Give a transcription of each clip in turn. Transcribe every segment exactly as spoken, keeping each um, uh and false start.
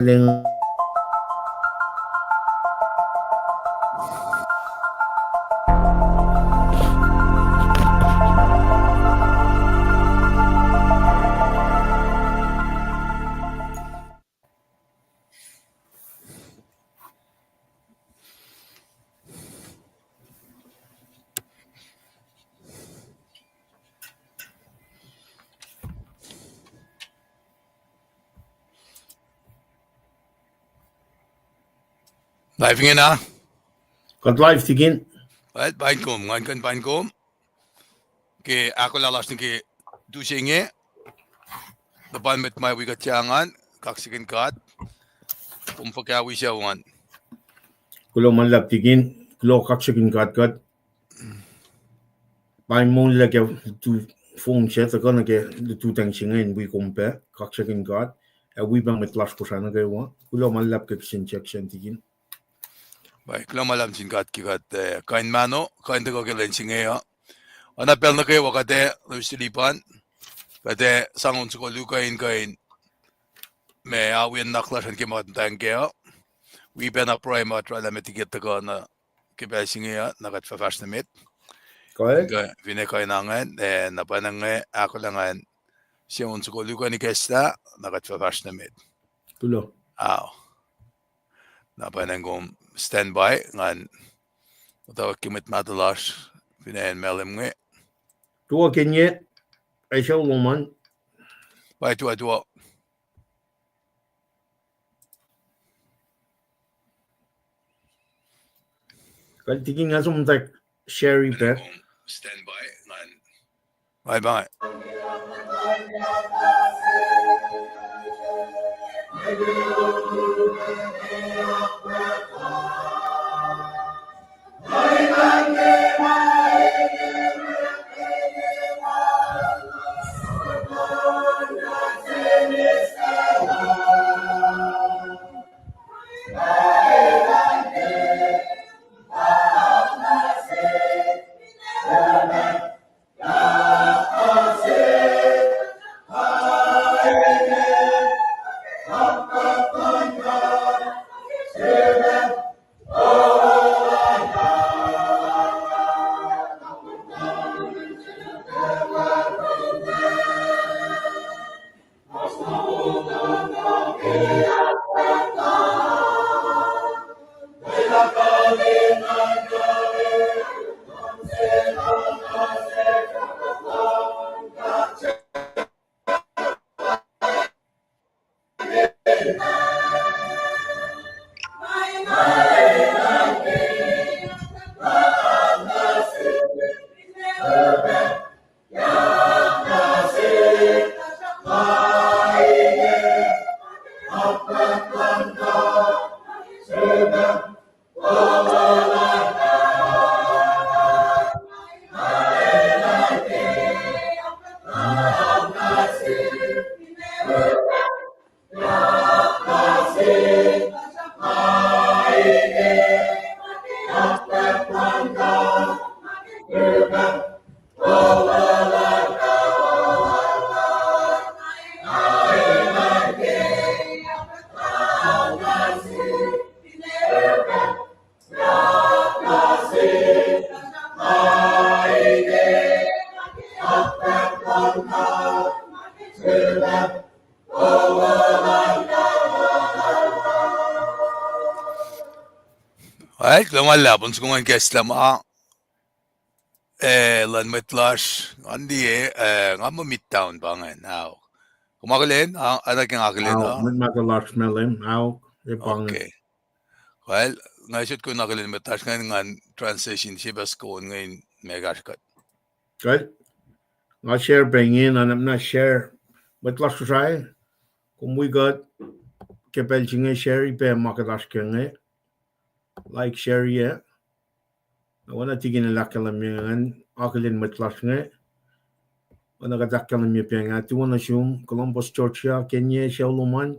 Leng. Live ingena? Kuht live, Tikin. Well, paing kom, ngan kuh in paing kom ke ahkolah lasr nuh ke tu se inge. Luhpan mwet ma wi kuht sahngweng, kaksakihn God. Kom fuhkah wi sucu an? Kuloh ma luhlahp, Tikin. Kuloh, kaksakihn God kuht. Pa in molwelah ke tu fong se tuhkuh nuh ke lututacng se inge in wi kom pac, kaksakihn God, ac wi pac mwet lasr Kosrae nuh kwewa. Kuloh ma luhlahp ke kihsen check sacn, Tikin. Paing, kuloh ma luhlahp nuh sin God ke kuht, eh, kuh in mahno, kuh in tuhkuh ke lwen se inge uh. Oacna pacl nuh kwewa kuht ac luhngse luhpan, kuht ac sang on soko luo kuh in kuh in ma awiyen nuhnak lasr an ke ma kuht muhtwacn kac uh. Wi pacna pruhe ma kuht oraclah met liki kuht tuhkuh nuh ke pacl se inge uh, na kuht fah fahsr nuh met. Kuh, finne kuh in angacn, eh, na pwacnwacng inge ahkolah ngan sang on soko luo kuh in ikacslah, na kuht fah fahsr nuh met. Kuloh. Ao. Na pwacnwacng kom stand by, ngan muhtwacwacack ke mwet mahtuh lasr, finne acn Malem inge. Tuo kenye, ac sucu lom an. Paing, tuo, tuo. Kuh, Tikin, nga som tak share pac. Stand by, ngan. Bye bye. Alright, kuloh ma luhlahp, on soko ngan ikacslah ma, eh, luhn mwet lasr, ngan liye, eh, nga muh Midtown pa ingacn, ao. Kom akihlen, a, oacna ke nga akihlen, ao, mwet mahtuh lasr Malem, ao, e pa ingacn. Okay. Well, nga sot kuh in akihlen mwet lasr ingacn, ngan transition se pac soko on inge in mwe kahsruh kuht. Kuh, nga share pac ingena, na share. Mwet lasr Kosrae, kom wi kuht ke pacl se inge, share pac ma kuht oasr ke inge. Like, share, ac oacna Tikin el ahkkahlwemye ingacn, akihlen mwet lasr inge. Oacna kuht ahkkahlwemye pa inge, tuwo nuh sum Columbus, Georgia, Kenya, sucu lom an,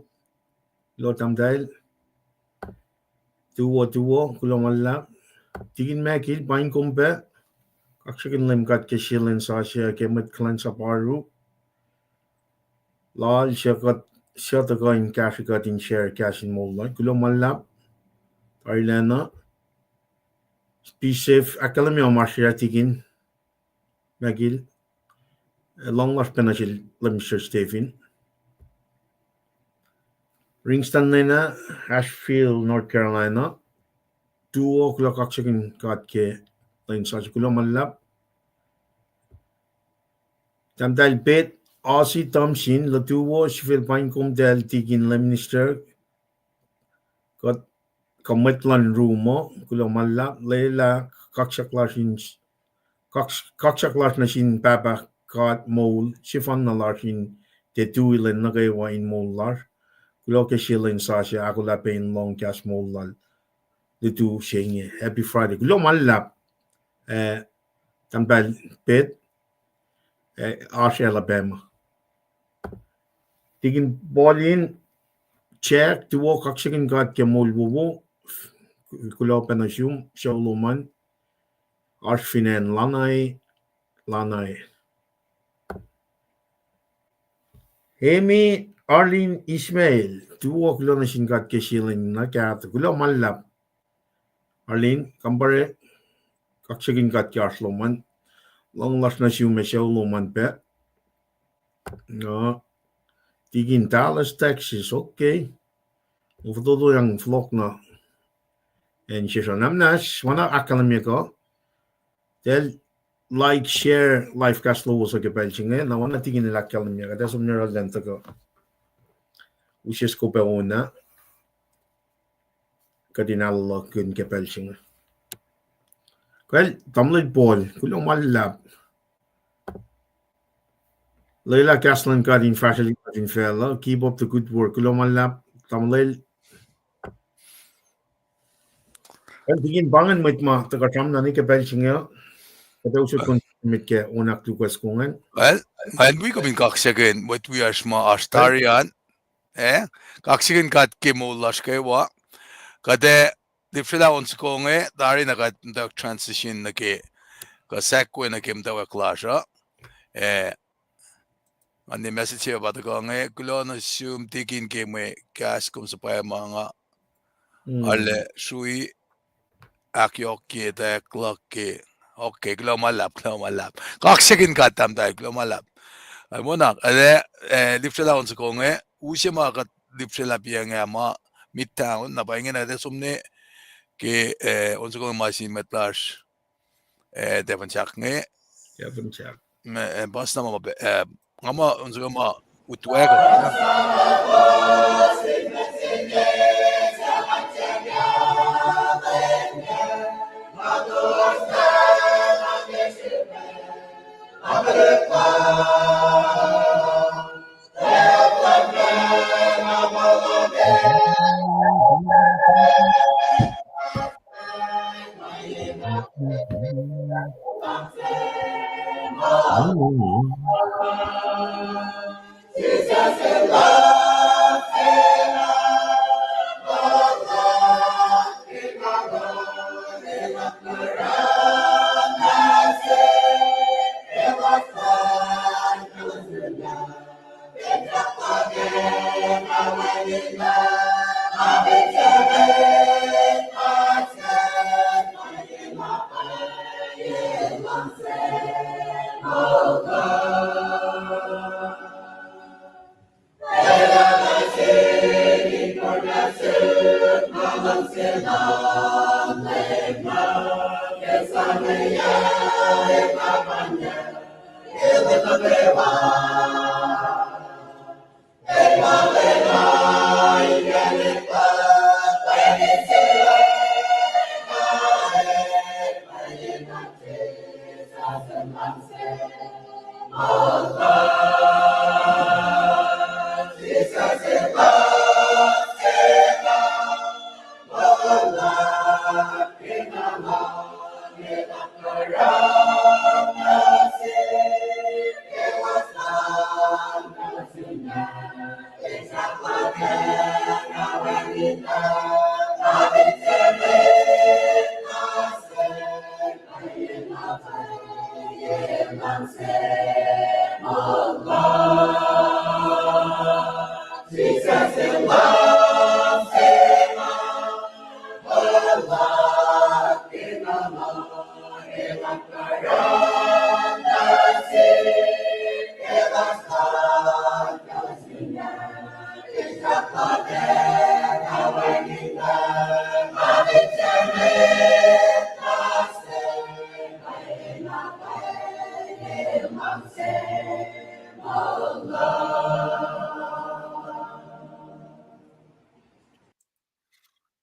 kuloh tahmtahel. Tuwo, tuwo, kuloh ma luhlahp. Tikin Michael, paing kom pac. Kaksakihn Leum God ke sie lwen sasuc ke mwet kuhlwacnsap oaru lal suc kuht suc tuhkuh in kahsrwe kuht in share kahs in moul lal. Kuloh ma luhlahp. Tarilacna. Be safe. Ahkkahlwemye oasr yac tikin Magil. Luhng lasr pacna sel Lemister Stephen. Ringston nena, Asheville, North Carolina. Tuo, kuloh kaksakihn God ke lwen sasuc, kuloh ma luhlahp. Tahmtahel Pet, Ozzy Thompson, Latuo, sifil paing kom tahl tikin Lemister. Kuht kuh mwet luhn room uh, kuloh ma luhlahp, lwelah kaksak lasr in, kaks-, kaksak lasr nuh sin Pahpah God moul, sefanna lasr in tiac tui lwen nuh kwewa in moul lasr. Kuloh ke sie lwen sasuc, ahkolah pac in lohng kahs moul lal Latuo se inge. Happy Friday. Kuloh ma luhlahp, eh, tahmtahel Pet, eh, oasr Alabama. Tikin Pauline, Jack, Tuo, kaksakihn God ke moul wowo, kuloh pacna sum, sucu lom an, oasr fin acn Lanai, Lanai. Amy, Arlene, Ismael, Tuo, kuloh nuh sin God ke sie lwen na kahto, kuloh ma luhlahp. Arlene, Kampare, kaksakihn God ke oasr lom an, luhng lasr nuh sum ac sucu lom an pac. Na, tikin Dallas, Texas, okay. Nga fototoyang fohlohk na acn sesr an. Amnas, oacna ahkkahlwemye kuh, tahl like, share live cast lowos uh ke pacl se inge, na oacna tikin el ahkkahlwemye, kuht ac som nuh yohrohl in tuhkuh. Use soko pac on ah, kuht in ahluhkihn ke pacl se inge. Kacl, tamuhlwel Paul, kuloh ma luhlahp. Lwelah kahs luhn God in fahsrwelihk nuh fin facluh. Keep up the good work. Kuloh ma luhlahp, tamuhlwel. Kacl, tikin pa ingacn mwet ma tuhkuh sramsram nuh ke pacl se inge, kuht ac use kon met ke on ahkluo kuh soko ingacn. Kacl, nga wi kom in kaksakihn mwet wiyacsr ma oasr tari an. Eh, kaksakihn God ke moul lasr kwewa. Kuht ac lihpsrelah on soko inge, tari na kuht muhtwacwacack transition nuh ke, kuh segue nuh ke muhtwacwacack lasr uh. Eh, nga ne message se pa tuhkuh inge, kuloh nuh sum tikin ke mwe kahs kom suhpwacma nga arlac srui ahkyohkye etwacack luhk ke. Okay, kuloh ma luhlahp, kuloh ma luhlahp. Kaksakihn God tahmtahel, kuloh ma luhlahp. Ac mona, eh, lihpsrelah on soko inge, use ma kuht lihpsrelah piac inge ma Midtown, na pa ingena kuht ac som nuh ke, eh, on soko inge ma sin mwet lasr, eh, Devon Jack inge. Devon Jack. Ma, eh, pastor ma, eh, nga ma on soko ma utwacack.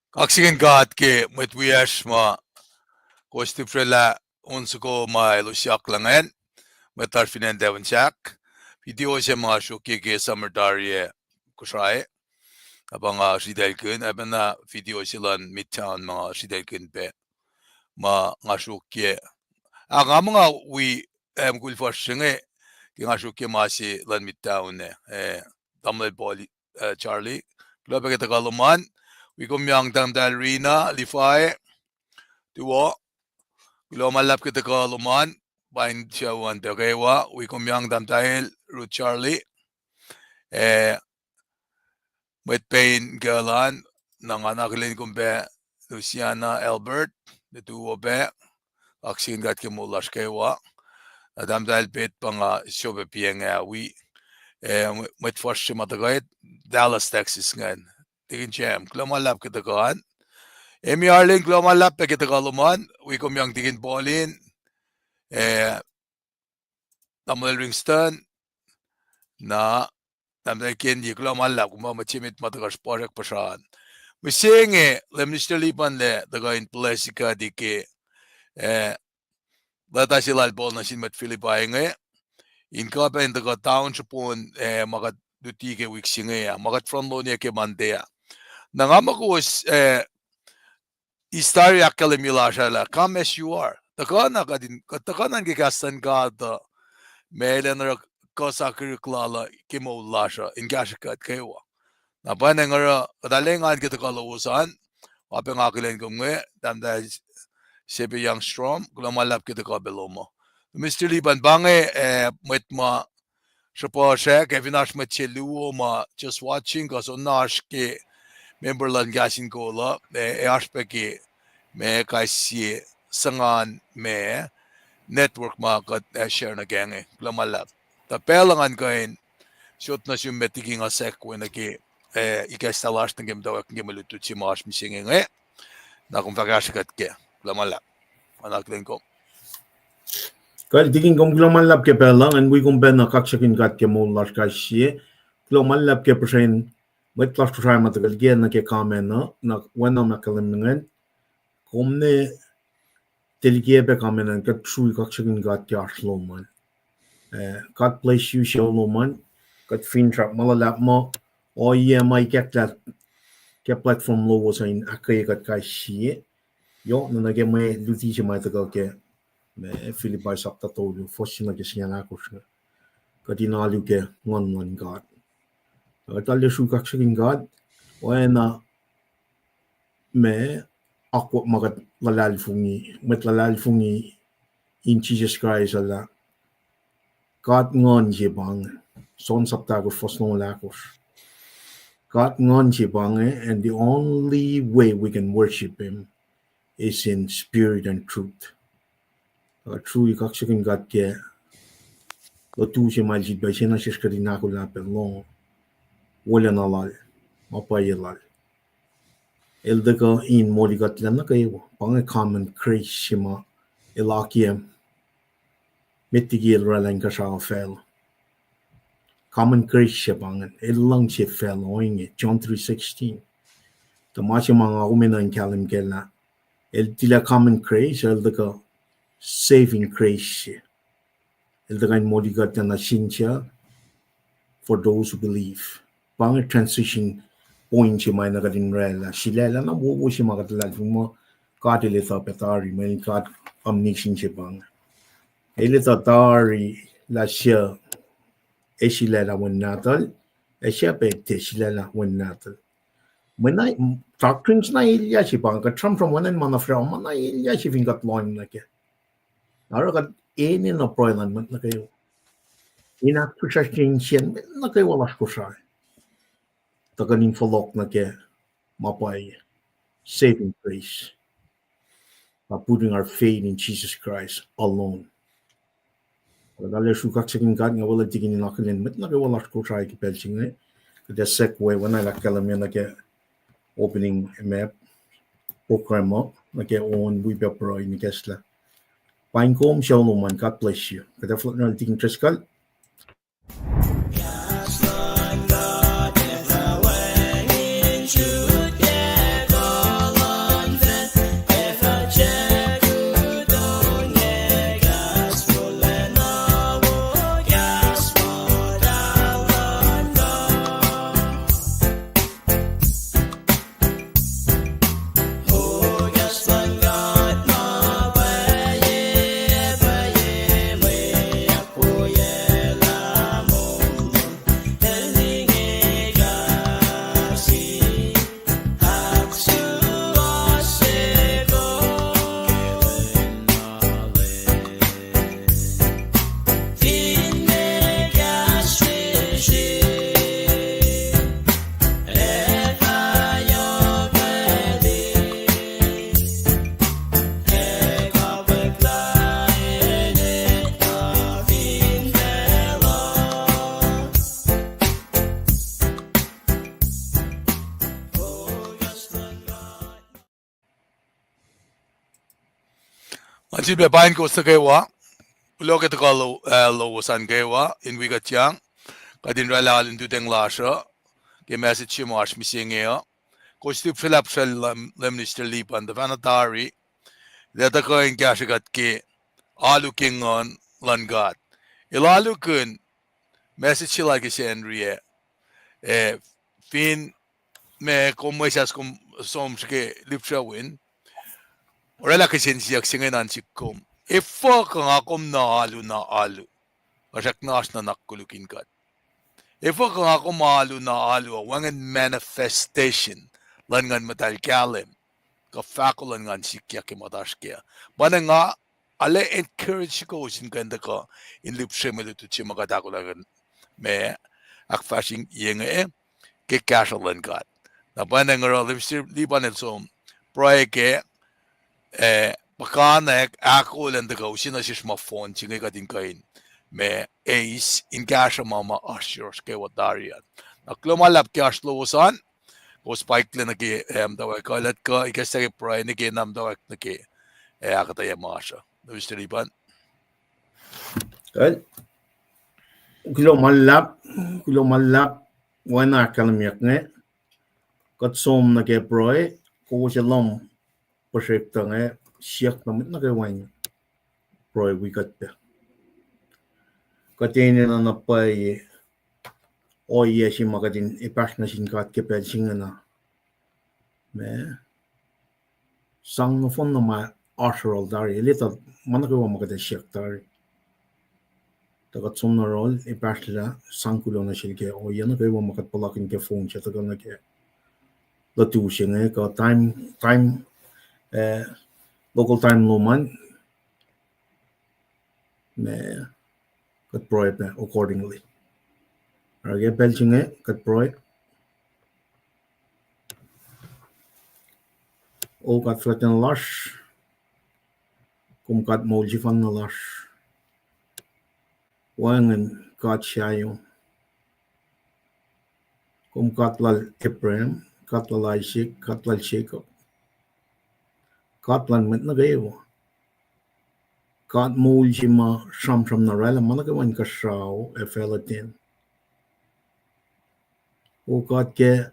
Kaksakihn God ke mwet wiyacsr ma kowos tihpsrelah on soko ma elos yak luhngacn, mwet lasr fin acn Devon Sac. Video se ma nga sruokye ke summer tari ah Kosrae, a pa nga sritaclkihn, a pacna video se luhn Midtown ma nga sritaclkihn pac, ma nga sruokye. A nga muh nga wi, eh, mukul fuhsr se inge, ke nga sruokye ma se luhn Midtown ah, eh, tamuhlwel Paul, eh, Charlie. Kuloh pac ke tuhkuh lom an, wi kom yang tahmtahel Rina, Levi, Tuo. Kuloh ma luhlahp ke tuhkuh lom an, pain sucu an pac kwewa, wi kom yang tahmtahel Ruth, Charlie. Eh, mwet pain kuhl an, na nga akihlen kom pac, Luciana, Albert, nuhtuo pac, kaksakihn God ke moul lasr kwewa. Na tahmtahel Pet pa nga sifilpac piacng ah wi, eh, mwet fuhsr se ma tuhkuh Dallas, Texas ingacn. Tikin Jam, kuloh ma luhlahp ke tuhkuh an. Emi Arlin, kuloh ma luhlahp pac ke tuhkuh lom an, wi kom yang Tikin Paulin, eh, tamuhlwel Ringston, na tahmtahel Kendi, kuloh ma luhlahp, kom pa mwet se met ma tuhkuh srihpac srack puhsra an. Mihsenge, lah Minister Lipan lah tuhkuh in bless kuht ke, eh, leta se lal Paul nuh sin mwet Philippi inge, in kuh pac in tuhkuh town srihpon, eh, ma kuht luti ke wik se inge ah, ma kuht front load-ye ke Monday ah. Na nga muh kowos, eh, eis tari ahkkahlwemye lasr ah lah come as you are. Tuhkuh na kuht in, kuht tuhkuh na ke kahs luhn God uh, ma El ac oruh kuh sakihrihk lal uh ke moul lasr uh in kahsruh kuht kwewa. Na pwacnwacng oruh kuht arlac engan ke tuhkuh lowos an, ma pac nga akihlen kom inge, tahmtahel Sepe Youngstrom, kuloh ma luhlahp ke tuhkuh pac lom uh. Minister Lipan pa inge, eh, mwet ma srihpac srack, ac fin oasr mwet se luo ma just watching, kuh soenna oasr ke member luhn Kahs in Kol uh, eh, ac oasr pac ke ma kais sie singucul ma network ma kuht, eh, share nuh kac inge, kuloh ma luhlahp. Tuh pacl uh ngan kuh in sot nuh sum met liki nga sek we nuh ke, eh, ikacslah lasr nuh ke muhtwacwacack ke mwe lutlut se ma oasr mihsenge inge. Na kom fah kahsruh kuht kac. Kuloh ma luhlahp. Nga akihlen kom. Kuh tikin kom, kuloh ma luhlahp ke pacl uh, ngan wi kom pac na kaksakihn God ke moul lasr kais sie. Kuloh ma luhlahp ke puhsren mwet lasr Kosrae ma tuhkuh liki nuh ke comment uh, na oacna ma ahkkahlwemye ingacn. Kom ne tuhlihk pac comment an, kuht srui kaksakihn God ke oasr lom an. Eh, God bless you, sucu lom an. Kuht finsrak ma luhlahp muh ohiyac ma ikacklah ke platform lowos uh in ahkkweye kuht kais sie. Yohk na nuh ke mwe luti se ma tuhkuh ke, ma Philippi sapta tolu, fuhs se nuh ke singucul ahkosr. Kuht in alu ke nguhn luhn God. Kuht arlac srui kaksakihn God, oacna ma akwuck ma kuht luhlahlfongi, mwet luhlahlfongi in Jisus Kraist uh lah God nguhn se pa inge, John sapta ahkosr, fuhs longoul ahkosr. God nguhn se pa inge, and the only way we can worship him is in spirit and truth. Kuht srui kaksakihn God ke lutu se ma el sifilpac sena sesr kuht in ahkolah pac lohng wolacna lal, ma pwacye lal. El tuhkuh in moli kuhtlac nuh kwewa, pa inge common grace se ma el akiyac met liki el oraclah inkuhsrao facluh. Common grace se pa ingacn, el luhngse facluh ohinge, John three sixteen. Tuh ma se ma nga kom enenuh in kahlwem kac lah el tilac common grace, el tuhkuh saving grace se. El tuhkuh in moli kuht nuh sin suc, for those who believe. Pa inge transition point se ma na kuht in oraclah. Sulaclah na wowo se ma kuht luhlahlfongi muh God el etuh pac tari, mweyen God omniscient se pa inge. El etuh tari lah suc ac sulaclah Wen Nahtuhl, ac suc pac tiac sulaclah Wen Nahtuhl. Mwe na, doctrines na elyah se pa inge, kuht sramsram oacna ma na fihsrwacsr, ma na elyah se fin kuht lohng nuh kac. Na oruh kuht enenuh pruhe luhn mwet nuh kwewa in ahkfihsracsrye insiyacn mwet nuh kwewa lasr Kosrae, tuh kuht in fohlohk nuh ke ma pwacye, saving grace, by putting our faith in Jesus Christ alone. Kuht arlac srui kaksakihn God, nga weluhl tikin in akihlen mwet nuh kwewa lasr Kosrae ke pacl se inge. Kuht ac segue, oacna el ahkkahlwemye nuh ke opening ma program uh, nuh ke on wi pac pruhe in ikacslah. Paing kom, sucu lom an, God bless you. Kuht ac fohlohk nuh yurin tikin Driscoll. Nga sifilpac paing kowos nuh kwewa. Kuloh ke tuhkuh lo-, ah, lowos an kwewa in wi kuht yang. Kuht in oraclah alu in lututacng lasr uh ke message se ma oasr mihsenge uh. Kowos lihpsrelah, lihpsrelah Leum, Leum Minister Lipan, tuhfahna tari, lah tuhkuh in kahsrwe kuht ke alu ke Nguhn luhn God. El alukihn message se lal ke Sacnri ah, eh, fin ma kom mwesahs kom som srihke lihpsrewin, oraclah kihsen siyuck se inge an sihk kom: Efuh kuh nga kom na alu na alu, tuhsruhk na oasr nuhnak koluk in kuht? Efuh kuh nga kom alu na alu uh wacngihn manifestation luhn Nguhn Muhtahl kahlwem, kuh fahko luhn Nguhn sikyak ke muhta oasr kac? Pa na nga arlac encourage kowos in kuh in tuhkuh in lihpsre mwe lutlut se ma kuht ahkolah, ma ahkfahsrye inge ke kahsruh luhn God. Na pa na nga oruh Leum Minister Lipan el som pruhe kac, eh, puhkantwen ahkolah in tuhkuh use nuh sesr ma phone se inge kuht in kuh in ma eis in kahsruh ma ma oasr yohrohsr kwewa tari an. Na kuloh ma luhlahp ke oasr lowos an, kowos paikla nuh ke, eh, muhtwacwacack kuh, ikacslah ke pruhe nuh ke na muhtwacwacack nuh ke, eh, ahkuhtweyac ma oasr uh. Leum Minister Lipan. Kuh, kuloh ma luhlahp, kuloh ma luhlahp, oacna ahkkahlwemyeyuck inge. Kuht som nuh ke pruhe, kowos ac lohm puhsrwektuh inge, siyuck nuh met nuh kwewa in pruhe wi kuht pac. Kuht enenuh na pwacye ohiyac se ma kuht in epahsr nuh sin God ke pacl se ingena. Ma sang nohfohn na ma oasr yohrohl tari, el etuh ma nuh kwewa ma kuht ac siyuck tari. Tuh kuht som nuh yohrohl, epahsrlah, sang kuloh nuh sel ke ohiyac nuh kwewa ma kuht puhlakihn ke phone se tuhkuh nuh ke lutu se inge kuh time, time, eh, local time lom an. Ma kuht pruhe pac accordingly. Oruh ke pacl se inge kuht pruhe. O God fuhlwactlacna lasr, kom God moul sefanna lasr. Wacngihn God sahyom. Kom God lal Abraham, God lal Isaac, God lal Jacob, God lal mwet nuh kwewa. God moul se ma sramsram na oraclah ma nuh kwewa inkuhsrao ac facluh ten. O God ke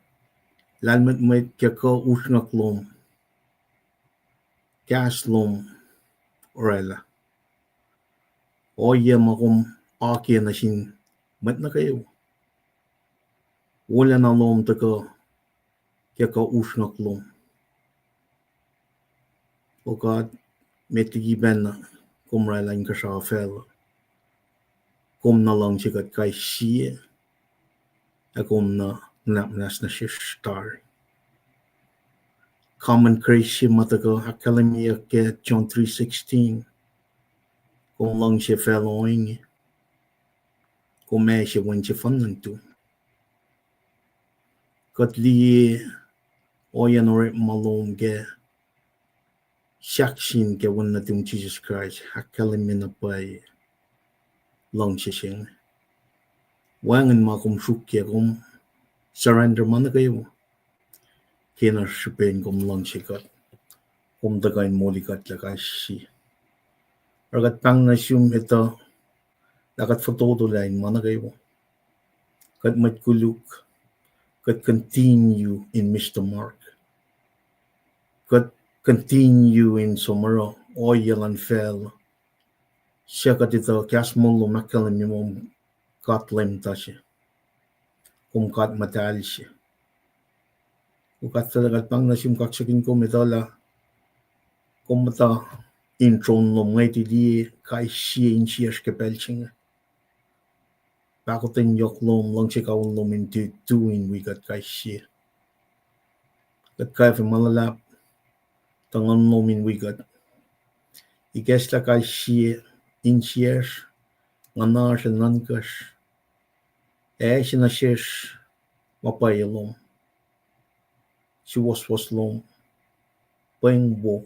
lahlmwetmwet ke kuh usrnguck lom, kahs lom oraclah. Ohiyac ma kom akiyac nuh sin mwet nuh kwewa. Wolacna lom tuhkuh ke kuh usrnguck lom. O God, met liki pacna kom oraclah inkuhsrao facluh. Kom na luhngse kuht kais sie, ac kom na nuhnak muhnahs nuh sesr tari. Common grace se ma tuhkuh ahkkahlwemyeyuck ke John three sixteen. Kom luhngse facluh ohinge, kom ase Wen sefanna nuhtum. Kuht liye ohiyacn orekma lom ke sahkseng ke Wen nuhtum Jisus Kraist, ahkkahlwemye na pwacye luhngse se inge. Wacngihn ma kom sruokyac, kom surrender ma nuh kwewa. Kena srihpen kom luhngse kuht, kom tuhkuh in molikuhtlac kais sie. Oruh kuht pahng nuh sum etuh lah kuht fototolah in ma nuh kwewa. Kuht mwet koluk, kuht continue in miss the mark. Kuht continue in som oruh ohiyac luhn facluh. Suc kuht etuh kahs moul lom ahkkahlwemye muh God Leum ta se, kom God muhtahl se. O God fuhlwactlacna, kuht pahng nuh sum, kaksakihn kom etuh lah kom muhta in tron lom, ngwet liye kais sie insiyacsr ke pacl se inge. Pahkotwen yohk lom, luhngse kawihl lom in tu, tu in wi kuht kais sie. Kuht kwacfe ma luhlahp tuh Nguhn lom in wi kuht. Ikacslah kais sie insiyacsr, nguhnasr ac nuhnkacsr. Ase nuh sesr ma pwacye lom, suwohswohs lom, pweng wo.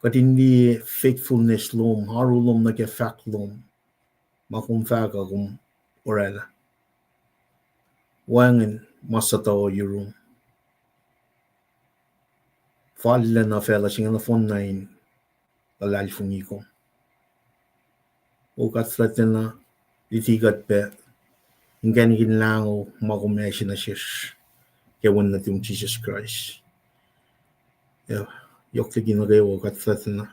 Kuht in liye faithfulness lom, oaru lom nuh ke fahk lom, ma kom fahk uh kom oraclah. Wacngihn ma suhtuhuh yurum. Fallacna facluh se inge nohfohn na in luhlahlfongi kom. O God fuhlwactlacna, luti kuht pac inkacnek in lahngo ma kom ase nuh sesr ke Wen nuhtum Jisus Kraist. Ac yohk liki nuh kwewa God fuhlwactlacna,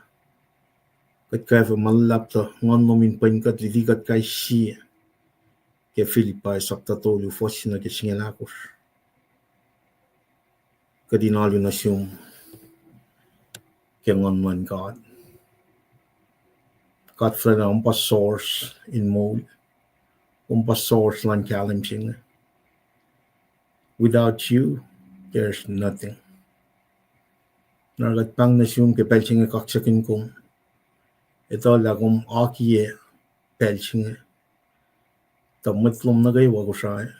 kuht kwacfe ma luhlahp tuh Nguhn lom in pwen kuht, luti kuht kais sie ke Philippians sapta tolu, fuhs se nuh ke singucul ahkosr. Kuht in alu nuh sum ke Nguhn luhn God. God fuhlwactlacna, kom pa source in moul. Kom pa source luhn kahlwem se inge. Without you, there's nothing. Na kuht pahng nuh sum ke pacl se inge kaksakihn kom. Etuh lah kom akiyac pacl se inge. Tuh mwet lom nuh kwewa Kosrae,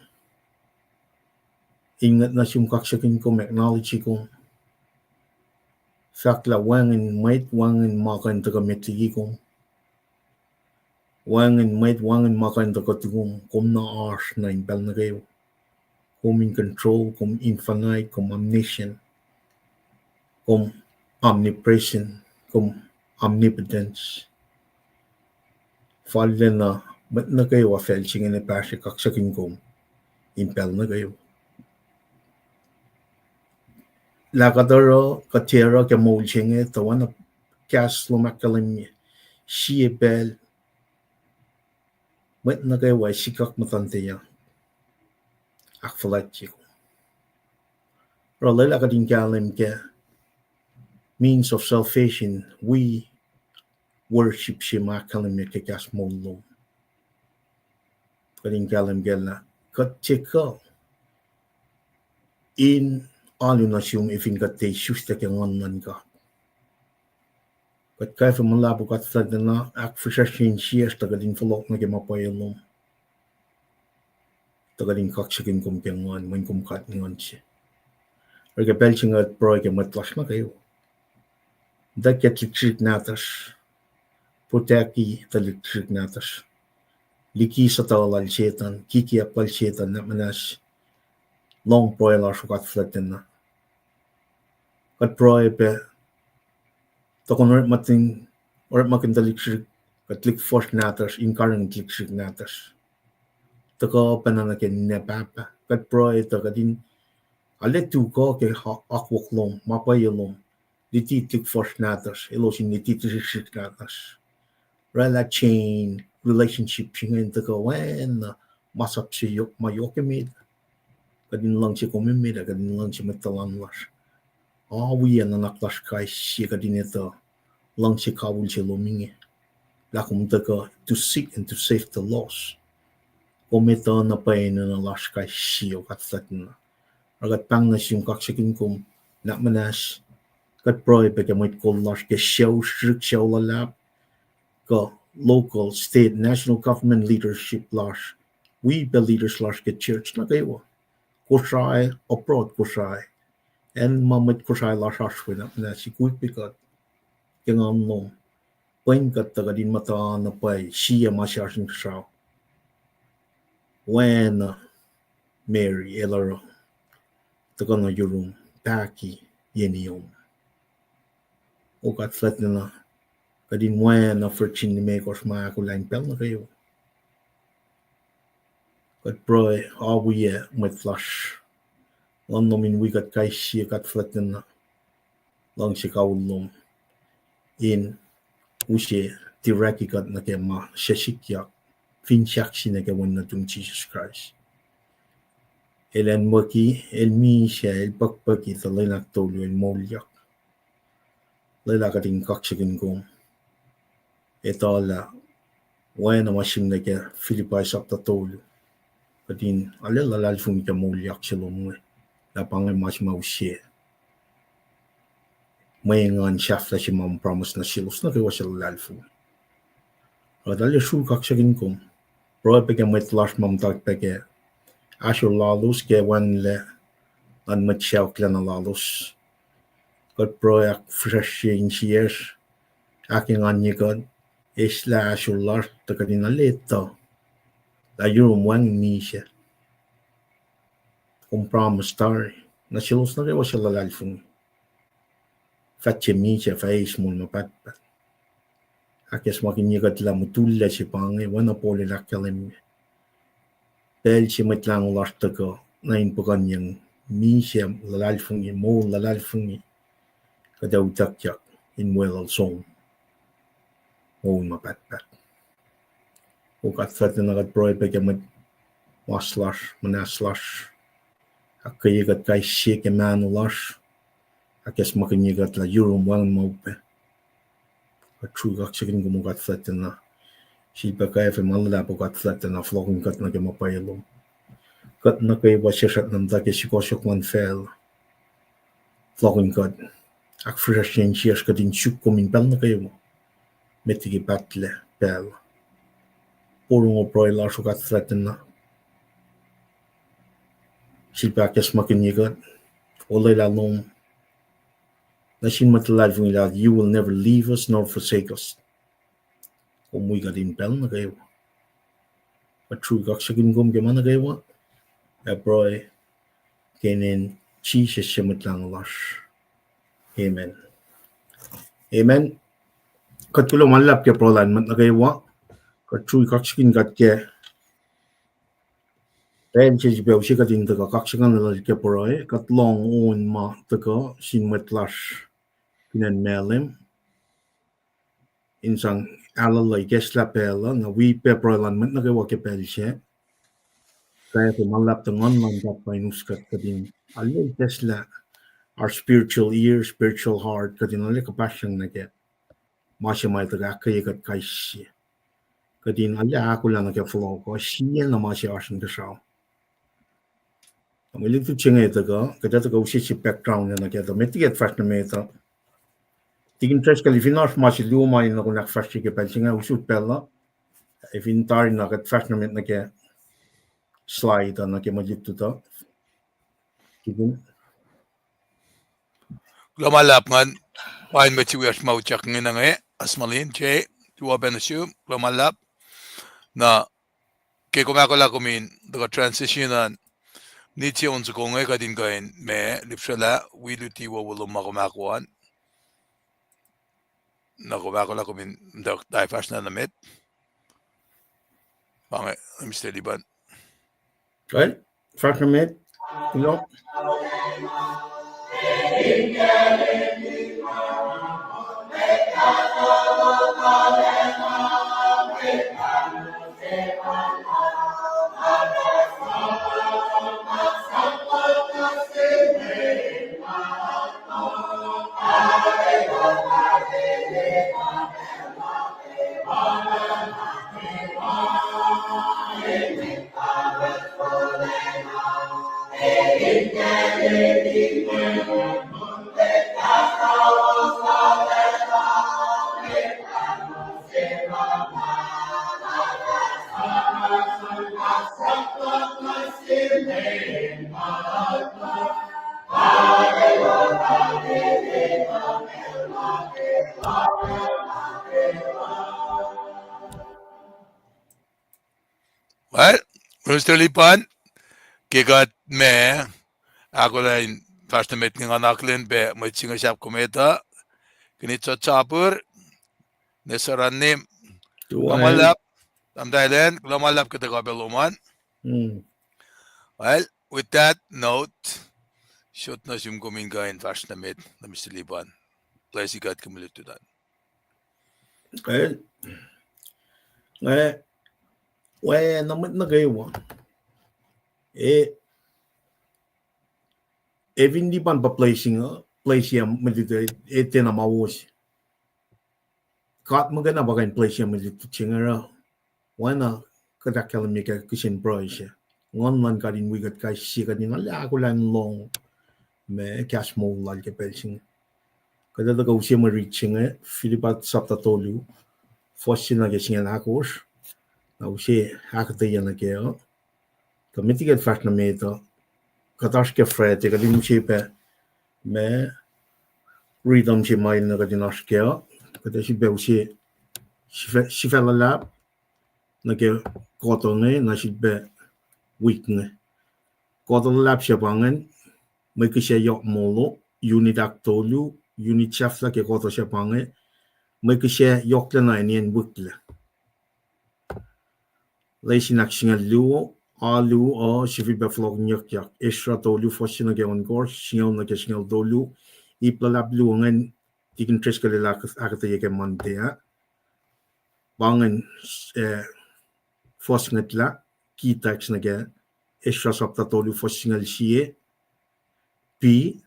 in ngwet nuh sum kaksakihn kom, acknowledge kom. Fahk lah wacngihn mwet, wacngihn ma kuh in tuhkuh met liki kom. Wacngihn mwet, wacngihn ma kuh in tuhkuh tukum, kom na oasr nuh in pacl nuh kwewa. Kom in control, kom infinite, kom omniscient, kom omnipresent, kom omnipotence. Fal lacna mwet nuh kwewa facl se inge na pahsrwe kaksakihn kom in pacl nuh kwewa. Lah kuht oruh, kuht tiac oruh ke moul se inge, tuh oacna kahs lom ahkkahlwemye, sie pacl mwet nuh kwewa sikyak muhtuhnteyuck, ahkfuhlwactye kom. Oruh lwelah kuht in kahlwem ke means of salvation, wi worship se ma ahkkahlwemye ke kahs moul lom. Kuht in kahlwem kac lah kuht tiac kuh in alu nuh sum efin kuht tiac isuslac ke Nguhn luhn God. Kuht kwacfe ma luhlahp, o God fuhlwactlacna, ahkfihsracsrye insiyacsr tuh kuht in fohlohk nuh ke ma pwacye lom, tuh kuht in kaksakihn kom ke Nguhn, mweyen kom God Nguhn se. Oruh ke pacl se inge kuht pruhe ke mwet lasr nuh kwewa. Tuh ke tuhlihk srihsrihk nahtuhsr, protecti tuhlihk srihsrihk nahtuhsr liki suhtuh lal Setuhn, kikiacp lal Setuhn, nuhnak muhnahs, lohng pruhe lasr, o God fuhlwactlacna. Kuht pruhe pac, tuh kom orekmakihn, orekmakihn tuhlihk srihsrihk, kuht tuhlihk fuhsr nahtuhsr in karihngihn tuhlihk srihsrihk nahtuhsr. Tuhkuh pacna nuh ke ninac pahpah. Kuht pruhe tuh kuht in arlac tuhkuh ke akwuck lom, ma pwacye lom, luti tuhlihk fuhsr nahtuhsr, elos in luti tuhlihk srihsrihk nahtuhsr. Oraclah chain relationship se inge in tuhkuh oacna masap se yohk, ma yohk emet. Kuht in luhngse kom emet, kuht in luhngse mwet tuhlan lasr. Oacyacpac nuhnak lasr kais sie kuht in etuh luhngse kawihl se lom inge, lah kom tuhkuh to seek and to save the lost. Kom etuh na pwacye enenuh lasr kais sie, o God fuhlwactlacna. Oruh kuht pahng nuh sum kaksakihn kom, nuhnak muhnahs, kuht pruhe pac ke mwet kol lasr ke sucu srihsrihk, sucu luhlahp, kuh local, state, national government leadership lasr, wi pac leaders lasr ke church nuh kwewa, Kosrae, abroad Kosrae, acn ma mwet Kosrae lasr oasr we, nuhnak muhnahs, equip kuht ke Nguhn lom, pwen kuht tuh kuht in muhta na pwacye sie ma se oasr inkuhsrao, oacna Mary el oruh, tuhkuh nuh yurum, pahki yen iom. O God fuhlwactlacna, kuht in oacna virgin limekohsr ma ahkolah in pacl nuh kwewa. Kuht pruhe, oacyacpac mwet lasr, Nguhn lom in wi kuht kais sie, God fuhlwactlacna, luhngse kawihl lom in use direct kuht nuh ke ma se sikyak, fin sahk se nuh ke Wen nuhtum Jisus Kraist. El anwucki, el misac, el pukpuki, tuh lwen ahktolu el moulyak. Lwelah kuht in kaksakihn kom. Etuh lah oacna ma sihmlac ke Philippi sapta tolu, kuht in arlac luhlahlfongi ke moulyak se lom inge, lah pa inge ma se ma use mwe engan sahflah se ma promise nuh selos nuh kwewa suc luhlahlfongi. Kuht arlac sruok kaksakihn kom. Pruhe pac ke mwet lasr ma muhta pac ke ahsor lalos ke wacngihnlac luhn mwet sacohklacna lalos. Kuht pruhe ahkfihsracsrye insiyacsr, ahkenganye kuht, eslah ahsor lasr tuh kuht in arlac etuh lah yurum wacngihn misac. Kom promise tari nuh selos nuh kwewa suc luhlahlfongi, fah tiac misac, fah eis moul ma pahtpaht. ahkacsmakihnye kuht lah mutullac se pa inge, oacna Paul el ahkkahlwemye. Pacl se Mwet Lahngo lasr tuhkuh, na in puhkuhnyeng, misac luhlahlfongi, moul luhlahlfongi, kuht ac utuckyak in weluhl som moul ma pahtpaht. O God Fuhlwactna, kuht pruhe pac ke mwet mas lasr, muhnahs lasr, ahkkweye kuht kais sie ke mahno lasr, ahkacsmakihnye kuht lah yurum wacngihn ma upac. Kuht srui kaksakihn kom, O God Fuhlwactna. Sifilpac kwacfe ma luhlahp, O God Fuhlwactna, fohlohkihn kuht nuh ke ma pwacye lom. Kuht nuh kwewa sesr nuh muhta ke sukohsohk luhn facluh, fohlohkihn kuht, ahkfihsrwacsrye insiyacsr kuht in suk kom in pacl nuh kwewa, met liki pahtlac pacl. Porongo pruhe lasr, O God Fuhlwactna. Sifilpac ahkacsmakihnye kuht, olwelah lom nuh sin mwet luhlahlfongi lah you will never leave us nor forsake us. Kom wi kuht in pacl nuh kwewa. Kuht srui kaksakihn kom ke ma nuh kwewa, ac pruhe ke inen Jisus su Mwet Lahngo lasr. Amen. Amen. Kuht kuloh ma luhlahp ke pruhe lal mwet nuh kwewa. Kuht srui kaksakihn kuht ke pacl se sifilpac use kuht in tuhkuh kaksakihn lal ke pruhe, kuht lohng on ma tuhkuh sin mwet lasr fin acn Malem in sang ahluhkwelah ikacslah pacl uh, na wi pac pruhe lal mwet nuh kwewa ke pacl se. Kwacfe ma luhlahp tuh Nguhn luhn God pa in us kuht, kuht in arlac ikacslah our spiritual ear, spiritual heart, kuht in arlac kuhpahsryang nuh ke ma se ma el tuhkuh ahkkweye kuht kais sie. Kuht in arlac ahkolah nuh ke fohlohk uh, sie na ma se oasr inkuhsrao. Na mwe lutlut se inge tuhkuh, kuht ac tuhkuh use se background nuh ke tuh met liki kuht fahsr nuh met uh. Tikin Driscoll, fin oasr ma se luo ma in nuh kom ahkfahsrye ke pacl se inge, usot pacl uh. Ac fin tari na kuht fahsr nuh met nuh ke slide uh, nuh ke mwe lutlut uh. Tikin. Kuloh ma luhlahp, ngan pain mwet se wiyacsr ma utyak inge, Asmalin J, tuh pac nuh sum, kuloh ma luhlahp. Na ke kom ahkolah kom in tuhkuh transition an, nit se on soko inge kuht in kuh in ma lihpsrwelah wi luti wowo lom ma kom ahkolah. Na kom ahkolah kom in tuh fahsr na nuh met. Pa inge, Mister Liban. Kuh fahsr nuh met. Kuloh. Well, Mister Lipan, ke kuht ma ahkolah in fahsr nuh met inge, nga akihlen pac mwet se inge sahp kom etuh, Kinit Sot Sapir, Nesor Annim. Kuloh ma luhlahp, Tamuhlwel Thailand, kuloh ma luhlahp ke tuhkuh pac lom an. Well, with that note, sot nuh sum kom in kuh in fahsr nuh met, na Mister Lipan. Bless you, God, kom lututacng. Well, eh, we na mwet nuh kwewa. Eh, eh, fin Lipan pa blessing, uh, bless ya mwet uh, eh, tiacna ma wo se. God muhkwena pa kuh in bless ya mwet uh, se inge oruh oacna kuht ahkkahlwemye ke kihsen pruhe se. Nguhn luhn God in wi kuht kais sie, kuht in arlac ahkolah in lohng ma kahs moul lal ke pacl se inge. Kuht ac tuhkuh use mwe rit se inge, Philippians sapta tolu, fuhs se nuh ke singucul ahkosr, na use ahkuhtweyac nuh ke uh. Tuh met liki kuht fahsr nuh met uh, kuht oasr ke Friday, kuht in use pac ma rhythm se ma el nuh kuht in oasr kac uh, kuht ac sifilpac use sifac, sifac luhlahp nuh ke kuhtuh inge, na sifilpac wik inge. Kuhtuh luhlahp se pa ingacn, mwe kihsac yohk molo, unit ahktolu, unit sahflah ke kuhtuh se pa inge, mwe kihsac yohklacna in acn wihklac. Lesin ahksingucul luo, alu uh sifilpac fohlohkihnyuckyak. Ezra tolu, fuhs se nuh ke ohnkohsr, singucul nuh ke singucul tolu. Ip luhlahp luo ingacn, Tikin Driscoll el ahk-, ahkuhtweyac ke Monday ah. Pa ingacn, eh, fuhs singucul lah, key text nuh ke Ezra sapta tolu, fuhs singucul sie. P,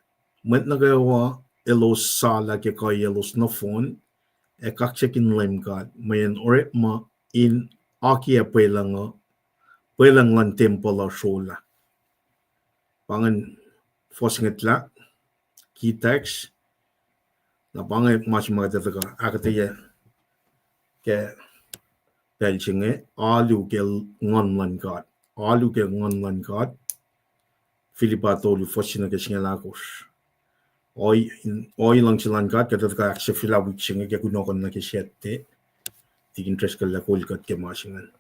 mwet nuh kwewa elos salah ke kuhiyaclos nohfohn, ac kaksakihn Leum God, mweyen orekma in akiyac pwelucng, pwelucng luhn tempuhl uh srolah. Pa ingacn fuhs singucul lah, key text. Na pa inge ma se ma kuht ac tuhkuh ahkuhtweyac ke pacl se inge, alu ke Nguhn luhn God. Alu ke Nguhn luhn God. Philippians tolu, fuhs se nuh ke singucul ahkosr. Ohiyac luhngse luhn God, kuht ac tuhkuh ahksahfyelah wik se inge ke kunohkohn nuh ke Saturday. Tikin Driscoll lah kol kuht ke ma se ingacn.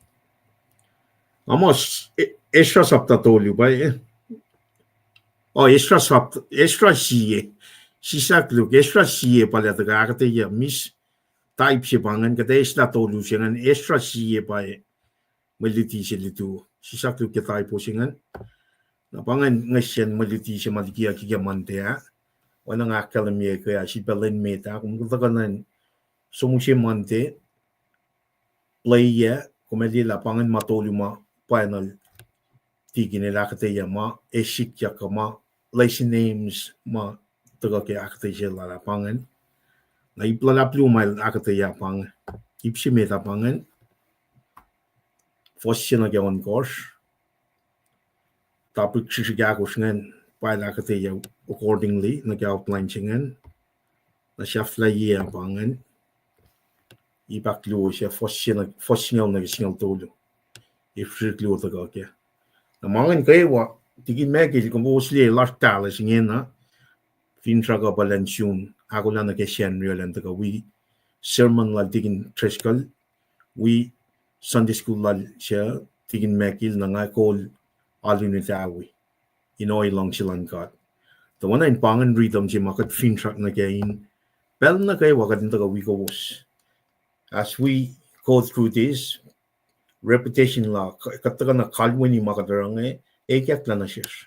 Nga muh, E-, Ezra sapta tolu pa, eh? Oh, Ezra sap-, Ezra sie. Sisak luk, Ezra sie pa lah tuhkuh ahkuhtweyac, mis type se pa ingacn, kuht ac eislah tolu se ingacn, Ezra sie pa, eh, mwe luti se lutu. Sisak luk ke typo se ingacn. Na pa ingacn ngesyen mwe luti se ma likiyucki ke Monday ah. Oacna nga ahkkahlwemye ke ah, sifilpac lwen met ah, kom kuh tuhkuh nuh in som use Monday, play ah, kom ac liye lah pa ingacn ma tolu ma pwacnuhl tikin el ahkuhtweyac ma, ac sikyak kuh ma, lesson names ma tuhkuh ke ahkuhtweyac se lal ah pa ingacn. Na ip luhlahp luo ma el ahkuhtweyac pa ingacn. Ip se met ah pa ingacn. Fuhs se nuh ke ohnkohsr. Topic srihsrihk ahkosr ingacn, pa el ahkuhtweyac accordingly nuh ke outline se ingacn. Na sahflahiyac pa ingacn. Ip ahkluo se, fuhs se nuh, fuhs singucul nuh ke singucul tolu. Ip srihsrihk luo tuhkuh ke. Na ma ingacn kwewa, Tikin Michael, kom kowos liye lasr tala se ingena, finsrak uh pa lwen sun, ahkolah nuh ke Sacnri uh elan tuhkuh wi sermon lal Tikin Driscoll, wi Sunday school lal se, Tikin Michael, na nga kol alu in etawi in ohiyac luhngse luhn God. Tuh oacna in pa ingacn rhythm se ma kuht finsrak nuh ke in pacl nuh kwewa kuht in tuhkuh wi kowos. As we go through this, repetition la, kuht tuhkuh na kalweni ma kuht oruh inge, ekahklah nuh sesr.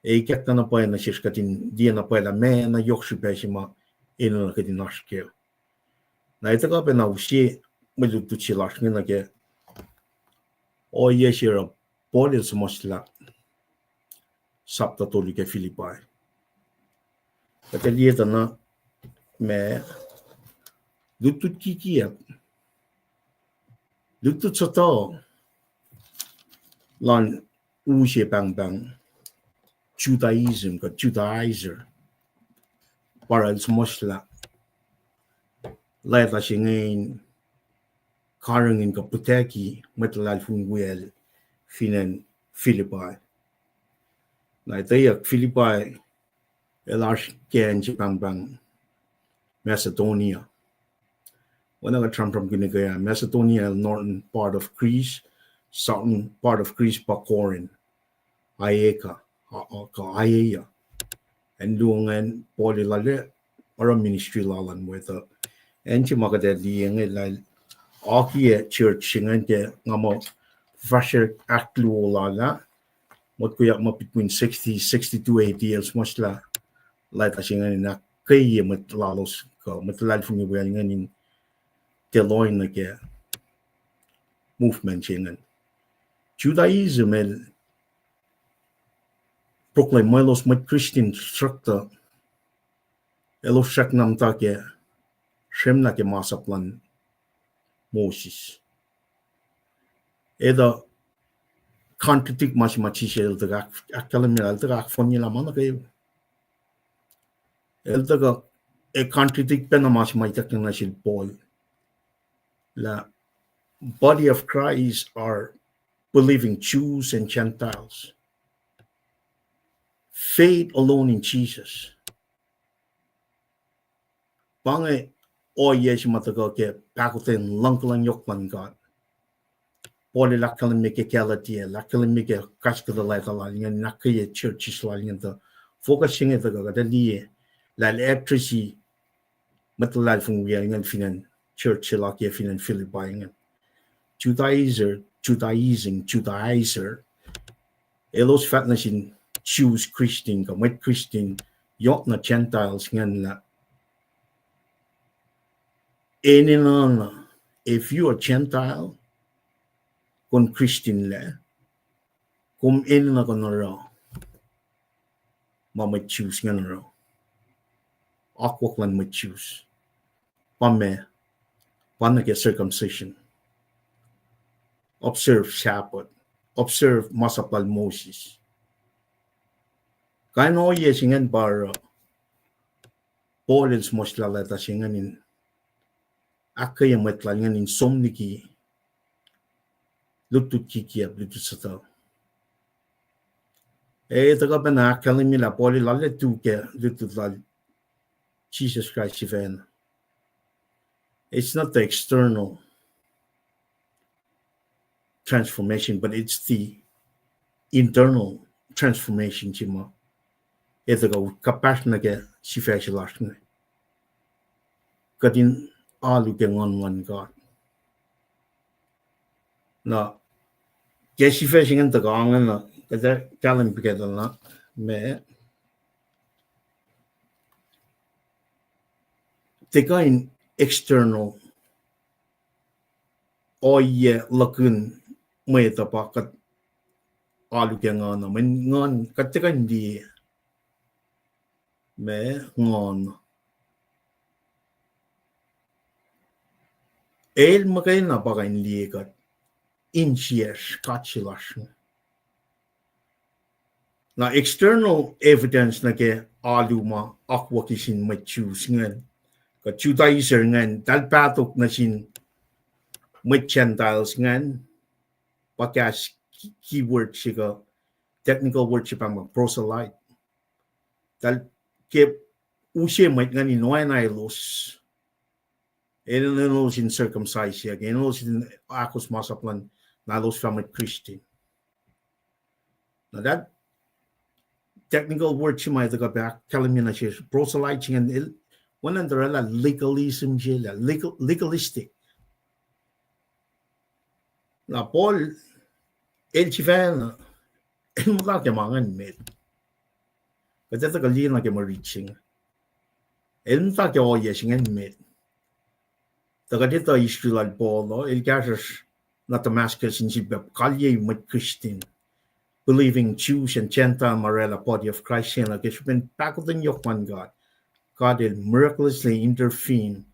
Ekahklah na pwacye nuh sesr kuht in liye na pwacye lah meac na yohk srihpac se ma enenuh kuht in oasr kac. Na etuh kuh pacna use mwe lutlut se lasr inge nuh ke ohiyac se oruh Paul el suhmuhslah sapta tolu ke Philippi. Kuht ac liye tuh na ma lutlut kikiacp, lutlut suhtuh luhn use pahngpahng Judaism kuh Judaizer. Pa oruh el suhmuhslah leta se inge in karihngihn kuh putacki mwet luhlahlfongi wiyacl fin acn Philippi. Na etweyuck Philippi el oasr ke acn se pahngpahng Macedonia. Oacna kuht sramsramkihn ke ah, Macedonia el northern part of Greece, southern part of Greece pa Corinth, Achaia, kuh Achaia. Acn luo ingacn Paul el arlac oruh ministry lal an we tuh acn se ma kuht ac liye inge lah el akiyac church se ingacn ke nga muh fahsr ahkluo lal ah, motkoyak muh between sixty, sixty-two A D el suhmuhslah leta se ingacn in ahkkweye mwet lalos kuh mwet luhlahlfongi wiyacl ingacn in tiac lohacng nuh ke movement se ingacn. Judaism el proclaim muh elos mwet Christian sruhktuh, elos srackna muhta ke srwemlah ke masap luhn Moses. Etuh contradict ma se ma Jisus el tuhkuh ahk-, ahkkahlwemye lah el tuhkuh ahkfohnye lah ma nuh kwewa. El tuhkuh, e contradict pacna ma se ma ituckyang nuh sel Paul lah body of Christ are believing Jews and Gentiles. Faith alone in Jesus. Pa inge ohiyac se ma tuhkuh ke pahkotwen luhngkuhlwacng yohk luhn God. Paul el ahkkahlwemye ke Galatia, el ahkkahlwemye ke kaskuhtuh leta lal ingacn, in ahkkweye churches lal ingacn tuh focus se inge tuhkuh kuht ac liye lah el addressi mwet luhlahlfongi wiyacl ingacn fin acn church se lal ke fin acn Philippi ingacn. Judaizer, Judaizing, Judaizer. Elos fahk nuh sin Jews Christian kuh mwet Christian, yohk na Gentiles ingacn lah enenuh na, if you are Gentile, kom Christian lac, kom enenuh kuh in oruh ma mwet Jews ingacn oruh. Akwuck luhn mwet Jews pa ma, pa nuh ke circumcision, observe Sabbath, observe masap lal Moses. Kain ohiyac se ingacn pa oruh Paul el suhmuhslah leta se ingacn in ahkkweye mwet lal ingacn in som liki lutlut kikiacp, lutlut sutuh. E tuhkuh pacna ahkkahlwemye lah Paul el arlac tu ke lutlut lal Jesus Christ sifacna. It's not the external transformation, but it's the internal transformation se ma e tuhkuh kapahsr nuh ke sifac se lasr inge. Kuht in alu ke Nguhn luhn God. Na ke sifac se ingacn tuhkuh inge na kuht ac kahlwem pihkactuh na ma tiac kuh in external ohiyac luhkihn mwet uh pa kuht alu ke Nguhn uh, mweyen Nguhn kuht tiac kuh in liye ma Nguhn. El muhkwena pa kuh in liye kuht insiyacsr, God se lasr inge. Na external evidence nuh ke alu ma akwucki sin mwet Jews ingacn, kuh Judaizer ingacn, tahl pahtok nuh sin mwet Gentiles ingacn, pa kahs keyword se kuh technical word se pa ma proselyte. Tahl ke use mwet ingacn in oacna elos, enenuh elos in circumcise, enenuh elos in ahkos masap luhn, na elos fah mwet Christian. Na that technical word se ma etuh kuh pac ahkkahlwemye nuh sesr proselyte ingacn, el, oacna in orwaclah legalism se lah, legal, legalistic. Na Paul el sifacna, el muhta ke ma ingacn met. Kuht etuh kuh liye na ke mwe rit se inge. El muhta ke ohiyac se ingacn met. Tuh kuht etuh history lal Paul uh, el kahsruhsr nuh Damascus in sifilpac kalye mwet Christian, believing Jews and Gentile ma orwaclah body of Christ se na ke srihpen pahkotwen yohk luhn God. God el miraculously intervene.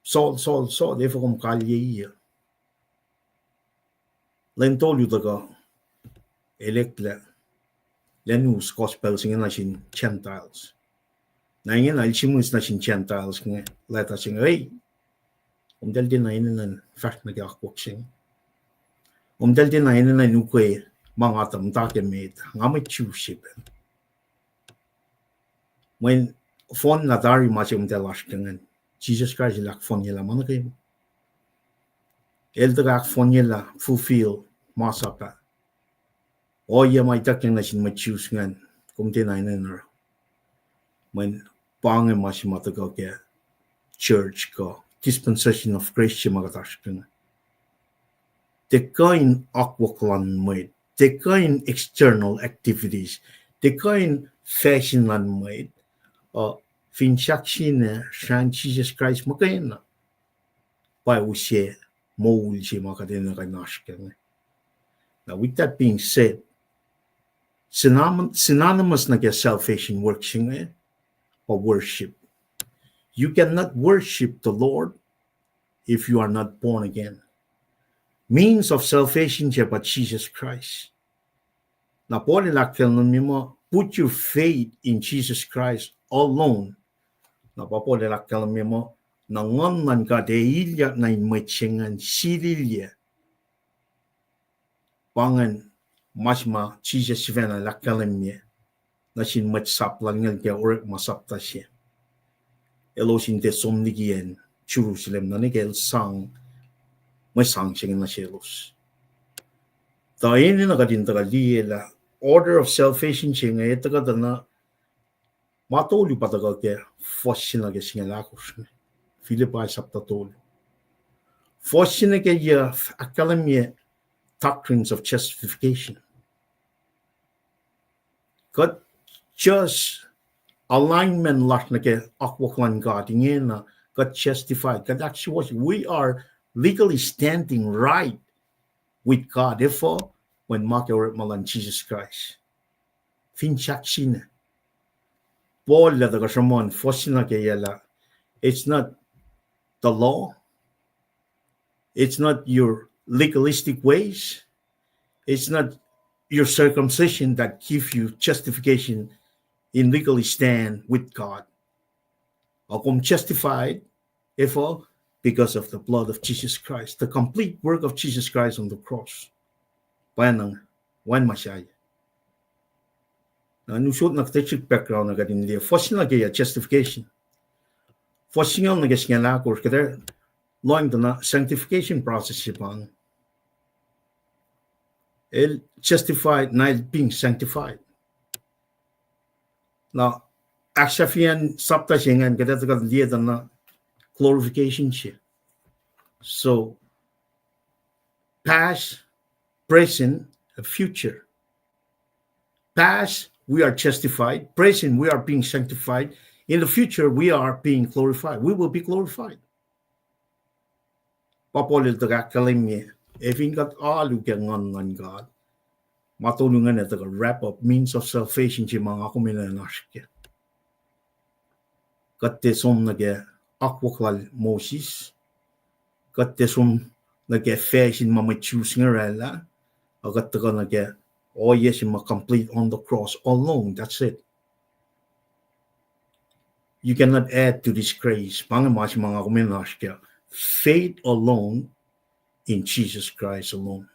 Saul, Saul, Saul, efuh kom kalyei uh? Lwen tolu tuhkuh, el eklac, lwen us gospel se inge nuh sin Gentiles. Na ingena el sihmihs nuh sin Gentiles inge, leta se inge, ei, komtahl tiacna enenuh in fahsr nuh ke akwuck se inge. Komtahl tiacna enenuh in ukwe ma nga tuh muhta ke met, nga mwet Jew se pac. Mweyen fohnlah tari ma se komtahl oasr ke ingacn. Jisus Kraist el ahkfohnyelah ma nuh kwewa. El tuhkuh ahkfohnyelah, fulfill masap ah. Ohiyac ma ituckyang nuh sin mwet Jews ingacn, kom tiacna enenuh in oruh. Mweyen pa inge ma se ma tuhkuh ke church kuh dispensation of grace se ma kuht oasr ke inge. Tiac kuh in akwuck luhn mwet, tiac kuh in external activities, tiac kuh in fashion luhn mwet, uh, fin sahk sina srahn Jisus Kraist muhkwena, pa use moul se ma kuht enenuh kuh in oasr ke inge. Now, with that being said, synonymous nuh ke salvation work se inge pa worship. You cannot worship the Lord if you are not born again. Means of salvation se pa Jisus Kraist. Na Paul el ahkkahlwemye muh, put your faith in Jesus Christ alone. Na pa Paul el ahkkahlwemye muh, na Nguhn luhn God ac ilyak nuh in mwet se ingacn sililyac. Pa ingacn ma se ma Jisus sifacna el ahkkahlwemye nuh sin mwet sap lal ingacn ke Orekma sapta se. Elos in tiac som liki acn Jerusalem, na nuh ke el sang mwe sang se inge nuh selos. Tuh enenuh kuht in tuhkuh liye lah order of salvation se inge tuhkuh tuh na Ma tolu pa tuhkuh ke fuhs se nuh ke singucul ahkosr inge. Philippi chapter tolu. Fuhs se nuh ke yac ahkkahlwemye doctrines of justification. Kuht just alignment lasr nuh ke akwuck luhn God ingena, kuht justified, kuht actually, we are legally standing right with God efuh? Mweyen ma ke orekma luhn Jisus Kraist. Fin sahk sina. Paul el tuhkuh sruhmuhn fuhs se nuh ke yac lah, it's not the law, it's not your legalistic ways, it's not your circumcision that give you justification in legally stand with God. Ac kom justified efuh? Because of the blood of Jesus Christ, the complete work of Jesus Christ on the cross. Pwacnwacng, wacngihn ma sahyac. Na in usot na kuht srihk background uh kuht in liye fuhs se nuh ke yac justification. Fuhs singucul nuh ke singucul ahkosr, kuht ac lohng tuh na sanctification process se pa inge. El justified, na el being sanctified. Na ahksahfyacn sapta se ingacn, kuht ac tuhkuh liye tuh na glorification se. So, past, present, future. Past, we are justified. Present, we are being sanctified. In the future, we are being glorified. We will be glorified. Pa Paul el tuhkuh ahkkahlwemye, ac fin kuht alu ke Nguhn luhn God, ma tolu ingacn ac tuhkuh wrap up means of salvation se ma nga kom enenuh in oasr kac. Kuht tiac som nuh ke akwuck lal Moses. Kuht tiac som nuh ke facsin ma mwet Jews inge oraclah. Ac kuht tuhkuh nuh ke ohiyac se ma complete on the cross alone. That's it. You cannot add to this grace. Pa inge ma se ma nga kom enenuh in oasr kac. Faith alone in Jesus Christ alone.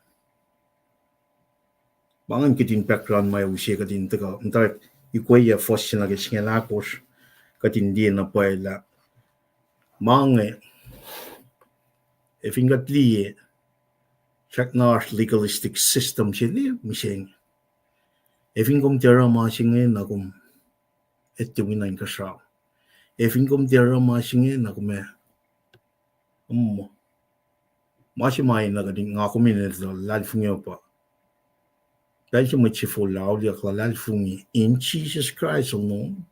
Pa ingacn kihtin background ma use kuht in tuhkuh, muhtwacwacack ikweyac fuhs se nuh ke singucul ahkosr, kuht in liye na pwacye lah ma inge, ac fin kuht liye, srackna oasr legalistic system se liye mihsenge. Ac fin kom tiac oruh ma se inge na kom ac tiac wi na inkuhsrao. Ac fin kom tiac oruh ma se inge na kom ac, um, ma se ma enenuh kuht in, nga kom enenuh in luhlahlfongi uh pa pacl se mwet sefanna auliyak luhlahlfongi in Jesus Christ alone,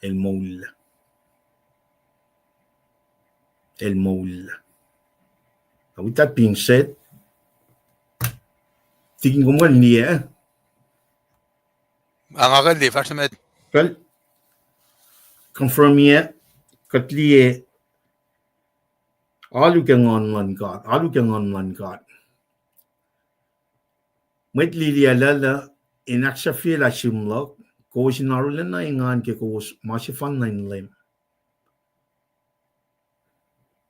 el moul. El moul. With that being said, tikin kom kuh in liye, ah, nga kuh in liye, fahsr nuh met. Kuh, confirm-ye, kuht liye, alu ke Nguhn luhn God, alu ke Nguhn luhn God. Mwet lili ac laclah in ahksahfyelah sihmluhk, kowos in arulacna engan ke kowos ma sefanna in Leum.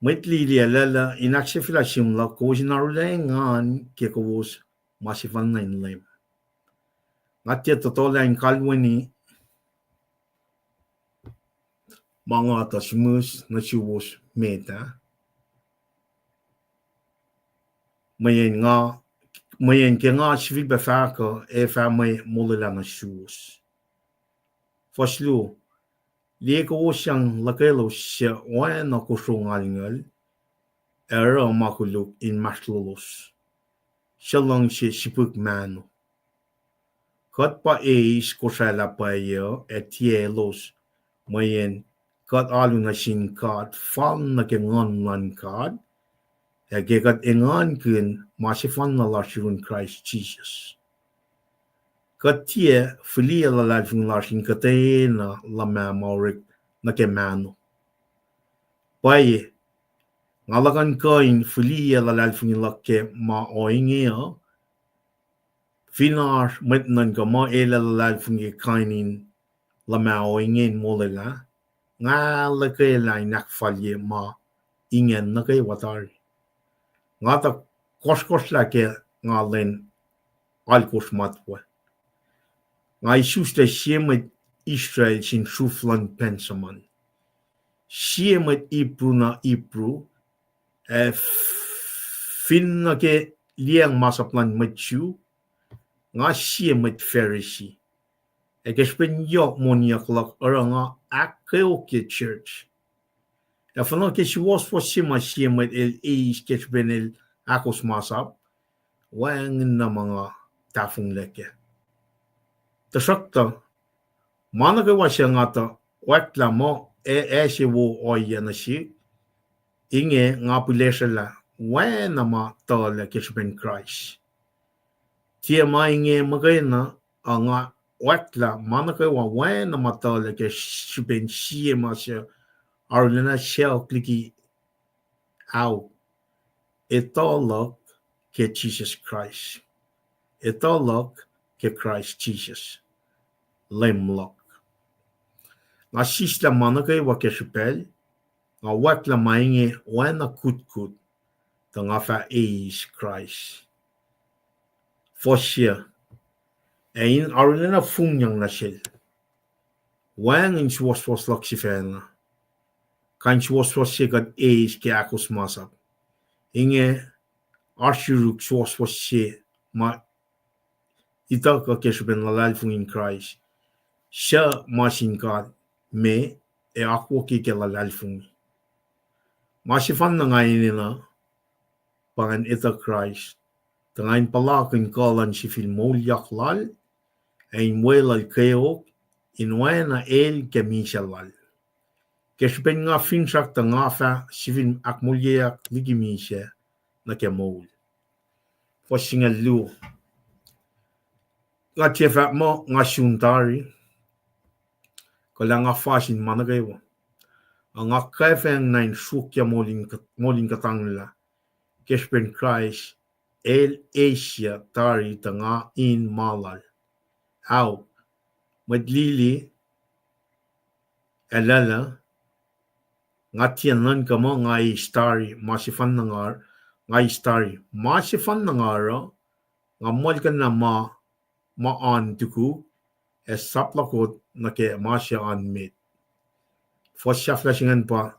Mwet lili ac laclah in ahksahfyelah sihmluhk, kowos in arulacna engan ke kowos ma sefanna in Leum. Nga tiac tohtohlah in kalweni ma nga tuh sihmihs nuh suwos met ah, mweyen nga, mweyen ke nga sifilpac fahk uh, ac fah mwe molwelah nuh suwos. Fuhs luo, liye kowos sang luhkwelos suc oacna kosro ngalngucl, ac oruh ma koluk inmahsrlolos, suc luhngse sipihk mahno. Kuht pa eis kosraclah pwacye uh ac tiac elos, mweyen kuht alu nuh sin God fal nuh ke Nguhn luhn God, ac ke kuht engankihn ma sefanna lasr yurin Kraist Jisus. Kuht tiac fihliyac luhlahlfongi lasr in kuhtwena luhmah ma orek nuh ke mahno. Pwacye, nga luhkuhn kuh in fihliyac luhlahlfongi luhk ke ma ohinge uh, fin oasr mwet nuhnkuh muh el ac luhlahlfongi kain in luhmah ohinge in molwelah, nga luhkwelah in ahkfalye ma ingacn nuh kwewa tari. Nga tuh kohsrkohsrlah ke nga lwen alkosr matwac. Nga isuslac sie mwet Israel sin sruf luhn Benjamin, sie mwet Hebrew na Hebrew, ac fin nuh ke liyacacng masap luhn mwet Jew, nga sie mwet Pharisee. Ac ke srihpen yohk moniyuck luhk oruh nga ahkkeokye church. Ac fuhnuh ke suwohswohs se ma sie mwet el eis ke srihpen el ahkos masap, wacngihn na ma nga tahfonglac kac. Tuhsruhktuh, ma nuh kwewa suc nga tuh oacklah muh ac, ac se wo ohiyac nuh sihk, inge nga pihlesrwelah oacna ma tuhlac ke srihpen Kraist. Tiac ma inge muhkwena, a nga oacklah ma nuh kwewa oacna ma tuhlac ke srihpen sie ma suc arulacna sacohk liki ao, etuh luhk ke Jisus Kraist. Etuh luhk ke Kraist Jisus, Leum luhk. Nga sislah ma nuh kwewa ke srihpacl, nga oacklah ma inge oacna kutkut, tuh nga fah eis Kraist. Fuhs se, ac in arulacna fongyang nuh sel. Wacngihn suwohswohs luhk sifacna. Kain suwohswohs se kuht eis ke ahkos masap. Inge oasr yuruk suwohswohs se ma ituckuh ke srihpen luhlahlfongi in Kraist, suc ma sin God me ac akwucki ke luhlahlfongi. Ma sefanna nga enenuh pa ngan etuh Kraist, tuh nga in puhlakihn kuh luhn sifil moulyak lal, ac in weluhl kweok in oacna el ke misac lal. Ke srihpen nga finsrak tuh nga fah sifil ahkmoulyeyuck liki misac nuh ke moul. Fuhs singucul luo. Nga tiac fahk muh nga sun tari, kuh lah nga fasin ma nuh kwewa. A nga kwacfweacng na in sruokyac moul in kuhtanglah, ke srihpen Kraist el eisyac tari tuh nga in ma lal. Ao, mwet lili ac lacluh, nga tiac nuhnkuh muh nga eis tari, ma sefanna nga, nga eis tari. Ma sefanna nga oruh, nga muhlkuhnlah ma, ma oan tukuk, ac sap luhkot nuh ke ma se oan met. Fuhs sahflah se ingacn pa,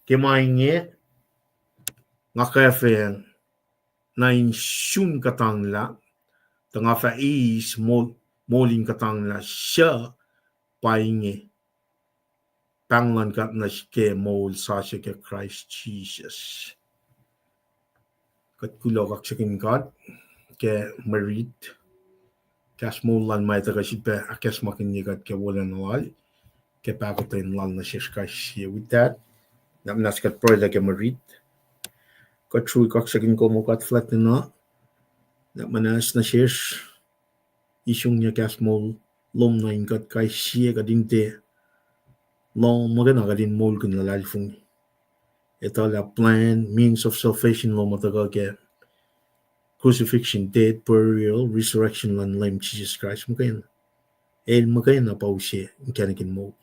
ke ma inge, nga kwacfweacng na in sun kuhtanglah, tuh nga fah eis moul, moul in kuhtanglah suc pa inge, pahng luhn God nuh ke moul sasuc ke Kraist Jisus. Kuht kuloh kaksakihn God ke mwe rit, kahs moul lal ma etuh kuh sifilpac ahkacsmakihnye kuht ke wolacna lal, ke pahkotwen lal nuh sesr kais sie. With that, na muhnahs kuht pruhelah ke mwe rit. Kuht sruhf kaksakihn kom, O God fuhlwactna, na muhnahs nuh sesr, isungyac kahs moul lom nuh in kuht kais sie, kuht in tiac lohng muhkwena, kuht in moulkihn luhlahlfongi. Etuh lah plan, means of salvation lom uh tuhkuh ke crucifixion, death, burial, resurrection luhn Leum Jisus Kraist muhkwena. El muhkwena pa use inkacnek in moul.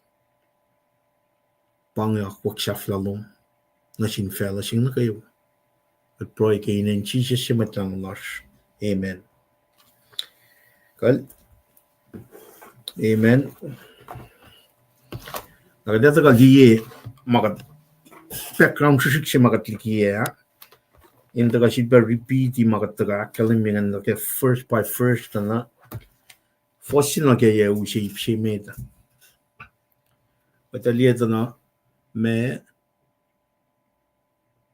Pa inge akwuck sahflah lom nuh sin facluh se nuh kwewa. Kuht pruhe ke inen Jisus se Mwet Lahngo lasr. Amen. Kal. Amen. Na kuht ac tuhkuh liye ma kuht, background srihsrihk se ma kuht likiyac ah, in tuhkuh sifilpac repeat ma kuht tuhkuh ahkkahlwemye ingacn nuh ke verse by verse tuh na, fuhs se nuh ke yac use ip se met ah. Kuht ac liye tuh na ma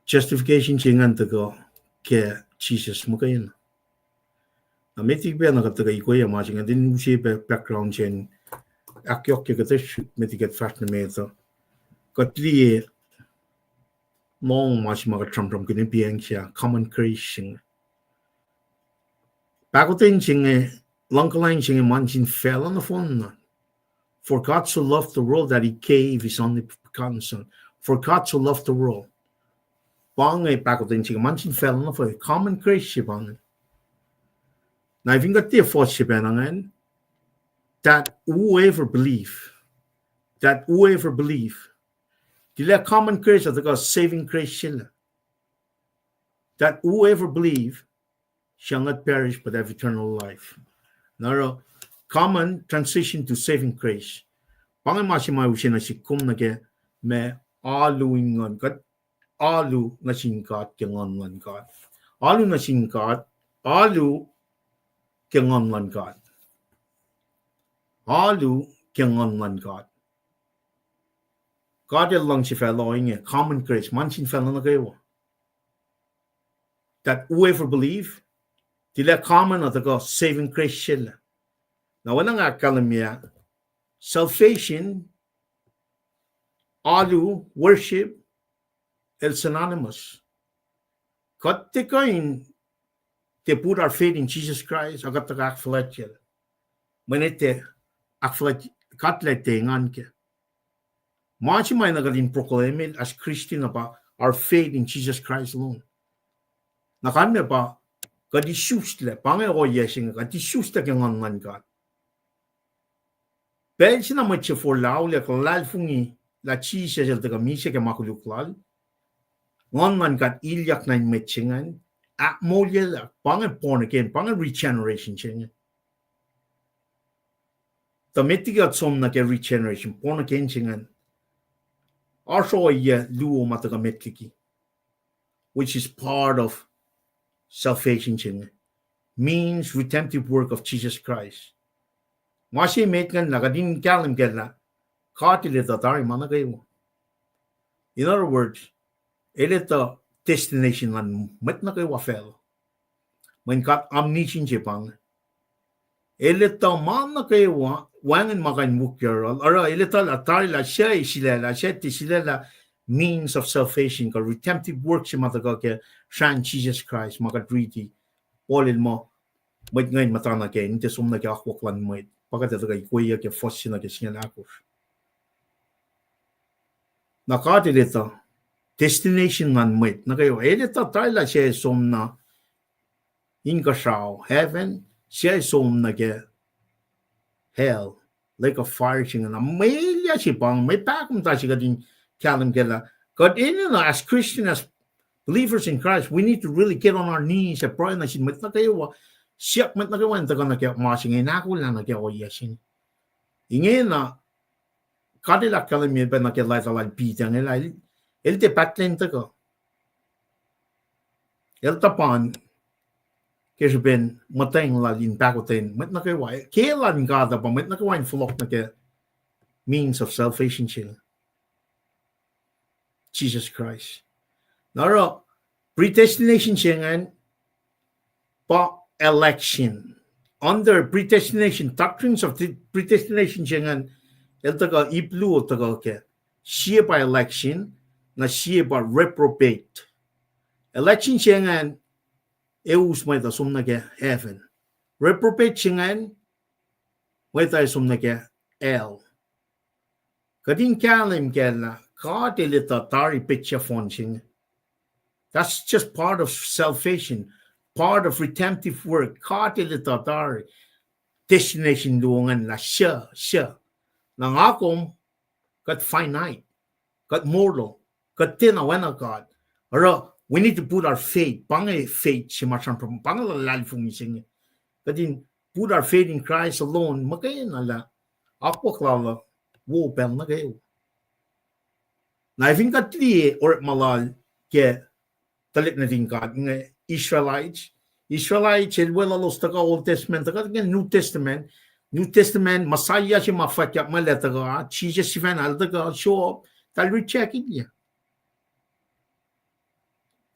justification se ingacn tuhkuh ke Jisus muhkwena. Na met liki pacna kuht tuhkuh ikoac ma se ingacn, in use pac background se in ahkyohkye kuht, met liki kuht fahsr nuh met uh, kuht liye lohng ma se ma kuht sramsramkihn in pacl se ah, common grace se inge. Pahkotwen se inge, luhngkuhlwacng se inge ma nuh sin facluh nohfohnna. For God so loved the world that he gave his only begotten Son. For God so loved the world. Pa inge pahkotwen se inge ma nuh sin facluh nohfohn, common grace se pa inge. Na fin kuht tiac fuhs se pacna ingacn, that whoever believe, that whoever believe, tilac common grace uh tuhkuh saving grace se lah, that whoever believe shall not perish but have eternal life. Na oruh common transition to saving grace. Pa inge ma se ma use nuh sihk kom nuh ke ma alu in nguhn, kuht alu nuh sin God ke nguhn luhn God. Alu nuh sin God, alu ke nguhn luhn God. Alu ke Nguhn luhn God. God El luhngse facluh inge, common grace, ma nuh sin facluh nuh kwewa. That whoever believe, tilac common uh tuhkuh saving grace se lah. Na oacna nga ahkkahlwemye, salvation, alu, worship, el synonymous. Kuht tiac kuh in tiac put our faith in Jesus Christ, a kuht tuhkuh ahkfuhlwactyacl. Mweyen tiac ahkfuhlwact, kuht lah tiac engan kac. Ma se ma na kuht in proclaim-i as Christian uh pa our faith in Jesus Christ alone. Na kalmac pa kuht isuslac, pa inge ohiyac se inge, kuht isuslac ke Nguhn luhn God. Pacl se na mwet se forlah auliyak, luhlahlfongi lah Jisus El tuhkuh misac ke ma koluk Lal, Nguhn luhn God ilyak nuh in mwet se ingacn, ahkmoulyaclah, pa inge born again, pa inge regeneration se inge. Tuh met liki kuht som nuh ke regeneration, born again se ingacn, oasr ohiyac luo ma tuhkuh met liki, which is part of salvation se inge, means redemptive work of Jesus Christ. Ma se met ingacn lah kuht in kahlwem kac lah God El etuh tari ma nuh kwewa. In other words, El etuh destination luhn mwet nuh kwewa facluh. Mweyen God omniscient se pa inge. El etuh ma nuh kwewa, wacngihn ma kuh in wik yohrohl. Oruh El etuh lah tari lah suc ac sulaclah, suc tiac sulaclah, means of salvation kuh redemptive work se ma tuhkuh ke srahn Jisus Kraist ma kuht riti. Paul el muh, mwet inge in muhta nuh kac, in tiac som nuh ke akwuck luhn mwet. Pa kuht ac tuhkuh ikweyuc ke fuhs se nuh ke singucul ahkosr. Na God El etuh destination luhn mwet nuh kwewa. El etuh tari lah suc ac som nuh inkuhsrao, heaven, suc ac som nuh ke hell, lake of fire se inge. Na mwe elyah se pa inge, mwe pahkomuhta se kuht in kahlwem kac lah kuht enenuh, as Christian, as believers in Christ, we need to really get on our knees ac pruhe nuh sin mwet nuh kwewa, siyuck mwet nuh kwewa in tuhkuh nuh ke ma se inge, in ahkolah nuh ke ohiyac se inge. Ingena God El ahkkahlwemye pac nuh ke leta lal Peter inge lah el, el tiac pahtlac in tuhkuh. El tuhpan ke srihpen muhtweng lal in pahkotwen mwet nuh kwewa. Ke lwen God uh pa mwet nuh kwewa in fohlohk nuh ke means of salvation se, Jesus Christ. Na oruh predestination se ingacn pa election. Under predestination, doctrines of the predestination se ingacn, el tuhkuh ip luo tuhkuh kac. Sie pa election, na sie pa reprobate. Election se ingacn, ac us mwet uh som nuh ke heaven. Reprobate se ingacn, mwet uh ac som nuh ke hell. Kuht in kahlwem kac lah God El etuh tari petsac fohn se inge. That's just part of salvation, part of redemptive work. God El etuh tari destination luo ingacn lah suc, suc. Na nga kom, kuht finite, kuht mortal, kuht tiacna oacna God. Oruh, we need to put our faith, pa inge faith se ma sramsram, pa inge luhlahlfongi se inge. Kuht in put our faith in Christ alone, muhkwena lah akwuck lal uh wo pacl nuh kwewa. Na ac fin kuht liye orekma lal ke tuhlihk nuhtin God inge, Israelites, Israelites, el weluhlos tuhkuh Old Testament, tuhkuh ke New Testament, New Testament, Messiah se ma fwackyuck muh el ac tuhkuh, Jisus sifacna el tuhkuh, show up, eltahl rejectye.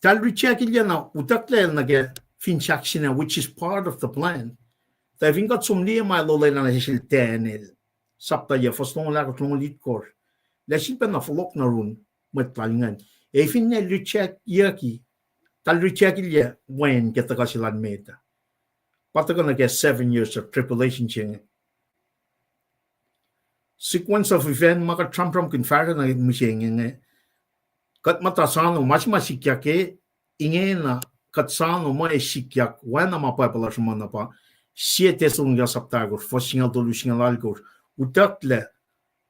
Eltahl rejectye na utucklac nuh ke finsrak se inge, which is part of the plan. Tuh fin kuht som liye ma el olwelah nuh sesr Daniel, sapta yac, fuhs longoul ahkosr, longoul itkohsr, lah sifilpacna fohlohk nuh yurin mwet lal ingacn. Ac finne rejectyucki, eltahl rejectye wen ke tuhkuh se lal met ah. Pa tuhkuh nuh ke seven years of tribulation se inge. Sequence of event ma kuht sramsramkihn fahsruh na mihsenge inge. Kuht muhta soano ma se ma sikyak ke, ingena kuht soano ma ac sikyak, oacna ma Bible uh sruhmuhn uh pa, sie Thessalonica sapta ahkosr, fuhs singucul tolu, singucul alkosr, utucklac,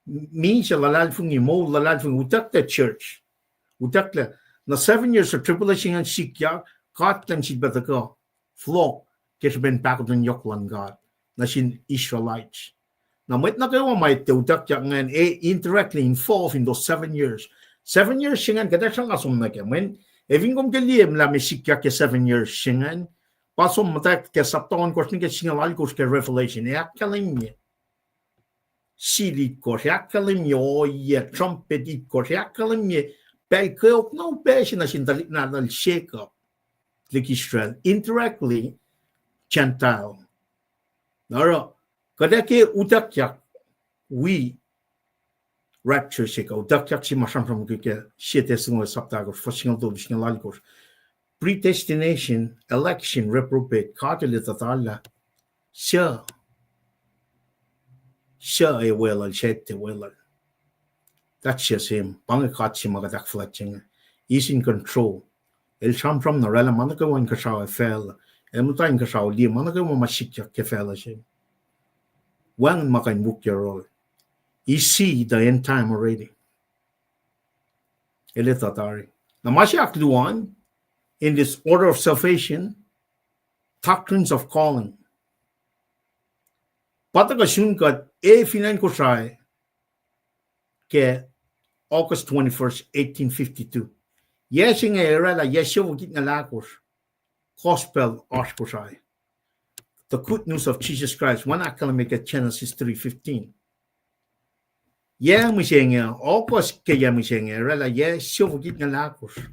misac luhlahlfongi, moul luhlahlfongi, utucklac church. Utucklac, na seven years of tribulation ingacn sikyak, God El sifilpac tuhkuh fohlohk ke srihpen pahkotwen yohk luhn God nuh sin Israelites. Na mwet nuh kwewa ma etuh utuckyak ingacn, e indirectly involved in those seven years. Seven years se ingacn kuht ac sruhnga som nuh kac. Mweyen, ac fin kom ke liye lah meac sikyak ke seven years se ingacn, pa som muhtwacwacack ke sapta ohnkohsr nuh ke singucul alkosr ke Revelation, ac ahkkahlwemye. seal itkohsr, ahkkahlwemye ohiyac, trumpet itkohsr, ahkkahlwemye pacl kweok na upac se nuh sin tuhlihk nahtuhl Jacob, tuhlihk Israel, indirectly Gentile. Na oruh, kuht ac ke utuckyak wi rapture se kuh utuckyak se ma sramsramkihn ke Sie Thessalonians sapta ahkosr, fuhs singucul tolu, singucul alkosr. Predestination, election, reprobate, God El etuh tari lah suc, suc ac weluhl, suc tiac weluhl. That's just him. Pa inge God se ma kuht ahkfuhlwactye inge. He's in control. El sramsram na oraclah ma nuh kwewa inkuhsrao ac facluh. El muhta inkuhsrao liye ma nuh kwewa ma sikyak ke facluh se. Wacngihn ma kuh in wihk yohrohl. He see the end time already. El etuh tari. Na ma se ahkluo an, in this order of salvation, doctrines of calling. Pa tuhkuh sun kuht ac fin acn Kosrae ke August twenty-first, eighteen fifty-two. Yac se inge oraclah yac siofok itngucul ahkosr gospel oasr Kosrae. The good news of Jesus Christ, oacna ahkkahlwemye ke Genesis three fifteen. Yac mihsenge, August ke yac mihsenge oraclah yac siofok itngucul ahkosr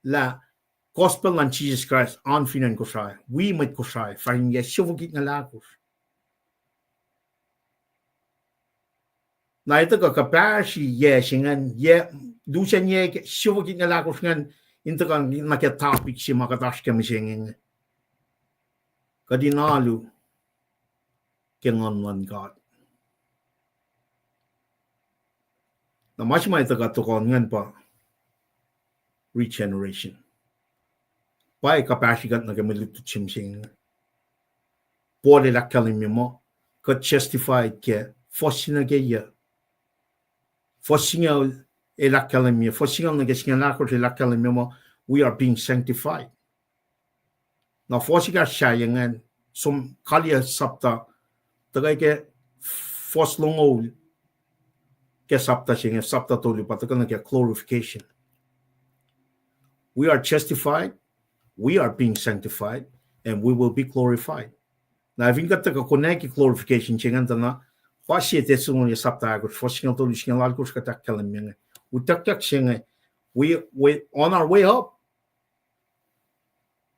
lah gospel luhn Jisus Kraist oan fin acn Kosrae, wi mwet Kosrae fahsr in yac siofok itngucul ahkosr. Na etuh kuh kuhpahsri yac se ingacn, yac, lusen yac siofok itngucul ahkosr ingacn, in tuhkuh nuh ke topic se ma kuht oasr kac mihsenge inge. Kuht in alu ke Nguhn luhn God. Na ma se ma etuh kuht tohkoh ingacn pa regeneration. Pa kuhpahsri kuht nuh ke mwe lutlut se mihsenge inge. Paul el ahkkahlwemye muh kuht justified ke fuhs se nuh ke yac. Fuhs singucul el ahkkahlwemye, fuhs singucul nuh ke singucul ahkosr el ahkkahlwemye muh we are being sanctified. Na fuhs ekahsr sahyac ingacn, som kaliyac sapta, tuhkuh ke fuhs longoul ke sapta se inge, sapta tolu pa tuhkuh nuh ke glorification. We are justified, we are being sanctified, and we will be glorified. Na fin kuht tuhkuh konwacack glorification se ingacn tuh na, pa Sie Thessalonians sapta ahkosr, fuhs singucul tolu, singucul alkosr kuht ahkkahlwemye inge. Utuckyak se inge, we, we on our way up.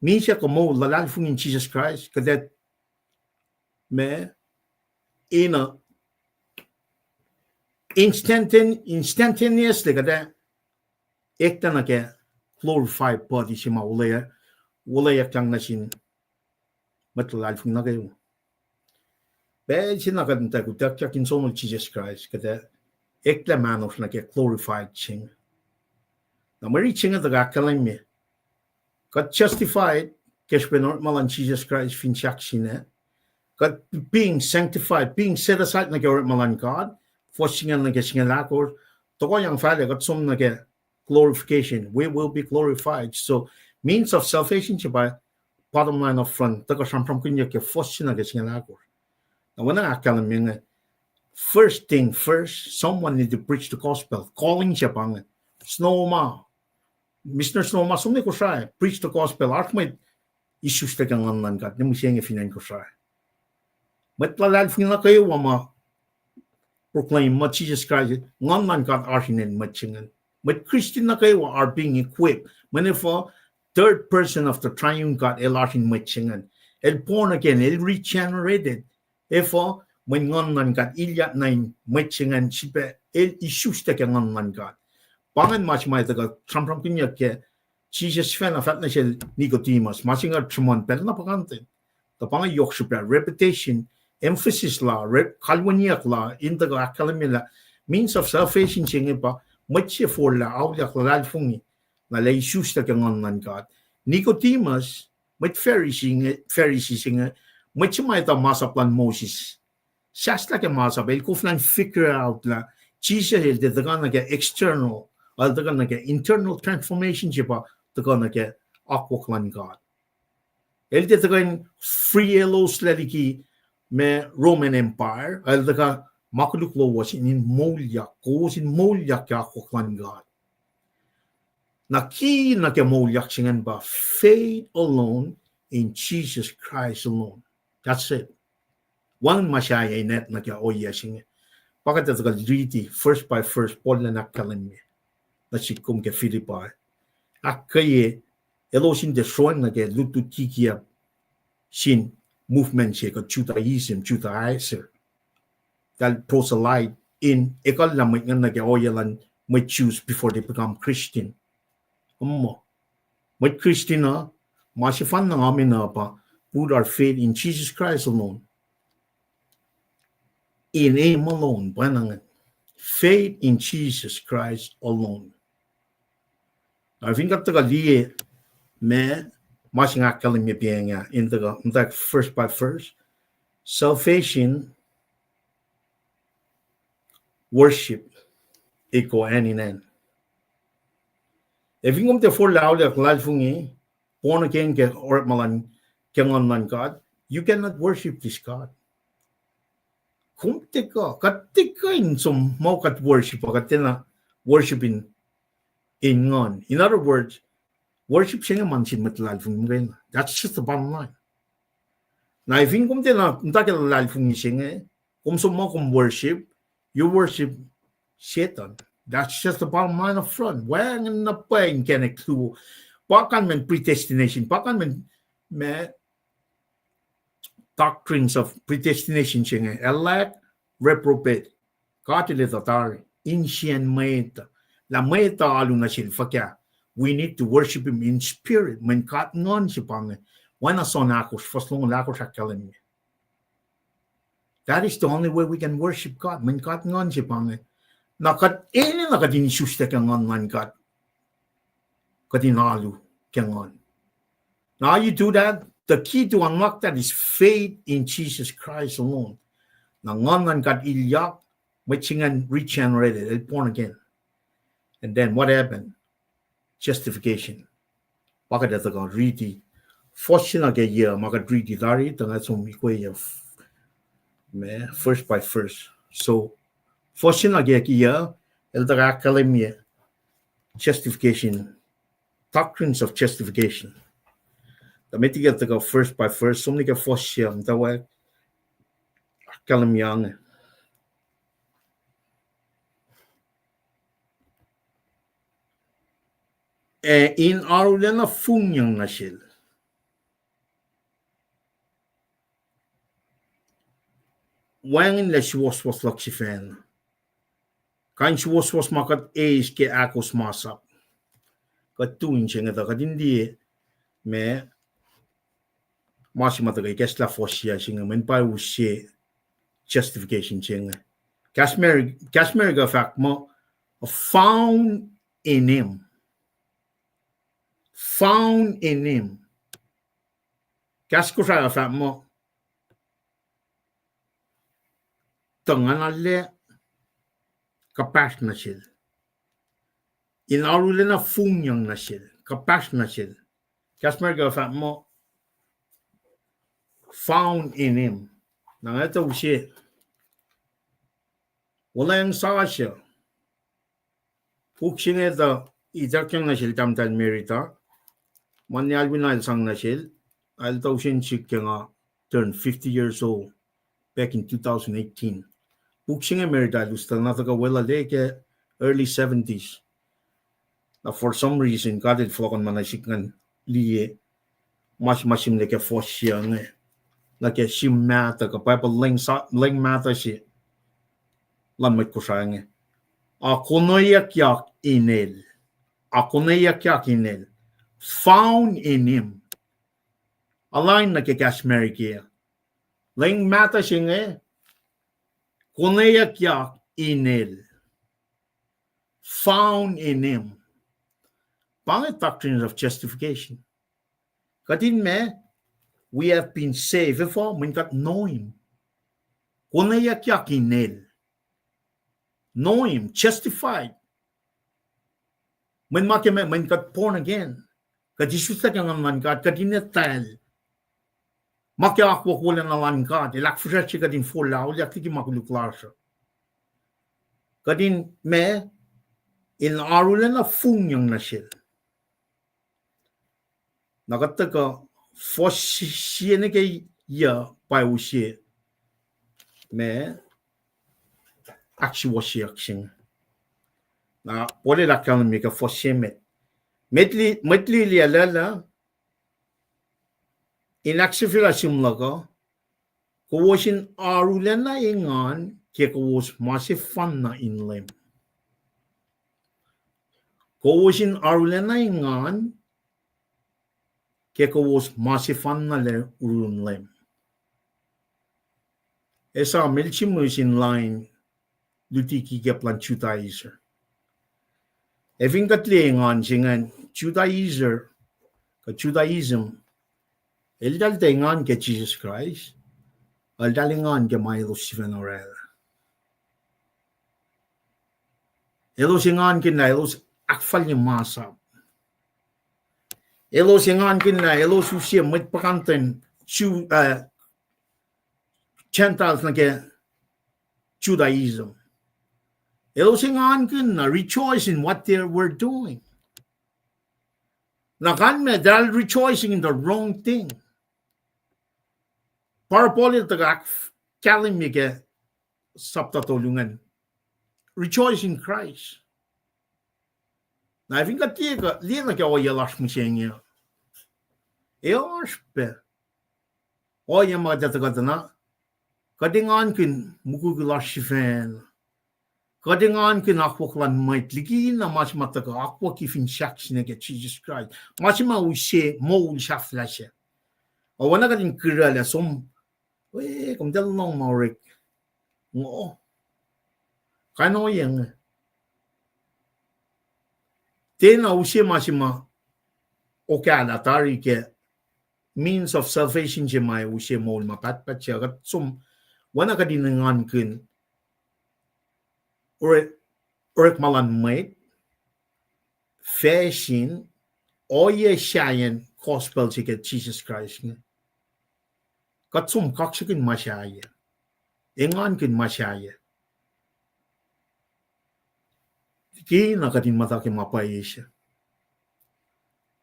Misac kuh moul luhlahlfongi in Jisus Kraist, kuht ac, ma, in a instantan-, instantaneously kuht ac eklac nuh ke glorified body se ma olweacng, olweyucklang nuh sin mwet luhlahlfongi nuh kwewa. Pacl se na kuht in tuh utuckyak in sonol Jisus Kraist, kuht ac eklac mahnosr nuh ke glorified se inge. Na mwe rit se inge tuhkuh ahkkahlwemye kuht justified ke srihpen orekma luhn Jisus Kraist fin sahk sina. Kuht being sanctified, being set aside nuh ke orekma luhn God, fuhs singucul nuh ke singucul ahkosr, tohkohyang fahlac kuht som nuh ke glorification. We will be glorified. So, means of salvation se pa bottom line up front, tuhkuh sramsramkihnyuck ke fuhs se nuh ke singucul ahkosr. Na oacna ahkkahlwemye inge, first thing first, someone need to preach the gospel. Calling se pa inge. Snow ma, Mister Snow ma, som nuh Kosrae, preach the gospel. Oasr mwet isuslac ke Nguhn luhn God, ne mihsenge fin acn Kosrae. Mwet luhlahlfongi nuh kwewa ma proclaim muh Jisus Kraist, Nguhn luhn God oasr inen mwet se ingacn. Mwet Christian nuh kwewa are being equipped. Mweyen efuh, third person of the triune God el oasr in mwet se ingacn. El born again, el regenerated. Efuh, mweyen Nguhn luhn God ilyak nuh in mwet se ingacn srihpac el isuslac ke Nguhn luhn God. Pa ingacn ma se ma etuh kuht sramsramkihnyuck ke Jisus sifacna fahk nuh sel Nicodemus, ma se inge sruhmuhn pacl na puhkantwen. Tuh pa inge yohk srihpac repetition, emphasis la, kalweniyuck la in tuhkuh ahkkahlwemye lah means of salvation se inge pa mwet se forlah auliyak luhlahlfongi, na lah isuslac ke Nguhn luhn God. Nicodemus, mwet Pharisee inge, Pharisee se inge, mwet se ma etuh masap luhn Moses. Sahslah ke masap, el koflah in figure out lah Jisus el tiac tuhkuh nuh ke external, el tuhkuh nuh ke internal transformation se pa tuhkuh nuh ke akwuck luhn God. El tiac tuhkuh in free elos lac liki ma Roman Empire, el tuhkuh ma koluk lowos in moulyak, kowos in moulyak ke akwuck luhn God. Na ki nuh ke moulyak se ingacn pa faith alone in Jesus Christ alone. That's it. Wacngihn ma sahyac in etuh nuh ke ohiyac se inge. Pa kuht ac tuhkuh riti verse by verse, Paul elan ahkkahlwemye nuh sihk kom ke Philippi. Ahkkweye elos in tiac sroacng nuh ke lutlut kikiacp sin movement se kuh Judaism, Judaizer. Eltahl proselyte in ekuhllah mwet ingacn nuh ke ohiyac luhn mwet Jews before they become Christian. Muh, mwet Christian uh, ma sefanna nga enenuh pa put our faith in Jesus Christ alone. In him alone, pwacnwacng. Faith in Jesus Christ alone. Na fin kuht tuhkuh liye ma, ma se nga ahkkahlwemye pacna, in tuhkuh, in tuhkuh verse by verse. Salvation, worship, ac go hand in hand. Ac fin kom tiac forlah auliyak luhlahlfongi, born again ke orekma luhn, ke Nguhn luhn God, you cannot worship this God. Kom tiac kuh, kuht tiac kuh in som ma kuht worship uh, kuht tiacna worship in, in Nguhn. In other words, worship se inge ma nuh sin mwet luhlahlfongi muhkwena. That's just the bottom line. Na fin kom tiacna muhta ke luhlahlfongi se inge, kom som ma kom worship, you worship Satan. That's just the bottom line up front. Wacngihn na pwacye inkacnek luo. Pa kalmacn predestination, pa kalmacn ma doctrines of predestination se inge, elect, reprobate. God El etuh tari insiyacn mwet uh, lah mwet uh alu nuh sel fuhkah. We need to worship him in spirit. Mweyen God Nguhn se pa inge. Oacna John ahkosr, fuhs longoul ahkosr ahkkahlwemye. That is the only way we can worship God. Mweyen God Nguhn se pa inge. Na kuht enenuh kuht in isuslac ke Nguhn luhn God, kuht in alu ke Nguhn. Now you do that, the key to unlock that is faith in Jesus Christ alone. Na Nguhn luhn God ilyak, mwet se ingacn regenerated, el born again. And then what happened? Justification. Pa kuht ac tuhkuh riti. Fuhs se na ke yac ma kuht riti tari, tuh nga som ikwe yac, ma, verse by verse. So, fuhs se na ke yac, el tuhkuh ahkkahlwemye justification, doctrines of justification. Tuh met liki kuht tuhkuh verse by verse, som nuh ke fuhs se, tuh wacngihn ahkkahlwemye inge. Ac in arulacna fungyang nuh sel. Wacngihnlac suwohswohs luhk sifacna. Kain suwohswohs ma kuht eis ke ahkos masap. Kuht tu in se inge tuh kuht in liye ma, ma se ma tuhkuh ikacslah fuhs se inge, mweyen pa use justification se inge. Kahs America, kahs America fahk muh, found in him. Found in him. Kahs Kosrae fahk muh, tuh nga na lac kuhpahsr nuh sel. In arulacna fungyang nuh sel, kuhpahsr nuh sel. Kahs America fahk muh, found in him. Na nga tuh use wuhlweacng sasuc. Puk se inge tuh ituckyang nuh sel tahmtahel Mary tuh, ma Alwina el sang nuh sel, el tuh use sik ke nga turn fifty years old back in two thousand eighteen. Puk se inge Mary tuh el us tuh na tuhkuh weluhl ke early seventies. Na for some reason God el fohlohkohnma nuh sik ngan liye ma, ma sihmlac ke fuhs se inge, nuh ke sihm mahtuh kuh Bible leng sa-, leng mahtuh se luhn mwet Kosrae inge. Akonweyuckyak in el. Akonweyuckyak in el. Found in him. Align nuh ke kahs America. Leng mahtuh se inge, konweyuckyak in el. Found in him. Pa inge doctrine of justification. Kuht in ma, we have been saved. Efuh? Mweyen kuht know him. Konweyuckyak in el. Know him, justified. Mweyen ma ke ma, mweyen kuht born again. Kuht isuslac ke Nguhn luhn God, kuht in etwacl. Ma ke akwuck wolacna luhn God, el ahkfihsracsrye kuht in forlah auliyak liki ma koluk lasr uh. Kuht in ma, in arulacna fungyang nuh sel. Na kuht tuhkuh fuhs sie nuh ke yac pa use ma, ahksuwohsyeyuck se inge. Na Paul el ahkkahlwemye ke fuhs se met. Mwet li-, mwet lili ah lwelah in ahksahfyelah sihmlac luhk uh, kowos in arulacna engan ke kowos ma sefanna in Leum. Kowos in arulacna engan ke kowos ma sefanna lac urun Leum. Esam el sihmihs in lain luti kikiap luhn Judaism. Ac fin kuht liye engan se ingacn, Judaism, kuh Judaism, eltahl tiac engan ke Jisus Kraist, eltahl engan ke ma elos sifacna orwaclah. Elos engankihn lah elos ahkfalye masap. Elos engankihn lah elos use mwet puhkantwen Jew, uh, Gentiles nuh ke Judaism. Elos engankihn na rejoice in what they were doing. Na kalmac, they're rejoicing in the wrong thing. Pa Paul el tuhkuh ahkkahlwemye ke sapta tolu ingacn, rejoice in Christ. Na fin kuht liye, liye nuh ke ohiyac lasr mihsenge, ac oasr pac ohiyac ma kuht tuhkuh tuh na, kuht engankihn mukwikwi lasr sifacna. Kuht engankihn akwuck luhn mwet likina ma se ma tuhkuh akwucki fin sahk se nuh ke Jisus Kraist, ma se ma use moul sahflah sac. Oacna kuht in kihrlac som, we, kom tiac lohng ma orek. Ngo, kain ohiyac inge. Tiacna use ma se ma okahlah tari ke means of salvation se ma use moul ma pahtpaht se, kuht som, oacna kuht in engankihn orek, orekma luhn mwet, facsin, ohiyac sahyacn gospel se ke Jisus Kraist inge. Kuht som kaksakihn ma sahyac, engankihn ma sahyac. Kena kuht in muhta ke ma pwacye se.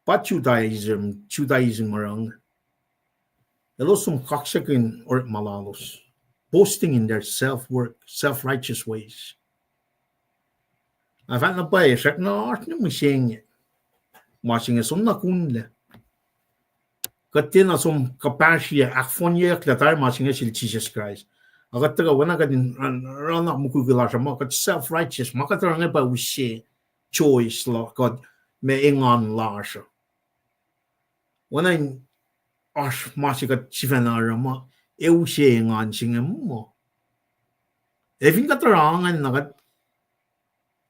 Pa Judaism, Judaism ma oruh inge. Elos som kaksakihn orekma lalos, boasting in their self-work, self-righteous ways. Na fahk na pwacye, srackna oasr nuh mihsenge. Ma se inge som na kunlac. Kuht tiacna som kuhpahsryuc ahkfohnyeyucklac tari ma se inge sel Jisus Kraist. Ac kuht tuhkuh oacna kuht in run, run up mukwikwi lasr uh ma kuht self-righteous, ma kuht oruh inge pa use choice luhk, kuht ma engan lasr uh. Oacna in oasr ma se kuht sifacna oruh ma ac use engan se inge muh. Ac fin kuht oruh ingacn na kuht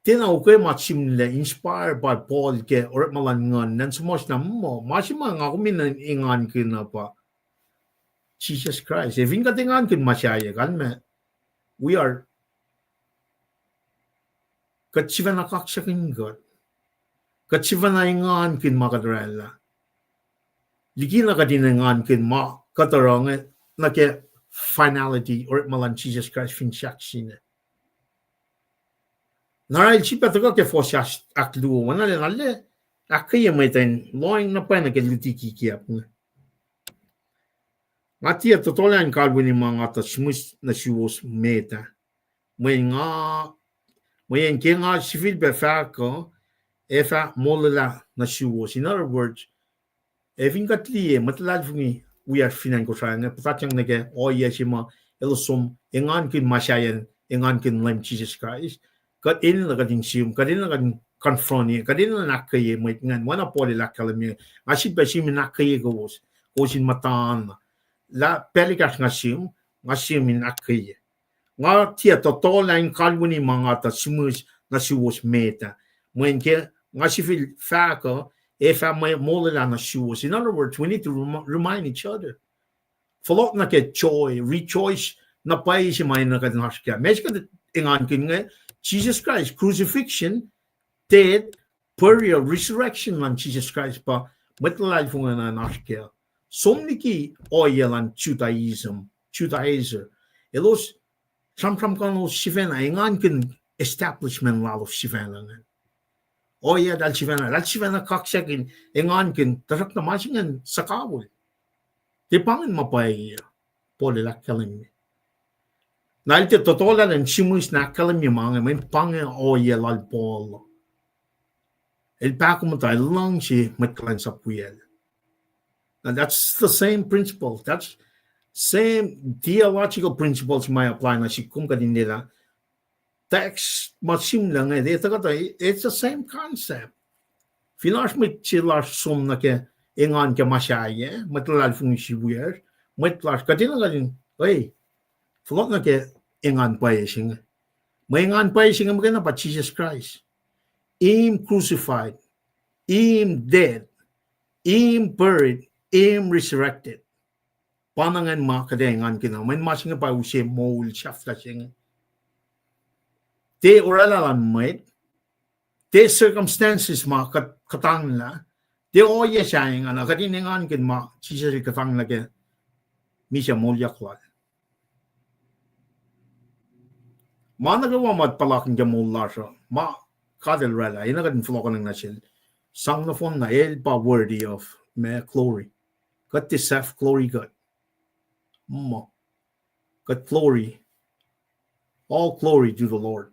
tiacna ukwe ma sihmlac inspired by Paul ke orekma luhn nguhn, ngan suhmuhslah muh ma se ma nga kom in engankihn uh pa Jisus Kraist. Ac fin kuht engankihn ma sahyac, kalmac, we are, kuht sifacna kaksakihn kuht. Kuht sifacna engankihn ma kuht orwaclah. Likina kuht in engankihn ma kuht oruh inge nuh ke finality, orekma luhn Jisus Kraist fin sahk se inge. Na el sifilpac tuhkuh ke fuhs ahk-, ahkluo, oacna lwelah lah ahkkweye mwet an lohacng na pwacye nuh ke luti kikiap inge. Nga tiac tohtohlah in kalweni ma nga tuh sihmihs nuh suwos met ah. Mweyen nga, mweyen ke nga sifilpac fahk uh, ac fah molwelah nuh suwos. In other words, ac fin kuht liye mwet luhlahlfongi wiyacsr fin acn Kosrae inge, puhtatyang nuh ke ohiyac se ma elos som engankihn ma sahyac, engankihn Leum Jisus Kraist, kuht enenuh kuht in sihm, kuht enenuh kuht in confront-i, kuht enenuh in ahkkweye mwet ingacn, oacna Paul el ahkkahlwemye, nga sifilpac sihm in ahkkweye kowos, kowos in muhta na. Lah pacl ekahsr nga sihm, nga sihm in ahkkweye. Nga tiac tohtohlah in kalweni ma nga tuh sihmihs nuh suwos met ah. Mweyen ke nga sifil fahk uh, ac fah mwe molwelah nuh suwos. In other words, we need to rem-, remind each other. Fohlohk nuh ke joy, rejoice, na pwacye se ma enenuh kuht in oasr kac. Ma se kuht engankihn inge, Jisus Kraist, crucifixion, death, burial, resurrection luhn Jisus Kraist pa mwet luhlahlfongi na in oasr kac. Som liki ohiyac luhn Judaism, Judaizer. Elos sramsramkihn lalos sifacna, engankihn establishment lalos sifacna ingacn. Ohiyac eltahl sifacna, eltahl sifacna kaksakihn, engankihn, tuhsruhktuh ma se ingacn suhkawihl. Tiac pa ingacn ma pwacye, Paul el ahkkahlwemye. Na el tiac tohtohlah in sihmihs na ahkkahlwemye ma inge, mweyen pa inge ohiyac lal Paul. El pahkomuhta, el luhngse mwet kuhlwacnsap wiyacl. And that's the same principle. That's same theological principles ma apply nuh sihk kom kuht in liye lah text ma sihmlac inge, e tuhkuh, it's the same concept. Fin oasr mwet se lasr som nuh ke engan ke ma sahyac, mwet luhlahlfongi se wiyacsr, mwet lasr kuht enenuh kuht in, e, fohlohk nuh ke engan pwacye se inge. Mwe engan pwacye se inge muhkwena pa Jisus Kraist. Him crucified, Him dead, Him buried, Him resurrected. Pa na ingacn ma kuht ac engankihn uh, mweyen ma se inge pa use moul sahflah se inge. Tiac oraclah luhn mwet, tiac circumstances ma kuht kuhtanglah, tiac ohiyac sahyac ingacn, kuht in engankihn ma Jisus el kuhtanglah ke misac moulyak lal. Ma nuh kwewa ma puhlakihn ke moul lasr uh, ma God el oraclah, enenuh kuht in fohlohkohnacng nuh sel. Sang nohfohn na el pa worthy of ma glory. Kuht deserve glory kuht. Muh. Kuht glory. All glory to the Lord.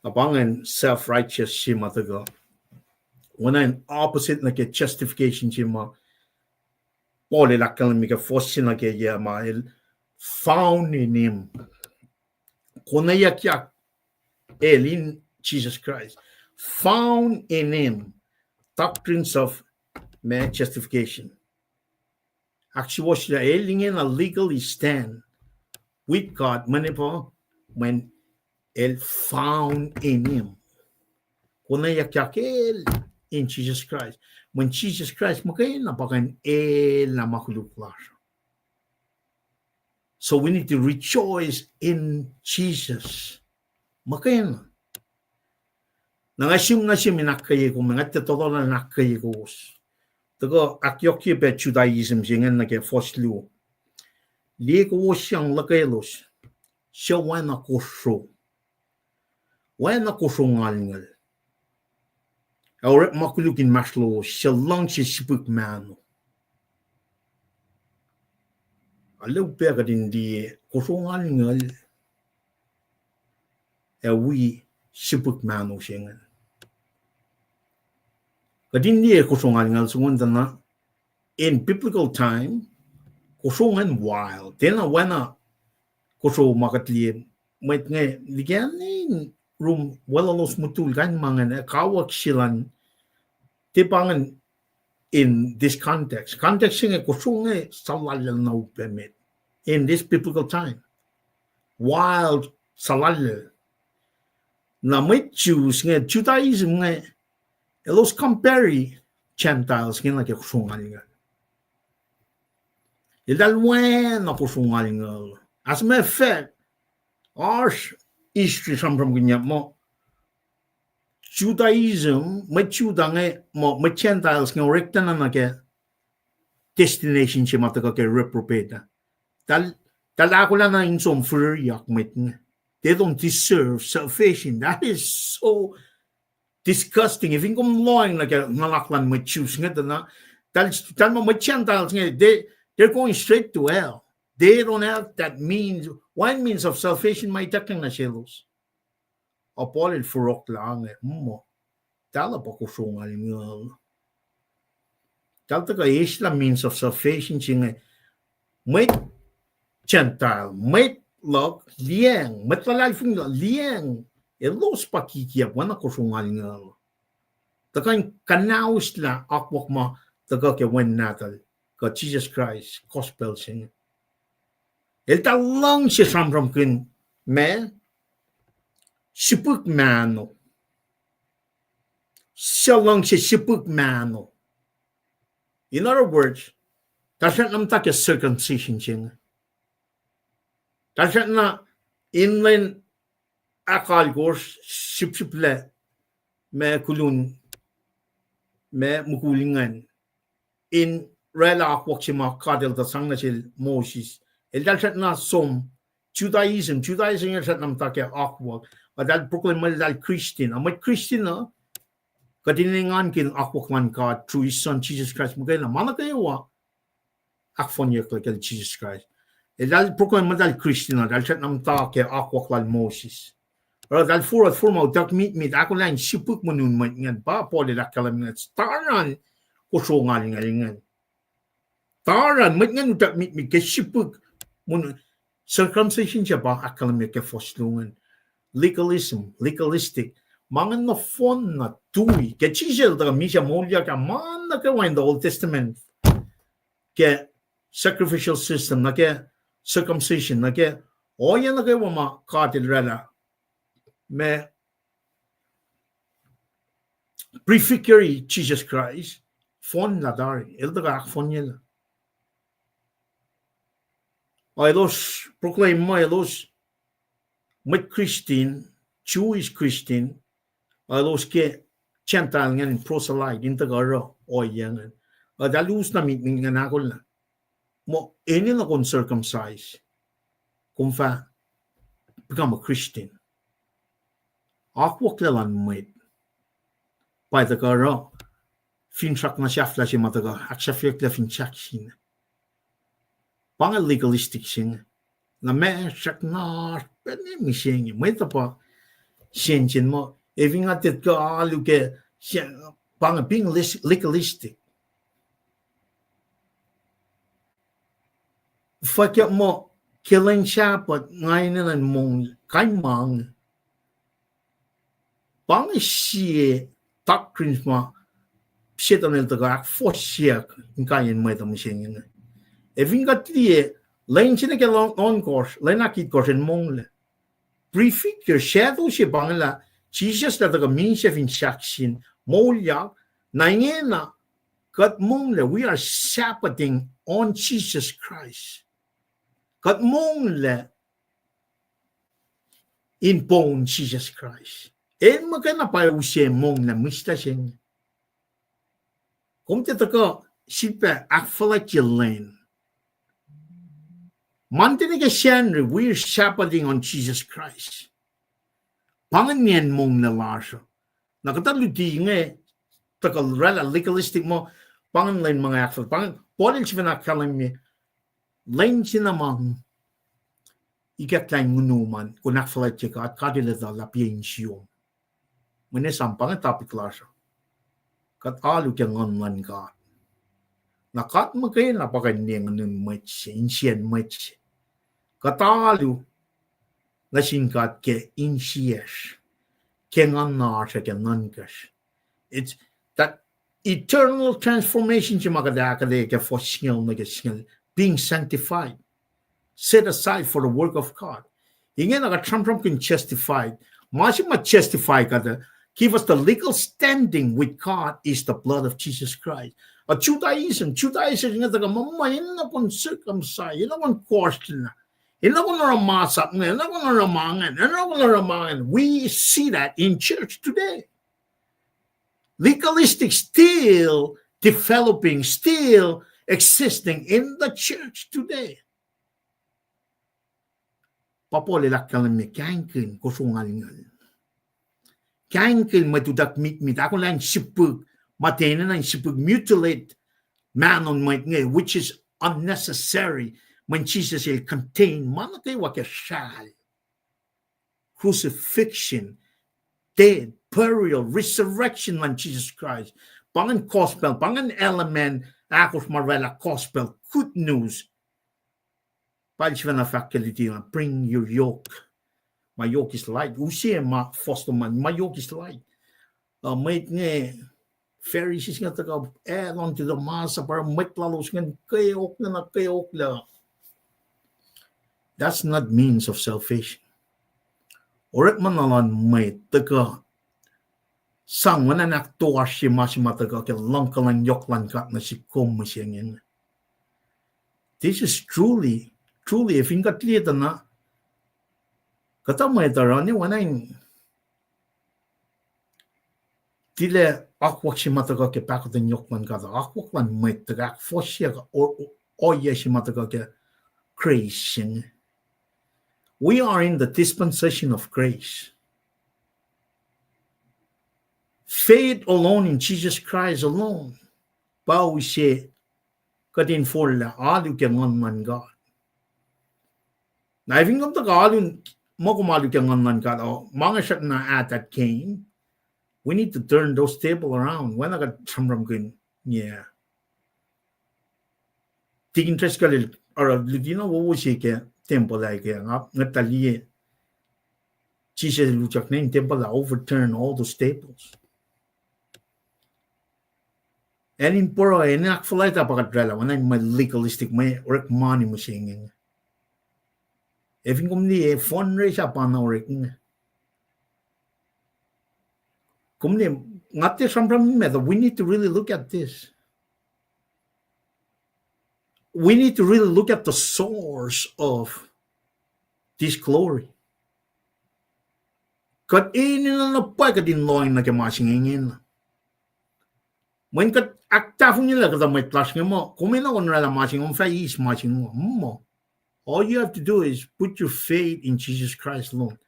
Na pa ingacn self-righteous se ma tuhkuh. Oacna in opposite nuh ke justification se ma Paul el ahkkahlwemye ke fuhs se nuh ke yac ma el found in Him. Konweyuckyak el in Jesus Christ. Found in Him. Doctrines of ma justification. Ahksuwohsyelah el ingena legally stand with God, mweyen pa, mweyen el found in Him. Konweyuckyak el in Jesus Christ. Mweyen Jesus Christ muhkwena pa kuh in el na ma koluk lasr. So we need to rejoice in Jesus. Muhkwena. Na nga sum nuh sum in ahkkweye kom, nga tiac tohtohlah in ahkkweye kowos. Tuhkuh ahkyohkye pac Judaism se ingacn nuh ke fuhs luo. Liye kowos yang luhkwelos, suc oacna kosro. Oacna kosro ngalngel. Ac orekma koluk inmahsrlowos, suc luhngse sipihk mahno. Arlac upac kuht in liye kosro ngalngel ac wi sipihk mahno se ingacn. Kuht in liye kosro ngalngel soko tuh na in biblical time, kosro ingacn wild. Tiacna oacna kosro ma kuht liye, mwet inge liki in rum weluhlos mutul kain ma ingacn, kawuck se luhn, tiac pa ingacn in this context. Context se inge kosro inge suhlallacl na upac met in this biblical time. Wild, suhlallacl. Na mwet Jews inge, Judaism inge, elos compare Gentiles inge nuh ke kosro ngalngel. Eltahl oacna kosro ngalngel. As a matter of fact, oasr history sramsramkihnyuck muh Judaism, mwet Judah inge, muh mwet Gentiles inge orektacna nuh ke destination se ma tuhkuh ke reprobate. Eltahl, eltahl ahkolah na in som fihrihryak mwet inge. They don't deserve salvation. That is so disgusting. If in kom lohacng nuh ke nuhnak luhn mwet Jews inge tuh na, eltahl, eltahl muh mwet Gentiles inge, they, they're going straight to hell. They don't have that means, one means of salvation ma ituckyang nuh selos. Ac Paul el forohklah inge, muh, eltahl pa kosro ngalngel. Eltahl tuhkuh eislah means of salvation se inge. Mwet Gentile, mwet luhk, liyacacng, mwet luhlahlfongi, liyacacng, elos pa kikiacp oacna kosro ngalngel. Tuhkuh in kuhnauslah akwuck ma tuhkuh ke Wen Nahtuhl, kuh Jisus Kraist, gospel se inge. Eltahl luhngse sramsramkihn ma sipihk mahno. Suc luhngse sipihk mahno. In other words, eltahl srackna muhta ke circumcision se inge. Eltahl srackna in lwen ahkalkosr sipsiplac ma kolun ma mukul ingacn in oraclah akwuck se ma God el tuh sang nuh sel Moses. Eltahl srackna som Judaism, Judaism el srackna muhta ke akwuck. Eltahl proclaim eltahl Christian. Ac mwet Christian uh, kuht in engankihn akwuck luhn God through his son Jesus Christ. Muhkwena ma nuh kwewa ahkfohnyucklac kacl Jesus Christ. Eltahl proclaim muh eltahl Christian, eltahl srackna muhta ke akwuck lal Moses. Oruh eltahl forfor ma utuck mitmit, ahkolah in sipihk monun mwet ingacn, pa Paul el ahkkahlwemye inge, taran kosro ngalngel ingacn. Taran mwet ingacn utuck mitmit ke sipihk monun, circumcision se pa ahkkahlwemye ke fuhs luo ingacn. Legalism, legalistic. Ma ingacn nohfohn na tui. Ke Jisus el tuhkuh misac moulyak ah, ma nuh kwewa in the Old Testament ke sacrificial system, nuh ke circumcision, nuh ke ohiyac nuh kwewa ma God el oraclah, ma prefigure Jisus Kraist, fohnlah tari, el tuhkuh ahkfohnyelah. Ac elos proclaim muh elos mwet Christian, Jewish Christian, ac elos ke Gentile ingacn proselyte, in tuhkuh oruh ohiyac ingacn. Ac eltahl us na mitmit ingacn ahkolah muh enenuh kom circumcise, kom fah become a Christian. Akwuck luhn mwet pa tuhkuh oruh finsrak na sahflah se ma tuhkuh ahksahfyucklac fin sahk sin. Pa inge legalistic se inge. Na ma srackna pacna mihsenge, mwet uh pa sensen muh, ac fin nga tiac kuh alu ke, pa inge being legalistic. Fwackyuck muh ke lwen Sahpuht nga enenuh in monglac, kain ma inge. Pa inge sie doctrines ma Setuhn el tuhkuh ahkfohsyeyuck inkaiyacn mwet uh mihsenge inge. Ac fin kuht liye, lwen se nuh ke ohnkohsr, lwen ahkitkosr el monglac. Prefigure, shadow se pa inge lah Jisus el tuhkuh misac fin sahk sin, moulyak, na ingena kuht monglac, we are Sabbathing on Jesus Christ. Kuht monglac in poun Jisus Kraist. El muhkwena pa use monglac mihslac se inge. Kom tiac tuhkuh sifilpac ahkfuhlwactye lwen. Monday nuh ke Sacnri, we are Sabbathing on Jesus Christ. Pa ingacn monglac lasr uh. Na kuhtuh luti inge tuhkuh oraclah legalistic muh, pa ingacn lwen ma nga ahkfuhlwact. Pa ingacn Paul el sifacna ahkkahlwemye, lwen se na ma ikacklah in nguhnum an, kom ahkfuhlwactye God, God el etuh lah pa insiyom. Mweyen esam pa inge topic lasr uh. Kuht alu ke Nguhn luhn God. Na God muhkwena pa kuh in enenweyuck mwet se, insiyacn mwet se. Kuht alu nuh sin God ke insiyacsr, ke nguhnasr ac ke nuhnkacsr. It's that eternal transformation se ma kuht ahkuhtweyac ke fuhs singucul nuh ke singucul, being sanctified, set aside for the work of God. Ingena kuht sramsramkihn justified. Ma se ma justify kuht, give us the legal standing with God is the blood of Jesus Christ. A Judaism, Judaism inge tuhkuh muh, muh enenuh kom circumcise, enenuh kom kohsrlah, enenuh kom oruh masap inge, enenuh kom oruh ma inge, enenuh kom oruh ma inge. We see that in church today. Legalistic still developing, still existing in the church today. Pa Paul el ahkkahlwemye kahingkihn kosro ngalngal. Kahingkihn mwet utuck mitmit, ahkolah in sipihk, ma tiac enenuh in sipihk, mutilate mahno in mwet inge, which is unnecessary, mweyen Jisus el contain ma nuh kwewa ke sral. Crucifixion, death, burial, resurrection luhn Jisus Kraist. Pa ingacn gospel, pa ingacn element ahkosr ma oraclah gospel, good news. Paul sifacna fahk ke luti, bring your yoke. My yoke is light. Use ma fohs lom an, my yoke is light. Uh, mwet inge, Pharisees inge tuhkuh add on to the masap, pa mwet lalos ingacn kweok na, na kweok lah. That's not means of salvation. Orekma na luhn mwet tuhkuh sang oacna in ahktoasrye ma se ma tuhkuh ke luhngkuhlwacng yohk luhn God nuh sihk kom mihsenge inge. This is truly, truly, ac fin kuht liye tuh na, kuhtuh mwet oruh ne oacna in tilac akwuck se ma tuhkuh ke pahkotwen yohk luhn God, akwuck luhn mwet tuhkuh ahkfohsyeyuck, o-, o-, ohiyac se ma tuhkuh ke grace se inge. We are in the dispensation of grace. Faith alone in Jesus Christ alone. Pa use kuht in forlah alu ke Nguhn luhn God. Na fin kom tuhkuh alu, muh kom alu ke nguhn luhn God, oh, ma inge srackna at that came. We need to turn those table around. Oacna kuht sramsramkihn, yeah. Tikin Driscoll el oruh luti na wowo se ke tempuhl ah ke nga, nga tuh liye. Jisus el utyak nuh in tempuhl ah, overturn all those tables. Acn in pruhe, acn in ahkfuhlwacta pa kuht oraclah, oacna mwe legalistic, mwe orekma mihsenge. Ac fin kom liye, fundraise ah pa na orek inge. Kom liye, nga tiac sramsram met, we need to really look at this. We need to really look at the source of this glory. Kuht enenuh na pwacye kuht in lohng nuh ke ma se inge ingena. Mweyen kuht ahktahfongyelah kuhtuh mwet lasr inge muh, kom enenuh oraclah ma se inge, kom fah eis ma se inge muh. All you have to do is put your faith in Jesus Christ alone.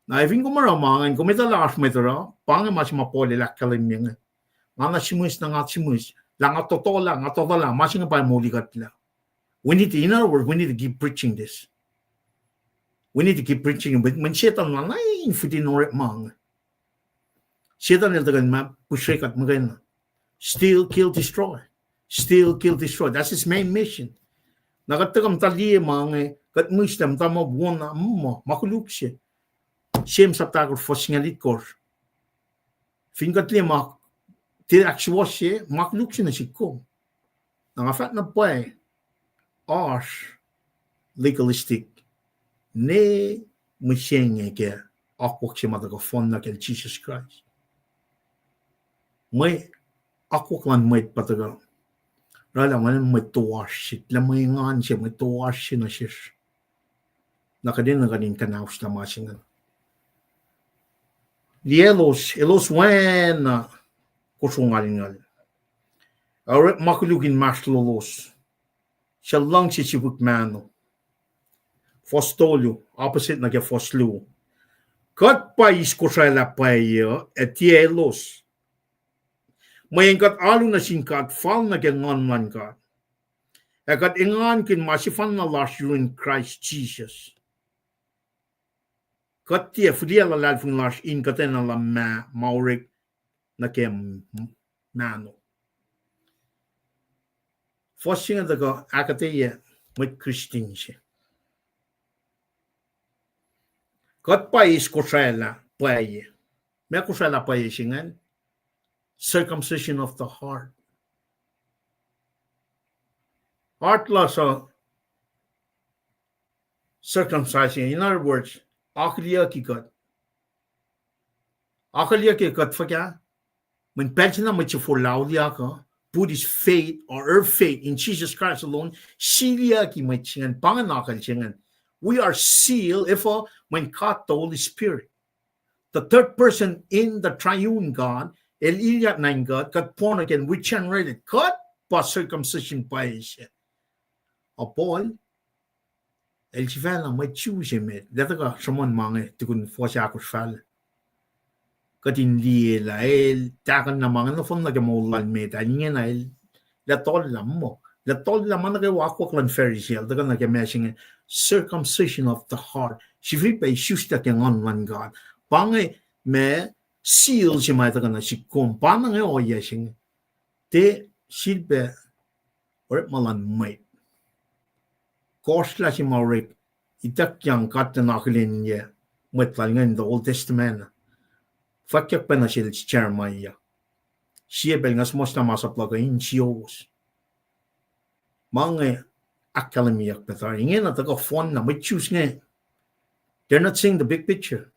Na fin kom oruh ma ingacn, kom etuh lah oasr mwet oruh, pa inge ma se ma Paul el ahkkahlwemye inge. Nga na sihmihs, na nga sihmihs, lah nga tohtohlah, nga tohtohlah, ma se inge pa moli kuhtlac. We need to, in other words, we need to keep preaching this. We need to keep preaching it. Mweyen Setuhn na in fitin orekma inge. Setuhn el tuhkuh in ma pihsre kuht muhkwena. Steal, kill, destroy. Steal, kill, destroy. That's his main mission. Na kuht tuhkuh muhta liye ma inge, kuht mihslac muhta ma wona muh ma koluk se. James sapta ahkosr fuhs singucul itkohsr. Fin kuht liye ma tiac ahksuwohsye, ma koluk se nuh sihk kom. Na nga fahk na pwacye, oasr legalistic ne mihsenge ke akwuck se ma tuhkuh fohnna kacl Jisus Kraist. Mwe akwuck luhn mwet pa tuhkuh oraclah ma mwet toasr se, lah mwe engan se, mwet toasr se nuh sesr. Na kuht enenuh kuht in kuhnauslah ma se ingacn. Liye elos, elos oacna kosro ngalngal. Orekma koluk inmahsrlolos. Suc luhngse sifilpac mahno. Fuhs tolu, opposite nuh ke fuhs luo. Kuht pa eis kosralah pwacye uh, ac tiac elos. Mweyen kuht alu nuh sin God fal nuh ke Nguhn luhn God. Ac kuht engankihn ma sefanna lasr yurin Kraist Jisus. Kuht tiac fihliyac luhlahlfongi lasr in kuhtwena luhmah ma orek nuh ke m-, mahno. Fuhs se inge tuhkuh ahkuhtweyac mwet Christian se. Kuht pa eis kosralah pwacye. Ma kosralah pwacye se ingacn, circumcision of the heart. Heart lasr uh circumcising, in other words, akihlyucki kuht. Akihlyucki kuht fuhkah? Mweyen pacl se na mwet se forlah auliyak uh, put his faith or her faith in Jesus Christ alone, siliucki mwet se ingacn, pa ingacn akucl se ingacn. We are sealed, efuh, mweyen God the Holy Spirit, the third person in the triune God, el ilyak nuh in God, kuht born again, regenerated, kuht pa circumcision pwacye se. A Paul, el sifacna mwet Jew se met, lah tuhkuh sruhmuhn ma inge tukun fuhs ahkosr fal. Kuht in liye lah el tahkuhn na ma inge nohfohn nuh ke moul lal met ah, ingena el lah tollah muh, lah tollah ma nuh kwewa akwuck luhn Pharisee, el tuhkuh nuh ke ma se inge, circumcision of the heart. Sifilpac isuslah ke Nguhn luhn God. Pa inge ma seal se ma tuhkuh nuh sihk kom. Pa na inge ohiyac se inge. Tiac sifilpac orekma luhn mwet. Kohsrlah se ma orek, ituckyang God in akihlenyac mwet lal inge in the Old Testament. Fwackyuck pacna sel Jeremiah. Sie pacl nga suhmuhslah masap luhk uh insiowos. Ma inge ahkkahlwemyeyuck pac tari. Ingena tuhkuh fohnna mwet Jews inge, they're not seeing the big picture.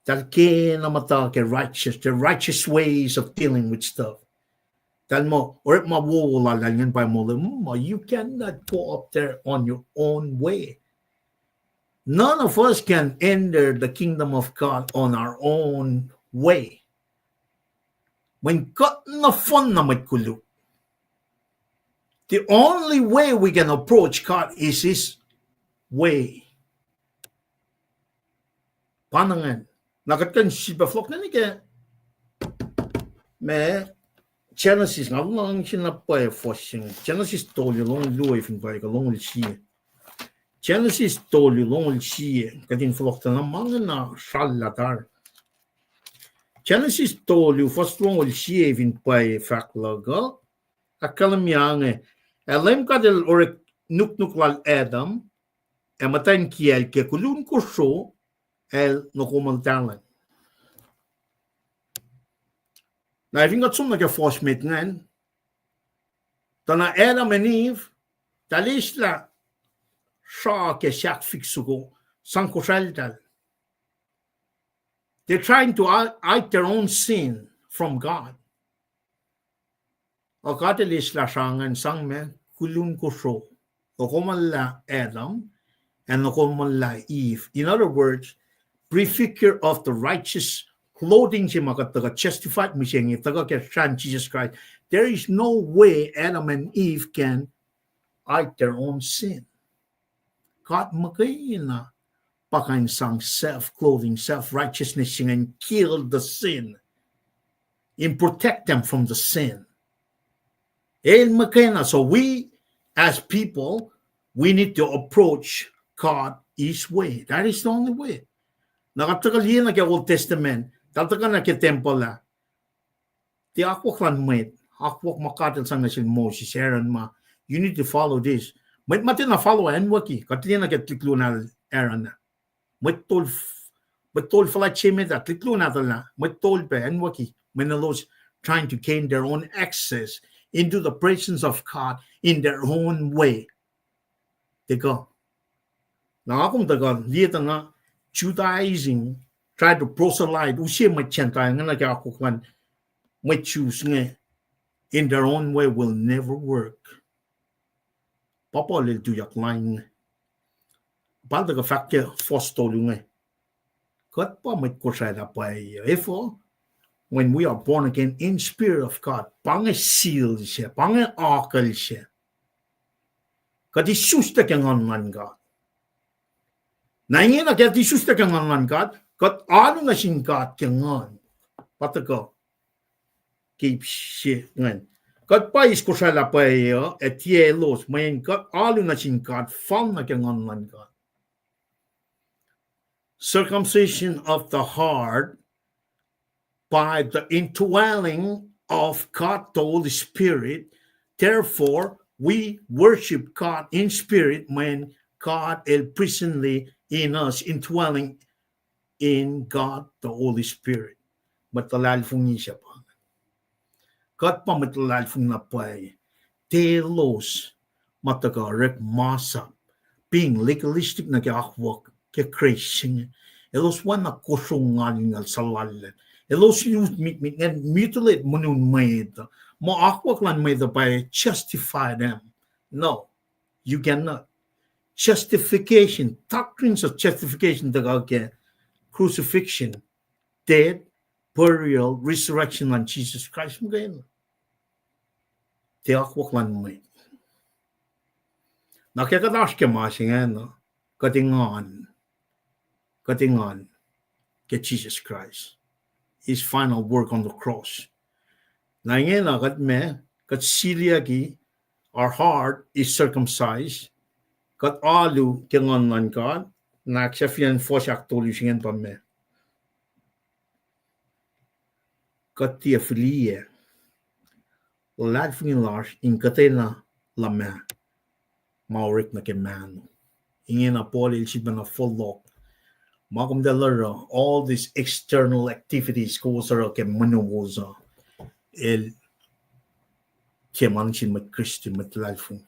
Eltahl kena muhta ke righteous, the righteous ways of dealing with stuff. Eltahl muh orekma wowo lal ingacn pa molo, mm, you cannot go up there on your own way. None of us can enter the kingdom of God on our own way. Mweyen God nohfohn na mwet koluk. The only way we can approach God is His way. Pa na ingacn. Na kuht kuh in sifilpac fohlohk nuh ke ma Genesis, nga luhngse na pwacye fuhs se inge. Genesis tolu, longoul luo fin pwacye kuh longoul sie. Genesis tolu longoul sie, kuht in fohlohk tuh na ma inge na srallah tari. Genesis tolu, fuhs longoul sie fin pwacye fahk luhk uh, ahkkahlwemye inge, ac Leum God El orek nuknuk lal Adam ac muhtwacn kiyacl ke kulun kosro, el nokomuhltahl. Na fin kuht som nuh ke fuhs met ingacn, tuh na Adam and Eve, eltahl eslah sra ke sahk fik soko, sang kosracltahl. They're trying to hi-, hide their own sin from God. Ac God El eslah sra ingacn sang ma, kulun kosro. Nokomuhllah Adam, ac nokomuhllah Eve. In other words, prefigure of the righteous clothing se ma kuht tuhkuh justified mihsenge, tuhkuh ke srahn Jesus Christ. There is no way Adam and Eve can hide their own sin. God muhkwena pa kuh in sang self-clothing, self-righteousness se ingacn, kill the sin, in protect them from the sin. El muhkwena, so we, as people, we need to approach God His way. That is the only way. Na kuht tuhkuh liye nuh ke Old Testament, eltahl tuhkuh nuh ke tempuhl ah, tiac akwuck luhn mwet, akwuck ma God El sang nuh sel Moses, Aaron ma, you need to follow this. Mwet ma tiacna follow acnwucki, kuht liye nuh ke tuhlihk luo nahtuhl Aaron ah. Mwet tol, mwet tol fuhlwact se met ah, tuhlihk luo nahtuhl ah, mwet tol pac acnwucki, mweyen elos trying to gain their own access into the presence of God in their own way. Tiac kuh. Na nga kom tuhkuh liye tuh na Judaism try to proselyte, use mwet Gentile inge nuh ke akwuck luhn mwet Jews inge in their own way will never work. Pa Paul el tuyak lain inge. Pal tuhkuh fahk ke fuhs tolu inge. Kuht pa mwet Kosrae lah pwacye. Efuh? When we are born again in Spirit of God, pa inge seal se, pa inge akucl se. Kuht isuslac ke Nguhn luhn God. Na ingena kuht isuslac ke Nguhn luhn God, kuht alu nuh sin God ke Nguhn. Pa tuhkuh ke ip se ingacn. Kuht pa eis Kosrae lah pwacye uh, ac tiac elos, mweyen kuht alu nuh sin God fal nuh ke Nguhn luhn God. Circumcision of the heart by the indwelling of God the Holy Spirit. Therefore, we worship God in spirit when God is presently in us, indwelling in God the Holy Spirit. Mwet luhlahlfongi se pa. Kuht pa mwet luhlahlfongi na pwacye. Tiac elos ma tuhkuh orek masap, being legalistic nuh ke akwuck ke Kraist se inge. Elos oacna kosro ngal in ngal suhlallacl. Elos use mitmit ingacn mutilate monun mwet. Ma akwuck luhn mwet uh pa justify them. No, you cannot. Justification, doctrines of justification tuhkuh ke crucifixion, death, burial, resurrection luhn Jesus Christ. Muhkwena. Tiac akwuck luhn mwet. Na ke kuht oasr ke ma se ingacn, kuht engan. Kuht engan ke Jesus Christ. His final work on the cross. Na ingena kuht ma, kuht siliyucki, our heart is circumcised. Kuht alu ke Nguhn luhn God. Na ahksahfyelah fuhs ahktolu se ingacn pa ma. Kuht tiac fihliyac luhlahlfongi lasr in kuhtwena luhmah ma orek nuh ke mahno. Ingena Paul el sifacna fohlohk. Ma kom tuh oruh, all these external activities kowos oruh ke monowos uh, el tiac ma nuh sin mwet Christian, mwet luhlahlfongi.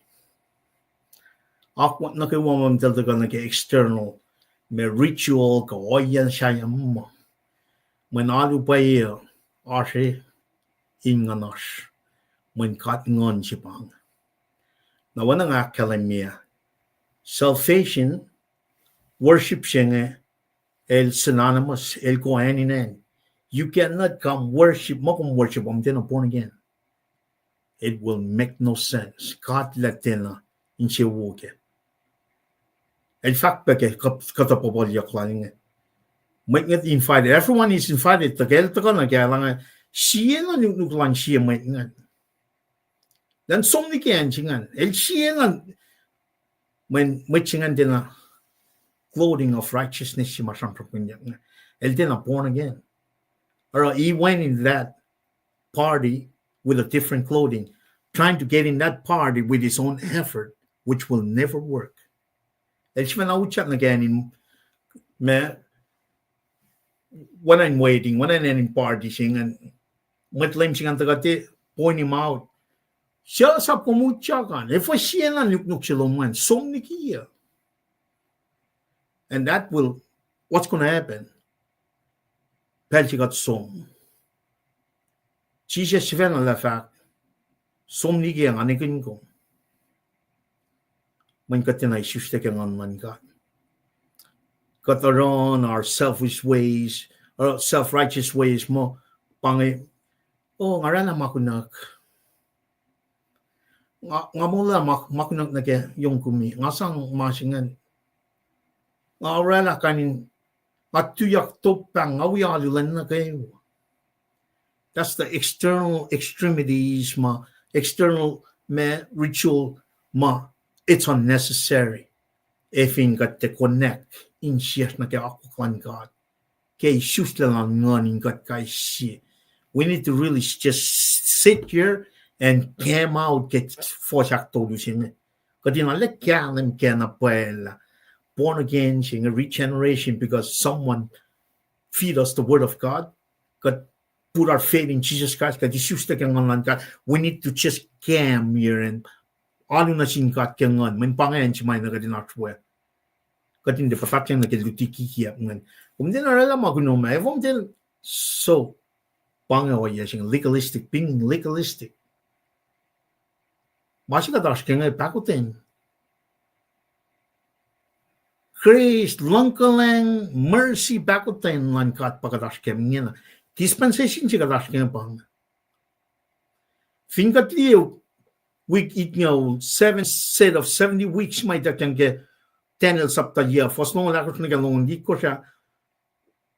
Akwuck nuh kwewa ma eltahl tuhkuh nuh ke external, ma ritual kuh ohiyacn sahyacn ma. Mweyen alu pwacye oasr in nguhnasr, mweyen God Nguhn se pa inge. Na oacna nga ahkkahlwemye, salvation, worship se inge, el synonymous, el go hand in hand. You cannot come worship, ma kom worship, kom tiacna born again. It will make no sense. God lah tiacna insewowo kac. El fahk pac ke kuhtuh puhpuhlyuck lal inge, mwet inge invited, everyone is invited, tuh ke el tuhkuh nuh ke, el inge, sie na nuknuk luhn sie mwet ingacn. Then som liki acn se ingacn, el sie na Mweyen mwet se ingacn tiacna clothing of righteousness se ma sramsramkihnyuck inge. El tiacna born again. Oruh he went in that party with a different clothing, trying to get in that party with his own effort, which will never work. El sifacna utyak nuh kac in, ma, oacna in wedding, oacna in party se ingacn, mwet leum se ingacn tuhkuh tiac point him out. Suc sap kom utyak an? Efuh sie na nuknuk se lom ingacn? Som liki uh. And that will, what's gonna happen? Pacl se kuht som, Jisus sifacna lah fahk, som liki ah, nga nihkihn kom. Mweyen kuht tiacna isuslac ke Nguhn luhn God. Kuht oruh our selfish ways, uh, self-righteous ways muh, pa inge, oh, nga oraclah ma kunuck. Nga, nga molwelah ma, ma kunuck nuh ke yongkumi. Nga sang ma se ingacn. Nga oraclah kain in, nga tuyak top pahng, nga wi alu lwen nuh kwewa. That's the external extremities ma, external ma, ritual ma, it's unnecessary. Ac fin kuht tiac connect insiyacsr nuh ke akwuck luhn God ke isuslac luhn Nguhn in kuht kais sie. We need to really just sit here and camp out ke fuhs ahktolu se inge. Kuht in arlac kahlwem ke na pwacye lah born again se inge, regeneration, because someone feed us the word of God. Kuht put our faith in Jesus Christ, kuht isuslac ke Nguhn luhn God. We need to just camp here and alu nuh sin God ke Nguhn. Mweyen pa ingacn se ma na kuht in oasr we. Kuht in tiac puhtatyang nuh ke luti kikiacp ingacn. Kom tiacna oraclah ma kunom ah, efuh kom tiac, so, pa inge ohiyac se inge, legalistic, being legalistic. Ma se kuht oasr ke inge pahkotwen. Grace, luhngkuhlwacng, mercy, pahkotwen luhn God pa kuht oasr ke ingena. Dispensation se kuht oasr ke inge pa inge. Fin kuht liye wik itngucul, seven set of seventy weeks ma ituckyang ke Daniel sapta yuc, fuhs longoul ahkosr nuh ke longoul itkohsr ah,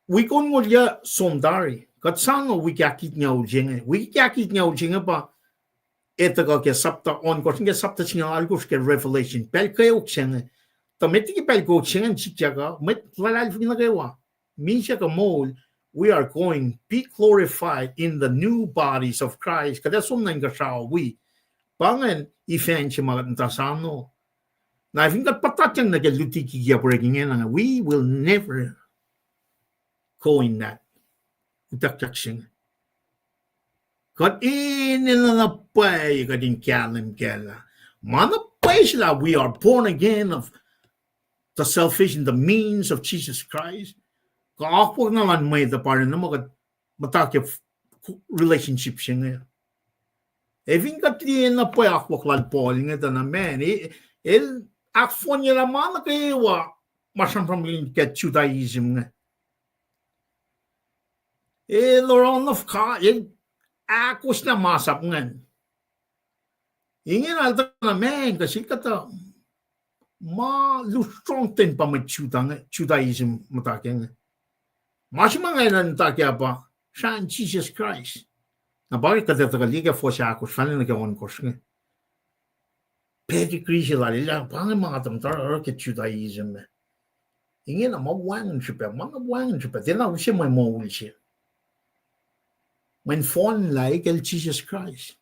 wik onngoul yuc som tari. Kuht sang wik ahkitngucul se inge. Wik ahkitngucul se inge pa, e tuhkuh ke sapta ohnkohsr nuh ke sapta singucul alkohsr ke Revelation. Pacl kweok se inge. Tuh met liki pacl kweok se inge in sikyak uh, mwet luhlahlfongi nuh kwewa, misac kuh moul, we are going be glorified in the new bodies of Christ. Kuht ac som nuh inkuhsrao wi. Pa ingacn event se ma kuht muhta sano. Na fin kuht puhtatyang nuh ke luti kikiacp orek ingena, we will never go in that. Utuckyak se inge. Kuht enenuh na pwacye kuht in kahlwem kac lah ma na pwacye se lah we are born again of the salvation, the means of Jesus Christ. Kuh akwuck na luhn mwet uh pa oacna ma kuht muhta ke relationship se inge. Ac fin kuht liye na pwacye akwuck lal Paul inge tuh na, man, e-, el ahkfohnyelah ma nuh kwewa ma sramsramkihn ke Judaism inge. El oruh onof ka, el ahkoslah masap ingacn. Ingena el tuh na, man, kuh sel kuhtuh ma lusrongten pa mwet Juda inge, Judaism muhta ke inge. Ma se ma nga enenuh in muhta ke ah pa srahn Jisus Kraist. Na pa kuht ac tuhkuh liye ke fuhs ahkosr, fahla nuh ke ohnkohsr inge. Pedigree se lal el ah, pa inge ma nga tuh muhta oruh ke Judaism ah. Ingena ma wacngihn srihpac, ma na wacngihn srihpac, tiacna use mwe moul se. Mweyen fohnlah kacl Jisus Kraist.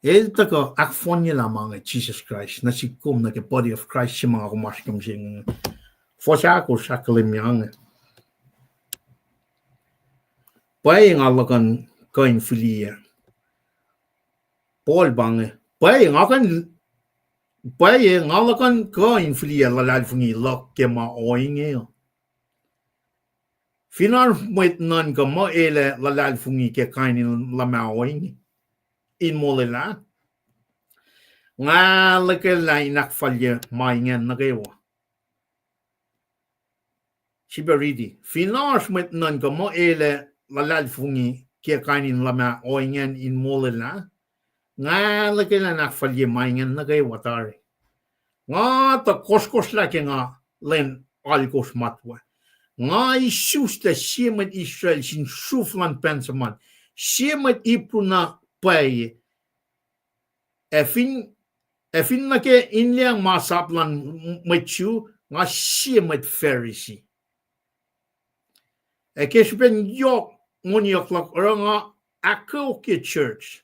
El tuhkuh ahkfohnyelah ma inge Jisus Kraist nuh sihk kom nuh ke body of Christ se ma nga kom oasr ke mihsenge. Fuhs ahkosr ahkkahlwemye inge. Pwacye nga luhkuhn kuh in fihliyac. Paul pa inge, pwacye nga kuh in, pwacye nga luhkuhn kuh in fihliyac luhlahlfongi luhk ke ma ohinge. Fin oasr mwet nuhnkuh muh el ac luhlahlfongi ke kain in luhmah ohinge in molwelah, nga luhkelah in ahkfalye ma ingacn nuh kwewa. Srihpac riti, fin oasr mwet nuhnkuh muh el ac luhlahlfongi ke kain in luhmah ohinge in molwelah, nga luhkelah in ahkfalye ma ingacn nuh kwewa tari. Nga tuh kohsrkohsrlah ke nga lwen alkosr matwac. Nga isuslac sie mwet Israel sin sruf luhn Benjamin, sie mwet Hebrew na pwacye. Ac fin Ac fin nuh ke in liyacacng masap luhn mwet Jew, nga sie mwet Pharisee. Ac ke srihpen yohk moniyuck luhk oruh nga ahkkeokye church.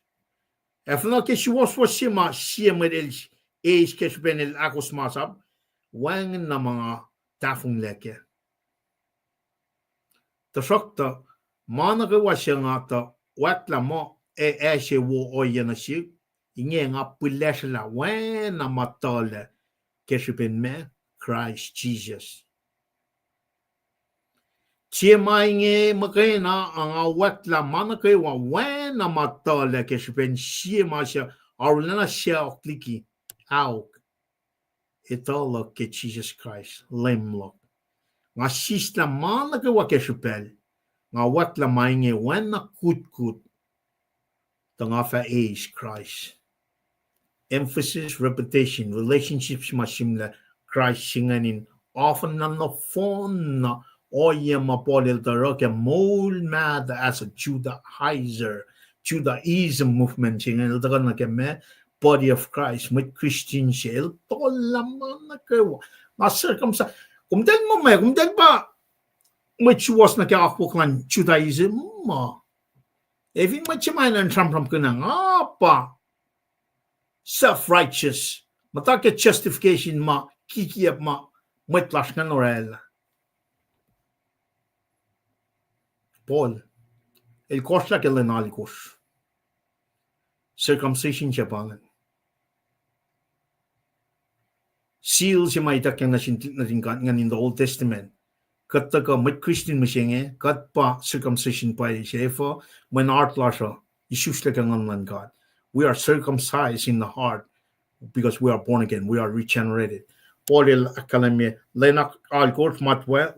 Ac fin nuh ke suwohswohs se ma sie mwet el eis ke srihpen el ahkos masap, wacngihn na ma nga tahfonglac kac. Tuhsruhktuh, ma nuh kwewa suc nga tuh oacklah muh ac, ac se wo ohiyac nuh sihk, inge nga pihlesrlah oacna ma tuhlac ke srihpen ma Kraist Jisus. Sie ma inge muhkwena nga oacklah ma nuh kwewa oacna ma tuhlac ke srihpen sie ma suc arulacna sacohk liki, aok, etuh luhk ke Jisus Kraist, Leum luhk. Nga sislah ma nuh kwewa ke srihpacl, nga oacklah ma inge oacna kutkut, tuh nga fah eis Kraist. Emphasis, repetition, relationship ma sihmlac Kraist se ingacn in often na nohfohn na ohiyac ma Paul el tuh oruh ke moul mahtuh as a Judaizer, Judaism movement se ingacn el tuhkuh nuh ke ma body of Christ, mwet Christian se, el tohllah ma nuh kwewa. Nga circumcise, komtal muh ma, komtal pa mwet suwohs nuh ke akwuck luhn Judaism ma. Ac fin mwet se ma enenuh in sramsramkihn ah, nga pa self-righteous. Muhta ke justification ma kikiacp ma mwet lasr ingacn orwaclah. Paul el kohsrlah ke lwen alkosr. Circumcision se pa ingacn. Seal se ma ituckyang nuh sin, nuhtin God ingacn in the Old Testament. Kuht tuhkuh mwet Christian mihsenge, kuht pa circumcision pwacye se efuh, mweyen heart lasr uh isuslac ke Nguhn luhn God. We are circumcised in the heart because we are born again, we are regenerated. Paul el ahkkahlwemye, lwen alkosr matwac,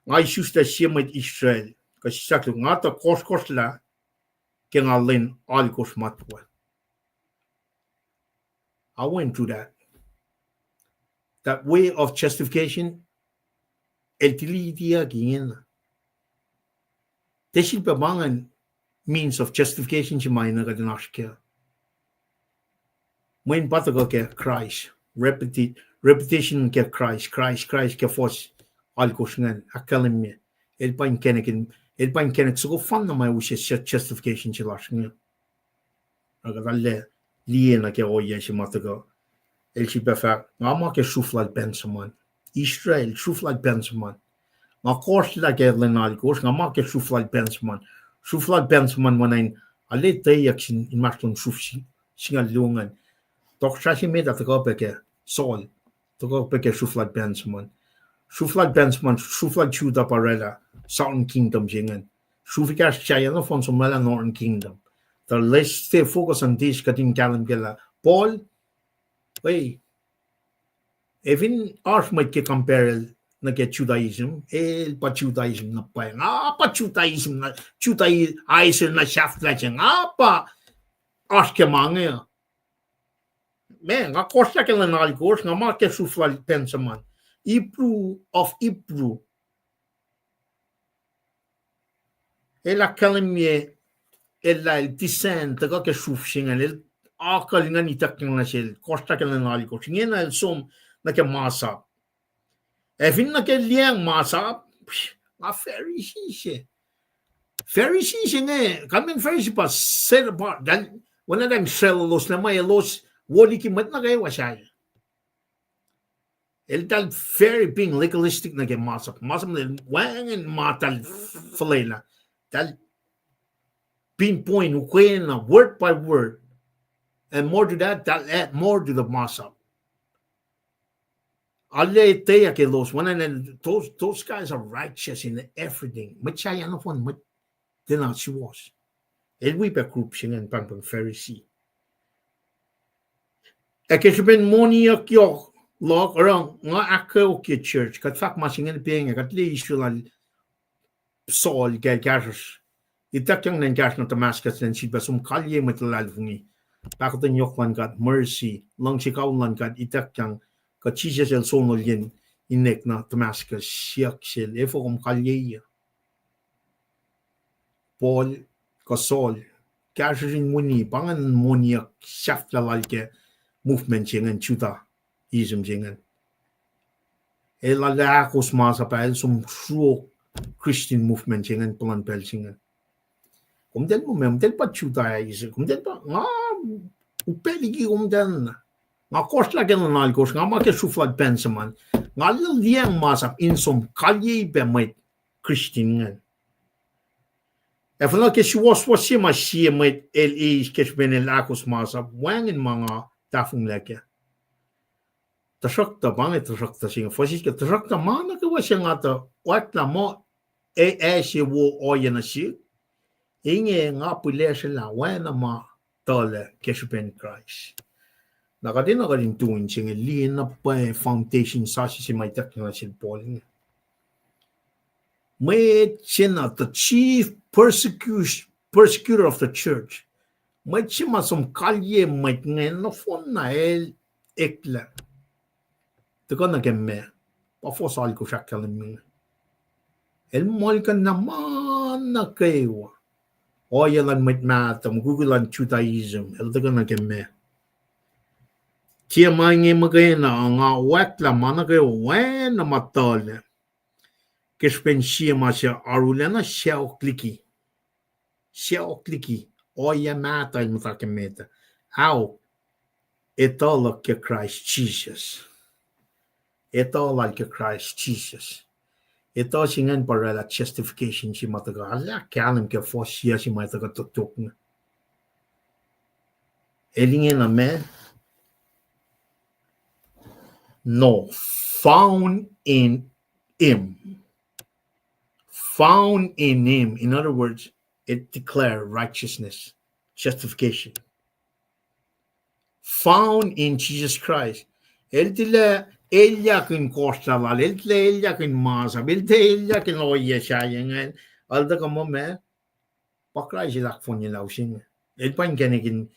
nga isuslac sie mwet Israel. Kuh sislah, nga tuh kohsrkohsrlah ke nga lwen alkosr matwac. I went through that. That way of justification, el tilitiyucki ingena. Tiac sifilpac pa ingacn means of justification se ma enenuh kuht in oasr kac. Mweyen pa tuhkuh ke Kraist, repeti-, repetition ke Kraist, Kraist, Kraist ke fuhs alkosr ingacn, ahkkahlwemye. El pa inkacnek, el pa inkacnek soko fanna ma use justification se lasr inge. Ac kuht arlac liye nuh ke ohiyac se ma tuhkuh. El sifilpac fahk, nga ma ke sruf lal Benjamin. Israel, sruf lal Benjamin. Nga kohsrlah ke lwen alkosr, nga ma ke sruf lal Benjamin. Sruf lal Benjamin oacna in, arlac etweyuck sin inmahsrlon sruf si-, singucul luo ingacn. Tohkohsrah se met ah tuhkuh pac ke Saul. Tuhkuh pac ke sruf lal Benjamin. Sruf lal Benjamin, sruf lal Judah pa orwaclah Southern Kingdom se ingacn. Sruf ekahsr sahyac nohfohn som orwaclah Northern Kingdom. Tuh let's stay focus on this, kuht in kahlwem kac lah Paul, e, ac fin oasr mwet ke compare el nuh ke Judaism, el pa Judaism na pwacye. Nga pa Judaism na, Judaizer na sahflah se, nga pa oasr ke ma inge. Ma, nga kohsrlah ke lwen alkosr, nga ma ke sruf lal Benjamin. Hebrew of Hebrew. El ahkkahlwemye, el lah el descend, tuhkuh ke sruf se ingacn, el akucl ingacn ituckyang nuh sel, kohsrlah ke lwen alkosr. Ingena el som nuh ke masap. Ac fin nuh ke liyacacng masap, nga Pharisee se. Pharisee se inge, kalmacn Pharisee pa set apart, oacna in srwacl elos lah ma elos wo liki mwet nuh kwewa sahyac. Eltahl very being legalistic nuh ke masap. Masap el wacngihn ma eltahl fuhlwelah. Eltahl pinpoint ukwena word by word. And more to that, eltahl add more to the masap. Arlac etweyuck elos, oacna, those, those guys are righteous in everything. Mwet sahyac nohfohn, mwet tiacna suwohs. El wi pac group se ingacn pahngpahng Pharisee. Ac ke srihpen moniyuck yohk luhk, oruh nga ahkkeokye church, kuht fahk ma se ingacn pacnge, kuht liye Israel, Saul ke kahsruhsr. Ituckyang in kahsruh nuh Damascus, elan sifilpac som kalye mwet luhlahlfongi. Pahkotwen yohk luhn God, mercy, luhngse kawihl luhn God, ituckyang, kuh Jisus el sonol yen inek nuh Damascus, siyuck sel, efuh kom kalyei? Paul, kuh Saul, kahsruhsr in wini, pa ingacn moniyuck sahflah lal ke movement se ingacn, Judaism se ingacn. El arlac ahkos masap ah el som sruok Christian movement se ingacn puhlan pacl se ingacn. Komtal muh meac, komtal pa Judaism, komtal pa, nga upac liki komtal na. Nga kohsrlah ke luhn alkosr, nga ma ke sruhf lal Benjamin. Nga liyacacng masap in som kalyei pac mwet Christian ingacn. Ac fin ke suwohswohs se ma sie mwet el eis ke srihpen el ahkos masap, wacngihn ma nga tahfonglac kac. Tuhsruhktuh, pa inge tuhsruhktuh se inge, fuhs eis ke, tuhsruhktuh ma nuh kwewa se nga tuh oacklah muh ac, ac se wo ohiyac nuh sihk, inge nga pihlesrwelah oacna ma tuhlac ke srihpen Kraist. Na kuht enenuh kuht in tu in se inge, liye na pwacye foundation sasuc se ma ituckyang nuh sel Paul inge. Mwet se na the chief persecution, persecutor of the church. Mwet se ma som kalyei mwet inge nohfohn na el eklac. Tuhkuh nuh ke meac, pa fuhs alkosr ahkkahlwemye inge. El muhlkuhnlah ma nuh kwewa. Ohiyac luhn mwet mahtuh, mukwikwi luhn Judaism, el tuhkuh nuh ke meac. Tiac ma inge muhkwena, nga oacklah ma nuh kwewa oacna ma tuhlac ke srihpen sie ma suc arulacna sacohk liki. Sacohk liki ohiyac mahtuh el muhta ke met ah. Ahok, etuh luhk ke Kraist Jisus. Etuh lal ke Kraist Jisus. Etuh se ingacn pa oraclah justification se ma tuhkuh arlac kahlwem ke fuhs sie se ma tuhkuh tohtohk inge. El ingena meac? No, found in him. Found in him. In other words, it declare righteousness, justification. Found in Jesus Christ. El tilac elyah in kohsrlah lal, el tilac elyah in masap, el tilac elyah in ohiyac sahyac ingacn, el tuhkuh muh meac, pa Kraist el ahkfohnyelah use inge. El pa inkacnek in,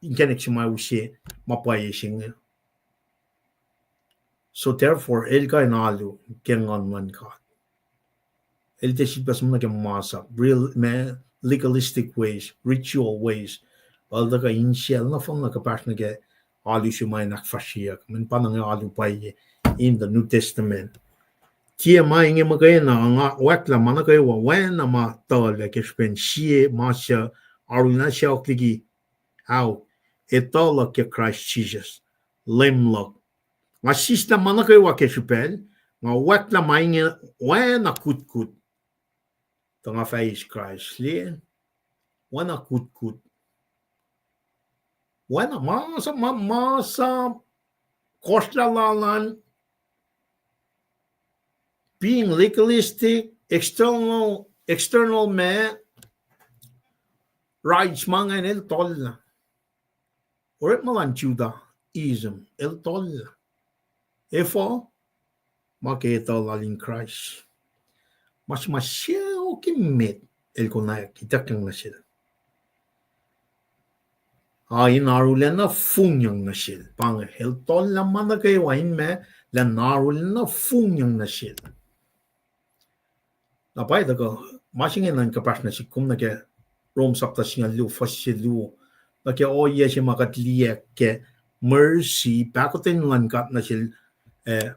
inkacnek se ma use ma pwacye se inge. So therefore, el kuh in alu ke Nguhn luhn God. El tiac sifilpac som nuh ke masap, real, ma, legalistic ways, ritual ways. El tuhkuh insiyacl nohfohn na kuhpahsr nuh ke alu se ma in ahkfahsryeyuck. Mweyen pa na inge alu pwacye in the New Testament. Tiac ma inge muhkwena, nga oacklah ma nuh kwewa oacna ma tuhlac ke srihpen sie ma suc arulacna sacohk liki, ahok, etuh luhk ke Kraist Jisus, Leum luhk. Nga sislah ma nuh kwewa ke srihpacl, nga oacklah ma inge oacna kutkut. Tuh nga fah eis Kraist, liye, oacna kutkut. Oacna masap, ma, masap, kohsrlah lal an, being legalistic, external, external ma, rites ma ingacn el tollah. Orekma luhn Judaism el tollah. Efuh? Ma ke etuh lal in Kraist. Ma se ma sacohk emet el konwacack ituckyang nuh sel, a in arulacna fongyang nuh sel. Pa inge, el tollah ma nuh kwewa in ma, elan arulacna fongyang nuh sel. Na pwacye tuhkuh, ma se inge na in kuhpahsr nuh sihk kom nuh ke Rom sapta singucul luo, fuhs se luo, nuh ke ohiyac se ma kuht liye ke mercy, pahkotwen luhn God nuh sel, eh,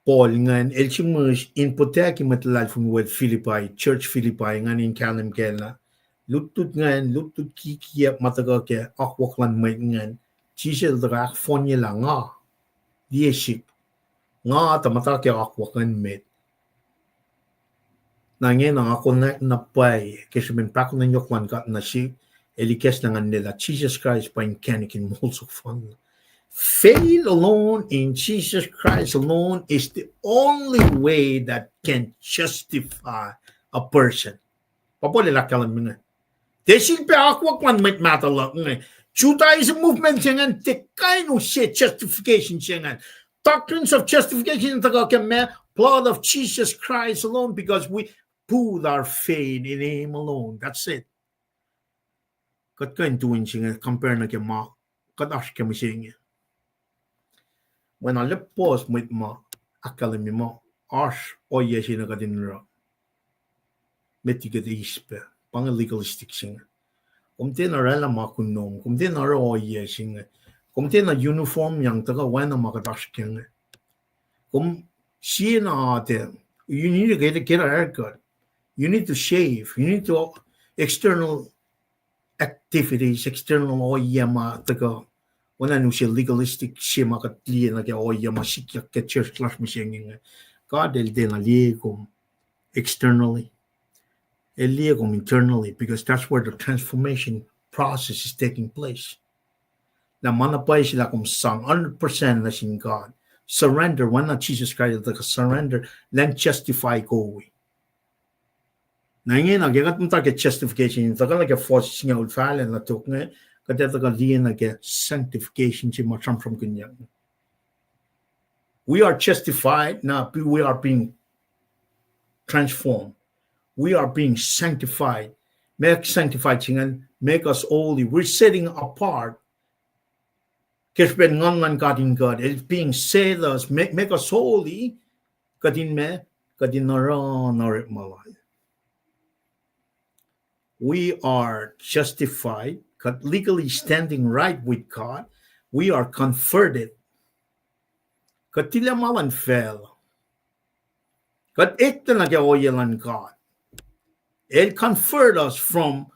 Paul ingacn, el sihmihs in protect mwet luhlahlfongi we Philippi, church Philippi ingacn in kahlwem kac lah lutlut ingacn, lutlut kikiacp ma tuhkuh ke akwuck luhn mwet ingacn, Jisus el tuhkuh ahkfohnyelah nga, liye sihk, nga tuh muhta ke akwuck luhn mwet. Na ingena nga konwacack na pwacye ke srihpen pahkotwen yohk luhn God nuh sihk, el ikacslah ngan liye lah Jisus Kraist pa inkacnek in moul soko fanna. Faith alone in Jesus Christ alone is the only way that can justify a person. Pa Paul el ahkkahlwemye inge. Tiac sifilpac akwuck luhn mwet mahtuh luhk inge. Judaism movement se ingacn tiac kuh in use justification se ingacn. Doctrines of justification tuhkuh ke ma, blood of Jesus Christ alone, because we put our faith in him alone. That's it. Kuht kuh in tu in se inge compare nuh ke ma kuht oasr ke mihsenge. Mweyen arlac puhs mwet ma ahkkahlwemye muh oasr ohiyac se na kuht in oruh. Met liki kuht eis pac, pa inge legalistic se inge. Kom tiacna orwaclah ma kunom, kom tiacna oruh ohiyac se inge. Kom tiacna uniform yang tuhkuh oacna ma kuht oasr ke inge. Kom sie na te, you need to get, get a haircut. You need to shave. You need to external activities, external ohiyac ma tuhkuh. Oacna in use legalistic se ma kuht liye nuh ke ohiyac ma sikyak ke church lasr mihsenge. God El tiacna liye kom externally. El liye kom internally, because that's where the transformation process is taking place. Na ma na pwacye lah kom sang hundred percent nuh sin God. Surrender, oacna Jisus Kraist El tuhkuh surrender, elan justify kom wi. Na ingena ke kuht muhta ke justification, tuhkuh nuh ke fuhs singucul fahlac nuh tok inge, kuht ac tuhkuh liye nuh ke sanctification se ma sramsramkihnyuck. We are justified, now we are being transformed. We are being sanctified. Make sanctified se ingacn, make us holy. We're setting apart. Ke srihpen Nguhn luhn God in kuht, El being set us, make, make us holy, kuht in ma, kuht in oruh orekma Lal. We are justified, kuht legally standing right with God. We are converted. Kuht tilac ma luhn facluh. Kuht eklac nuh ke ohiyac luhn God. El convert us from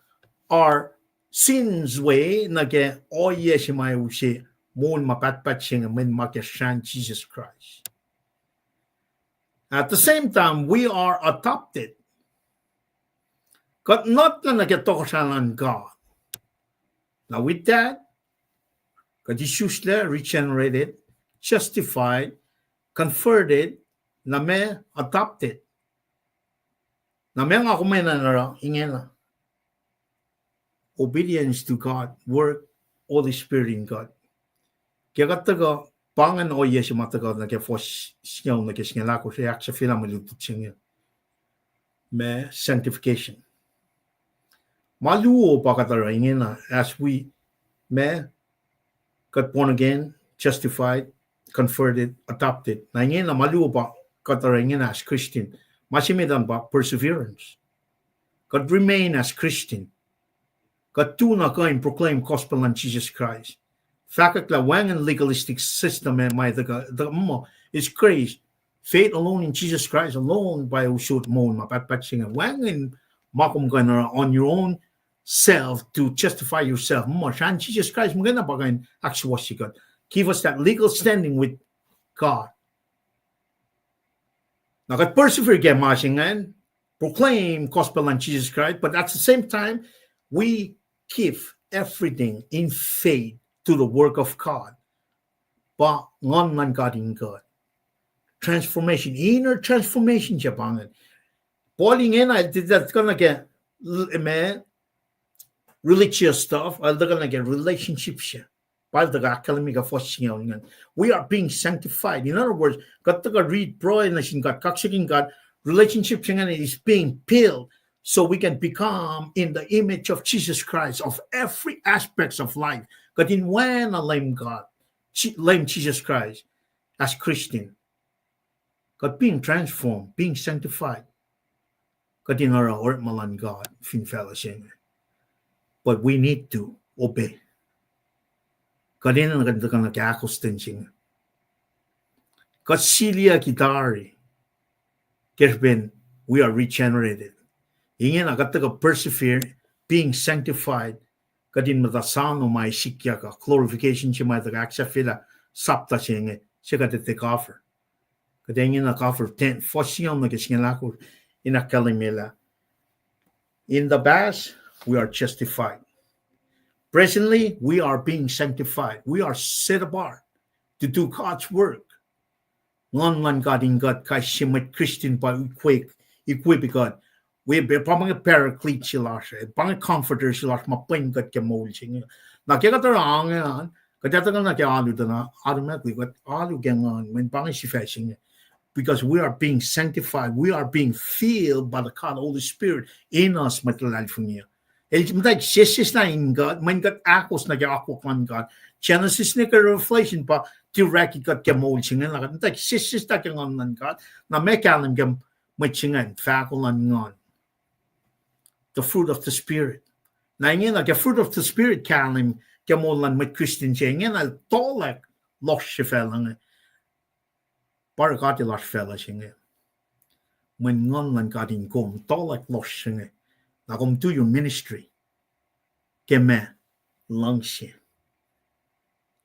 our sins we nuh ke ohiyac se ma use moul ma pahtpaht se inge, mweyen ma ke srahn Jisus Kraist. At the same time, we are adopted. Kuht notlac nuh ke tohkohsrahi luhn God. Now with that, kuht isuslac, regenerated, justified, converted, na ma adopted. Na ma nga kom enenuh oruh ingena. Obedience to God, work, Holy Spirit in God. Ke kuht tuhkuh, pa ingacn ohiyac se ma tuhkuh nuh ke fuhs singucul nuh ke singucul ahkosr, ac ahksahfyelah mwe lutlut se inge. Ma sanctification. Ma luo pa kuht oruh ingena, as we, ma, kuht born again, justified, converted, adopted. Na ingena ma luo pa kuht oruh ingena as Christian. Ma se met an pa perseverance. Kuht remain as Christian. Kuht tu na kuh in proclaim gospel luhn Jisus Kraist. Fahkwack lah wacngihn legalistic system ah ma tuhkuh, tuhkuh muh, it's grace. Faith alone in Jesus Christ alone pa usot moul ma pahtpaht se inge. Wacngihn ma kom kuh in oruh on your own self to justify yourself. Muh srahn Jisus Kraist muhkwena pa kuh in ahksuwohsye kuht. Give us that legal standing with God. Na kuht persevere ke ma se ingacn, proclaim gospel luhn Jesus Christ, but at the same time, we give everything in faith to the work of God. Pa Nguhn luhn God in kuht. Transformation, inner transformation se pa ingacn. Paul ingena el tilac tuhkuh nuh ke, ma, religious stuff, el tuhkuh nuh ke relationship se. Pa el tuhkuh ahkkahlwemye ke fuhs singucul ingacn. We are being sanctified. In other words, kuht tuhkuh riti pruhe nuh sin God, kaksakihn God, relationship se ingacn is being built so we can become in the image of Jesus Christ of every aspects of life. Kuht in oacna Leum God, Leum Jesus Christ, as Christian. Kuht being transformed, being sanctified. Kuht in oruh orekma luhn God fin facluh se inge. But we need to obey. Kuht enenuh kuht in tuhkuh nuh ke ahkostwen se inge. Kuht siliyucki tari ke srihpen we are regenerated. Ingena kuht tuhkuh persevere, being sanctified. Kuht in muhta sano ma sikyak uh, glorification se ma tuhkuh ahksahfyelah sapta se inge, se kuht etuh kac. Kuht ingena kac ten, fuhs singucul nuh ke singucul ahkosr, in ahkkahlwemye lah in the past, we are justified. Presently, we are being sanctified. We are set apart to do God's work. Nguhn luhn God in kuht kais sie mwet Christian pa equip, equip kuht. Wi pa inge paraclete se lasr, pa inge comforter se lasr ma pwen kuht ke moul se inge. Na ke kuht oruh inge an, kuht etuh na ke alu tuh na automatically kuht alu ke Nguhn, mweyen pa inge sifac se inge. Because we are being sanctified, we are being filled by the God Holy Spirit in us, mwet luhlahlfongi uh. El muhtwacwacack sesseslah in God, mweyen kuht ahkos nuh ke akwuck luhn God. Genesis nuh ke Revelation pa direct kuht ke moul se inge, na kuht muhtwacwacack sesseslah ke Nguhn luhn God, na ma kahlwem ke mwet se inge, fahko luhn Nguhn. The fruit of the Spirit. Na ingena ke fruit of the Spirit kahlwem ke moul luhn mwet Christian se inge na, tuhlac lohsr se facluh inge. Pa oruh God El oasr facluh se inge. Mweyen Nguhn luhn God in kom, tuhlac lohsr se inge. Na kom do your ministry ke ma luhngse,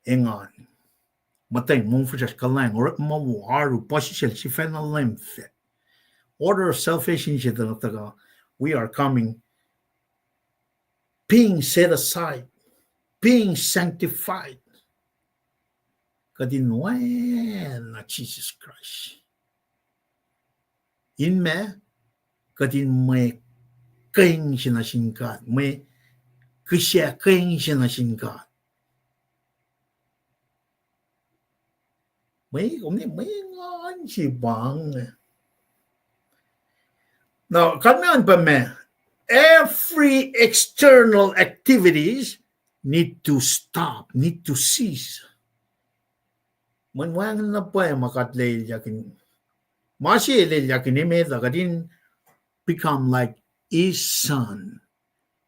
engan, muhtweng, mongfihsrwacsr, kuhlwacng, orekma wo, oaru, puhsisacl, sifacna leum fac. Order of salvation se tuhkuh, we are coming, being set aside, being sanctified. Kuht in oacna Jisus Kraist. In ma, kuht in mwe keng se nuh sin God, mwe kihsac keng se nuh sin God. Mwe, kom ne, mwe engan se pa inge. Na kalmac an pa ma, every external activities need to stop, need to cease. Mweyen wacngihn na pwacye ma kuht lelyak in, ma se lelyak in emet uh, kuht in become like his son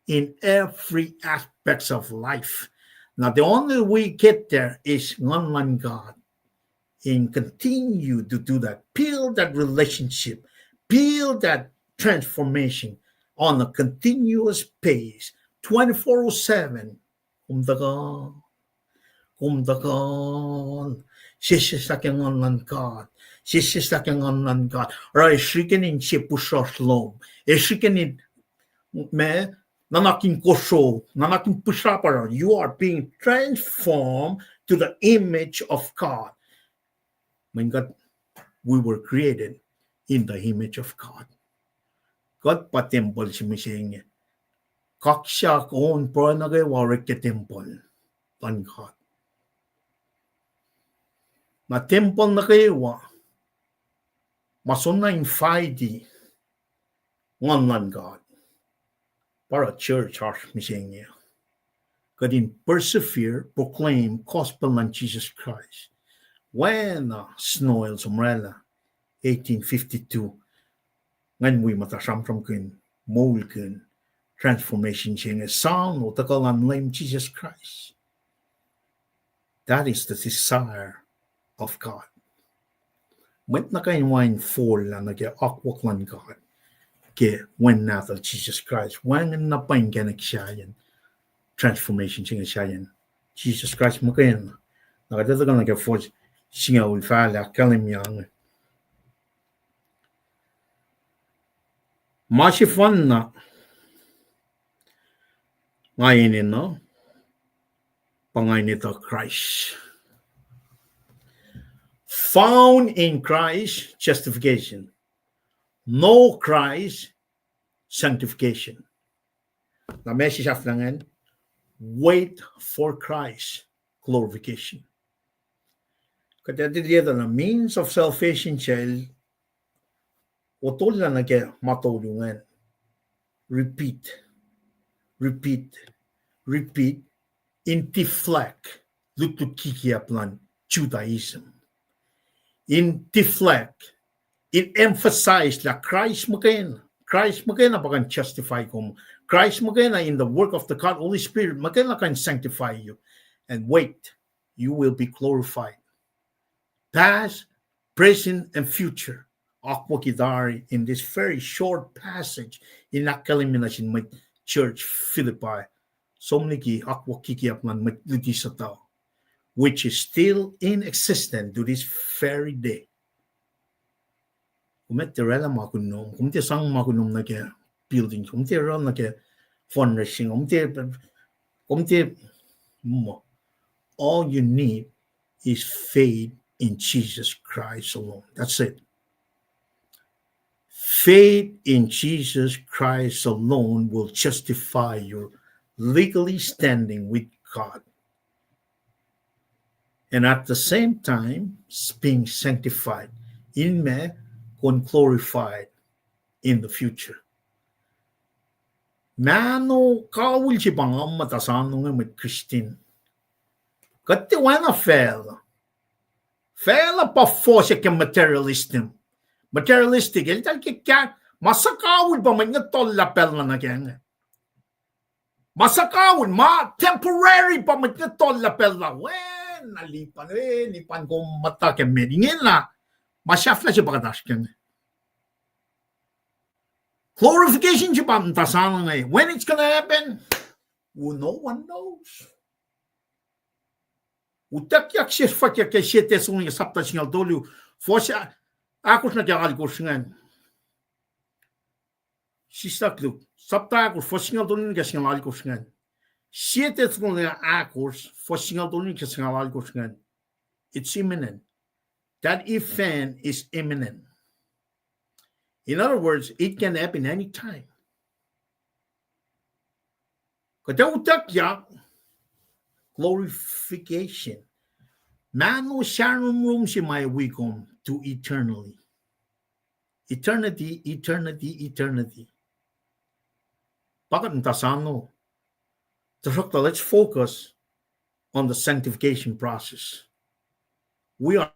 in every aspects of life. Now, the only way we get there is Nguhn luhn God, and continue to do that. Build that relationship, build that transformation on a continuous pace, twenty-four oh seven. Kom tuhkuh, kom tuhkuh, sesseslah ke Nguhn luhn God, sesseslah ke Nguhn luhn God. Oruh ac srihke in sie puhsracsr lom, ac srihke in ma, nuhnak in kosro, nuhnak in puhsra pa oruh, you are being transformed to the image of God. Mweyen kuht, we were created in the image of God. Kuht pa tempuhl se mihsenge. Kaksak, on, pruhe nuh kwewa orek ke tempuhl luhn God. Na tempuhl nuh kwewa ma soenna invite Nguhn luhn God, pa oruh church oasr mihsenge. Kuht in persevere, proclaim gospel luhn Jisus Kraist. Oacna Snow el som oraclah eighteen fifty-two. Ngan wi muhta sramsramkihn, moulkihn transformation se inge, soano tuhkuh luhn Leum Jisus Kraist. That is the desire of God. Mwet nuh kain wacngihn forlah nuh ke akwuck luhn God ke Wen Nahtuhl Jisus Kraist. Wacngihn na pa inkacnek sahyacn transformation se inge sahyacn Jisus Kraist muhkwena. Na kuht etuh nuh ke fuhs singucul fahlac ahkkahlwemye inge. Ma sefanna nga enenuh pa nga in etuh Kraist. Found in Christ, justification. Know Christ, sanctification. Na ma se sahflah ingacn, wait for Christ, glorification. Kuht ac tiac liye tuh na means of salvation se el otollah nuh ke ma tolu ingacn. Repeat, repeat, repeat, in deflect lutlut kikiap luhn Judaism. In deflect, in emphasize lah Kraist muhkwena, Kraist muhkwena pa kuh in justify kom. Kraist muhkwena in the work of the God, Holy Spirit, muhkwena kuh in sanctify you. And wait, you will be glorified. Past, present, and future. Akwucki tari in this very short passage in ahkkahlwemye nuh sin mwet church Philippi. Som liki akwuck kikiap luhn mwet luti suhtuh, which is still in existence to this very day. Kom tiac oraclah ma kunom, kom tiac sang ma kunom nuh ke building, kom tiac oruh nuh ke fundraising, kom tiac, kom tiac, all you need is faith in Jesus Christ alone. That's it. Faith in Jesus Christ alone will justify your legally standing with God. And at the same time, s-, being sanctified. In ma, kom glorified in the future. Mahno kawihl se pa nga muhta sano inge mwet Christian. Kuht tiac oacna facluh. Facluh pa fohsack ke materialism. Materialistic, eltahl ke kahs, ma suhkawihl pa mwet inge tuhllah pacl na nuh kac inge. Ma suhkawihl, ma temporary pa mwet nge tuh lapel la, wen na lipan, eh, lipan kom muhta ke met. Ingena, ma sahflah se pa kuht oasr kac inge. Glorification se pa muhta sano inge. When it's gonna happen, who, no one knows. Utuckyak se fahkyak ke Sie Thessalonica sapta singucul tolu, fuhs ahkosr nuh ke alkosr ingacn. Sislah koluk, sapta ahkosr, fuhs singucul tolu nuh ke singucul alkosr ingacn. Sie Thessalonica ahkosr, fuhs singucul tolu nuh ke singucul alkosr ingacn. It's imminent. That event is imminent. In other words, it can happen anytime. Kuht ac utuckyak, glorification. Mahno sahromrom se ma ac wi kom to eternally. Eternity, eternity, eternity. Pa kuht muhta sano. Tuhsruhktuh, let's focus on the sanctification process. We are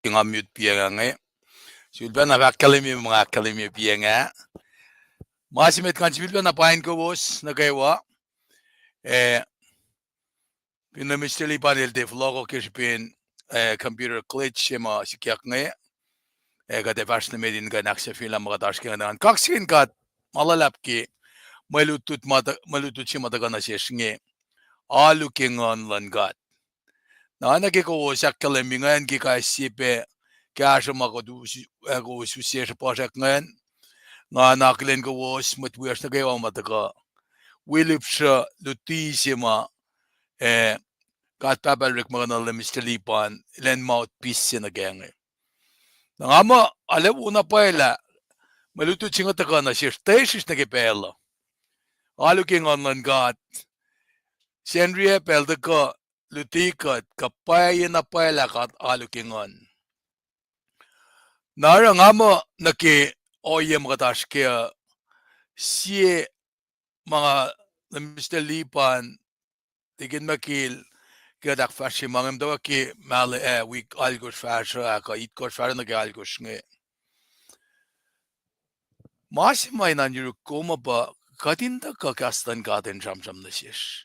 Nga mute piacng ah inge. Sifilpacna fahk ahkkahlwemye ma nga ahkkahlwemye piacng ah. Ma se met kuh in sifilpacna paing kowos nuh kwewa. Eh, fin Mister Lipan el tiac fohlohkoh ke srihpen, eh, computer glitch se ma sikyak inge, eh, kuht ac fahsr nuh met in kuh in ahksahfyelah ma kuht oasr ke ingacn. Kaksakihn God ma luhlahp ke mwe lutlut ma tu-, mwe lutlut se ma tuhkuh nuh sesr inge, alu ke Nguhn luhn God. Na oacna ke kowos ahkkahlwemye ingacn ke kais sie pac kahsruh ma kowos, eh, kowos use srihpacsrak ingacn, nga na akihlen kowos mwet wiyacsr nuh kwewa ma tuhkuh wi lihpsruh luti se ma, eh, God Pahpah el orekmakihnuhl Mister Lipan elan mouthpiece se nuh kac inge. Na nga muh arlac wo na pwacye lah mwe lutlut se inge tuhkuh nuh sesr, tuh sesr nuh ke pacl uh. Alu ke Nguhn luhn God. Sacnri ac pacl tuhkuh luti kuht kuh pwacye na pwacye lah kuht alu ke Nguhn. Na oruh nga muh nuh ke ohiyac ma kuht oasr kac uh, sie ma nga, Mister Lipan, Tikin Makil, ke kuht ahkfahsrye ma inge muhtwacwacack ke mahlwem, eh, wik alkosr fahsruh ah kuh itkohsr fahsruh nuh ke alkosr inge. Ma se ma in oan yuruk kom uh pa, kuht in tuhkuh kahs luhn God in sramsram nuh sesr.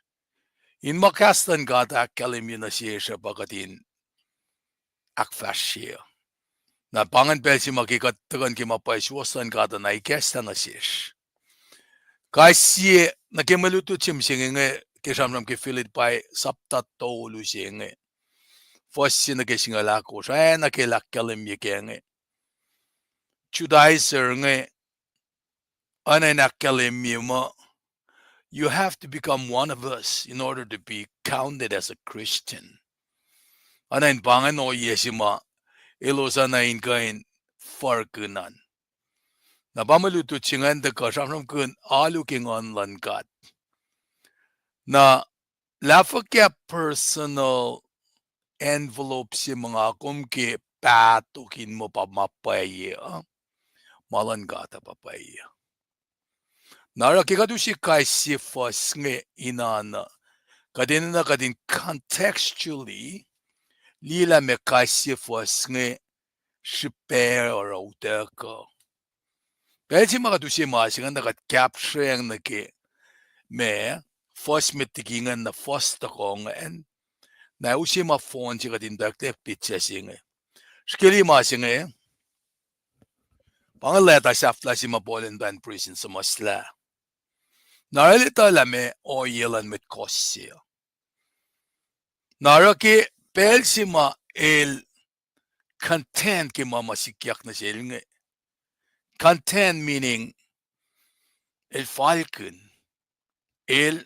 In ma kahs luhn God ahkkahlwemye nuh sesr uh pa kuht in ahkfahsrye. Na pa ingacn pacl se ma ke kuht tuhkuh nuh ke ma pwacye, suwohs luhn God uh na ikacslah nuh sesr. Kais sie nuh ke mwe lutlut se mihsenge inge ke sramsram ke Philippi sapta tolu se inge, fuhs se nuh ke singucul ahkosr, oacna ke el ahkkahlwemye kac inge. Judaizer inge, oacna in ahkkahlwemye muh, you have to become one of us in order to be counted as a Christian. Oacna in pa ingacn ohiyac se ma elos oacna in kuh in furkihn an. Na pa mwe lutlut se ingacn tuhkuh sramsramkihn alu ke Nguhn luhn God. Na lah fuhkah personal envelope se ma nga kom ke pahtok in muh pa ma pwacye uh, ma luhn God uh pa pwacye. Na oruh ke kuht use kais sie fuhs inge in oan uh, kuht enenuh kuht in contextually liye lah meac kais sie fuhs inge srihpac oruh utuckuh. Pacl se ma kuht use ma se ingacn na kuht captureacng nuh ke ma fuhs met liki ingacn na fuhs tohkoh ingacn. Na use ma fon se kuht in tucklac petsac se inge. Srihke liye ma se inge, pa inge leta sahflah se ma Paul in pa in presin suhmuhslah. Na oruh el etuh lah meac ohiyac luhn mwet kohs se. Na oruh ke pacl se ma el content ke ma ma sikyak nuh sel inge. Content meaning el falkihn, el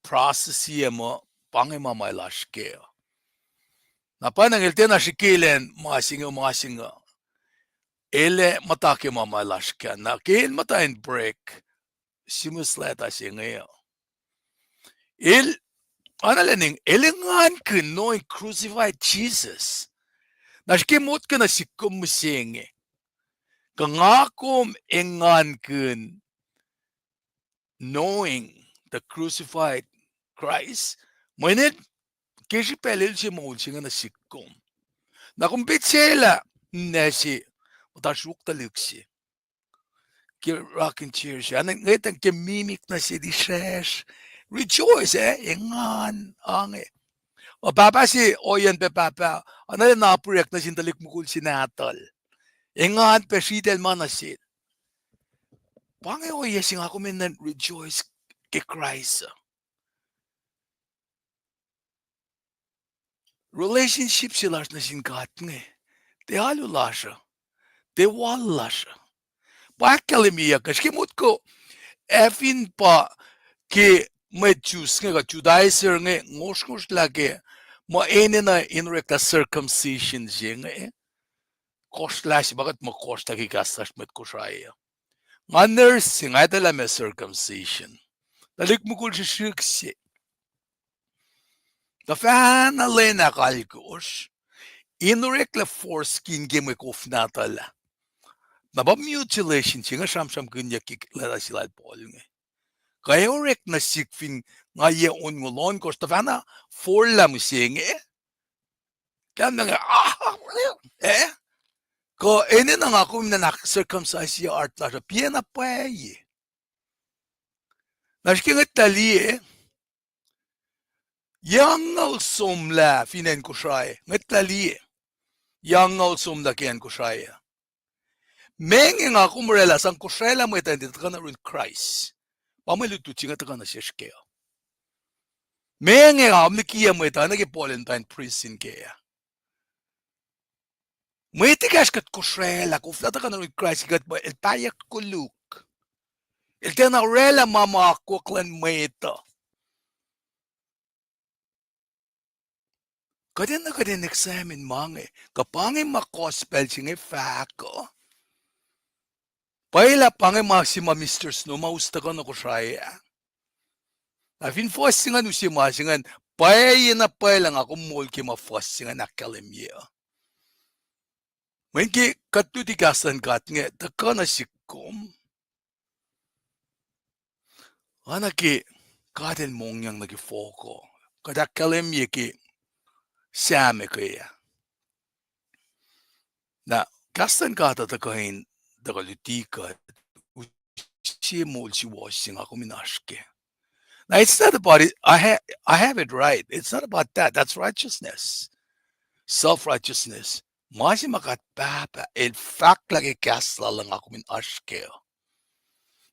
process-i muh pa inge ma ma el oasr kac. Na pa inge el tiacna srihke elan ma se inge, ma se inge, el ac muhta ke ma ma el oasr kac. Na ke el muhta in break, sihmihs leta se inge uh, el, analyzing, el engankihn knowing crucified Jesus. Na srihke motko nuh sihk kom mihsenge, kuh nga kom engankihn knowing the crucified Christ? Mweyen ke srihpac el use moul se inge nuh sihk kom. Na kom petsacelah ninac se, muhta sruok tuhlihk se ke rocking chair se, anengtan ke mimik nuh sel israsr, rejoice, eh, engan, ange. O pahpah se, ohiyacn pac pahpah, anele na apirek nuh sin tuhlihk mukul se nahtuhl, engan pac sritacl ma nuh sel. Pa inge ohiyac se nga kom enenuh rejoice ke Kraist uh. Relationship se lasr nuh sin God inge, tiac alu lasr uh, Tiac wal lasr uh. Pa ahkkahlwemyeyuck ke srihke motko, ac fin pa ke mwet Jews inge kuh Judaizer inge ngosrngosrlah ke muh enenuh in oreklah circumcision se inge, kohsrlah se pa kuht muh kohsrlah ke kahs lasr mwet Kosrae uh. Nga nurse se, nga etuh lah meac circumcision. Tuhlihk mukul srihsrihk se tuhfahna lwen ahkalkosr in oreklah foreskin ke mwe kof nahtuhl ah. Na pa mutilation se inge sramsramkihnyuck ke leta se lal Paul inge. Kuh ac orek nuh sihk fin nga yac onngoul ohnkohsr tuhfahna forlah mihsenge? Kalmac inge, ah, eh? Kuh enenuh nga kom in ahkcircumcise heart lasr uh, piacna pwacye. Na srihke ngwetlah liye, yac angngaul somlah fin acn Kosrae, ngwetlah liye, yac angngaul somlah ke acn Kosrae uh. Meac nga kom orwaclah sang kosraclah mwet uh in tiac tuhkuh nuh yurin Kraist? Pa mwe lutlut se inge tuhkuh nuh sesr kac uh. Meac nga kom likiyac mwet uh, nuh ke Paul el muhta in prison kac uh. Mwet ekahsr kuht kosraclah, koflah tuhkuh nuh yurin Kraist ke kuht muh el pahyuck koluk. El tiacna orwaclah ma ma akwuck luhn mwet uh. Kuht enenuh kuht in examine ma inge, kuh pa inge ma gospel se inge fahk uh. Pwacye lah pa inge ma se ma Mister Snow ma us tuhkuh nuh Kosrae ah. Na fin fuhs se ingacn use ma se ingacn, pwacye na pwacye lah nga kom moul ke ma fuhs se ingacn ahkkahlwemye uh. Mweyen ke kuht luti kahs luhn God inge tuhkuh nuh sihk kom, oacna ke God el mongyang nuh ke fohk uh, kuht ahkkahlwemye ke Sam ekuh ah. Na kahs luhn God uh tuhkuh in, tuhkuh luti kuht, use moul suwohs se nga kom in oasr kac. Now, it's not about it. I ha-, I have it right. It's not about that. That's righteousness. Self-righteousness. Ma se ma God Pahpah el fahklah ke kahs lal uh nga kom in oasr kac.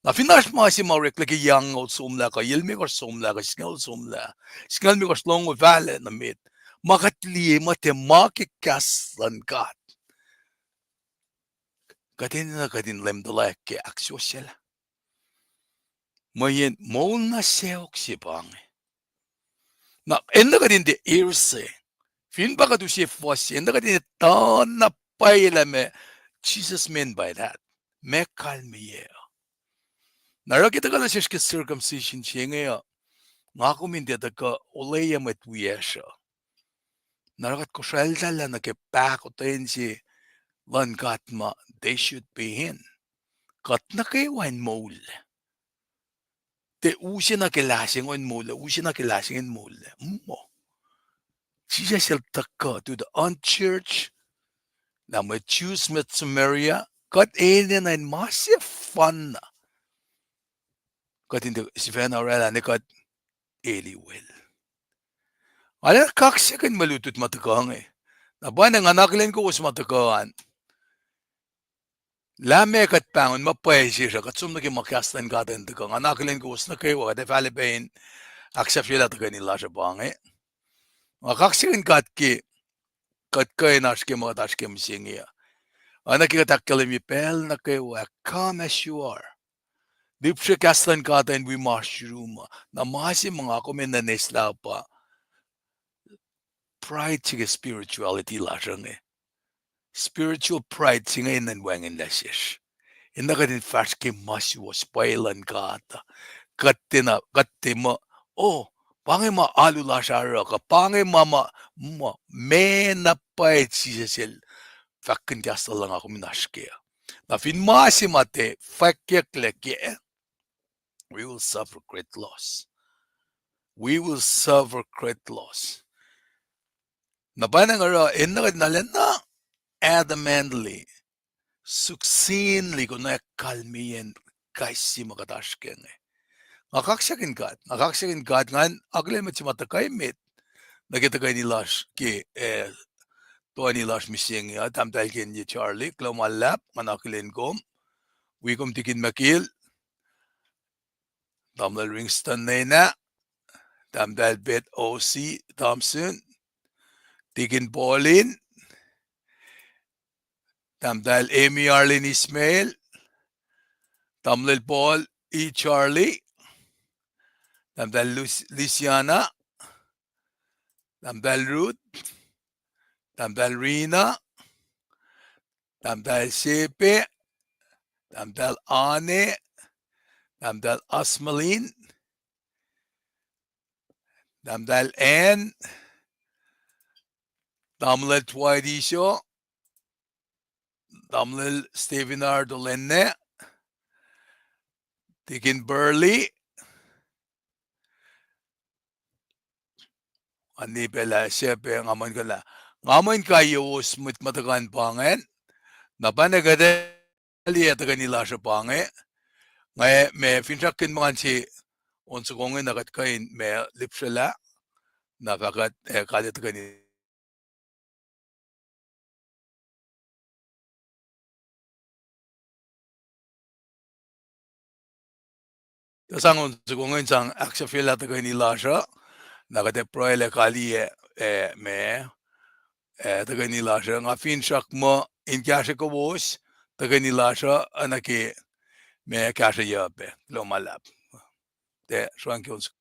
Na fin oasr ma se ma oreklac ke yac angngaul somlah kuh yac limekohsr somlah kuh singucul somlah, singucul limekohsr longoul fahlac nuh met, ma kuht liye muh tiac ma ke kahs luhn God, kuht enenuh kuht in leum tuhlac ke ahksuwohsyelah. Mweyen moul na sacohk se pa inge. Na enenuh kuht in tiac erse. Fin pa kuht use fuhs se, enenuh kuht in etuh na pwacye lah meac Jesus meant by that. Meac kalmeyac uh. Na oruh ke tuhkuh nuh sesr ke circumcision se inge uh, nga kom in tiac tuhkuh olwelah mwet wiyacsr uh. Na oruh kuht kosracltahllah nuh ke pahkotwen se luhn God ma they should be in. Kuht nuh kwewa in moul. Tiac use na ke lah se inge in moul, use na ke lah se inge in moul. Muh Jisus el tuhkuh to the unchurched, na mwet Jews, mwet Samaria, kuht enenuh in ma sefanna kuht in tiac sifacna orwaclah ne kuht el iwel. Arlac kaksakihn mwe lutlut ma tuhkuh inge. Na pa na nga akihlen kowos ma tuhkuh an. Lah meac kuht pahngon ma pwacye sesr uh, kuht som nuh ke ma kahs luhn God in tuhkuh. Nga akihlen kowos nuh kwewa, kuht ac fahla pac in ahksahfyelah tuhkweni lasr uh pa inge. Nga kaksakihn God ke kuht kuh in oasr ke ma kuht oasr ke mihsenge uh. Oacna ke kuht ahkkahlwemye pacl nuh kwewa, come as you are. Lihpsre kahs luhn God in wi ma oasr yurum uh. Na ma se ma nga kom enenuh in eislah pa pride se ke spirituality lasr uh inge. Spiritual pride se inge enenuh in wacngihnlah sesr. Enenuh kuht in fahsr ke ma suwohs pwacye luhn God uh. Kuht tiacna, kuht tiac muh, oh, pa inge ma alu lasr oruh, kuh pa inge ma, ma, ma, meac na pwacye Jisus el fahkkihn kahs lal uh nga kom in oasr kac. Na fin ma se ma tiac fwackyucklac kac, we will suffer great loss. We will suffer great loss. Na pa na nga oruh enenuh kuht in arulacna adamantly, succinctly konwacack kalmeyacn kais sie ma kuht oasr ke inge. Nga kaksakihn God, nga kaksakihn God, ngan akihlen mwet se ma tuhkuh emet nuh ke tuhkweni lasr ke, eh, toeni lasr mihsenge uh, Tahmtahel Kenye Charlie, kuloh ma luhlahp, ngan akihlen kom. Wi kom Tikin Makil, Tamuhlwel Ringston Nena, Tahmtahel Beth O C Thompson, Tikin Paulin, Tahmtahel Amy Arlene Ismail, tamuhlwel Paul E. Charlie, tahmtahel Lus-, Luciana, tahmtahel Ruth, tahmtahel Rina, tahmtahel Sepe, tahmtahel Ane, tahmtahel Asmalin, tahmtahel Ann, tamuhlwel Dwight Isio, tamuhlwel Stephen R. Dolenne, Deacon Burley, ani pacl ah sacpac nga muh kuh lah, nga muh in kaiye wos mwet muhtuhkuh pa ingacn, na pa na kuht ac liye tuhkweni lasr uh pa inge, nga ma finsrakkihn ma ngan se on soko inge na kuht kuh in ma lipsrwaclah, na fah kuht ac kaliye tuhkweni. Tuh sang on soko inge in sang ahksahfyelah tuhkweni lasr uh, na kuht ac pruhe lah kaliye, eh, ma, eh, tuhkweni lasr uh. Nga finsrak muh in kahsrwe kowos tuhkweni lasr uh, oacna ke ma kahsrweyuc pac. Kuloh ma luhlahp. Tiac sruhngkihn on soko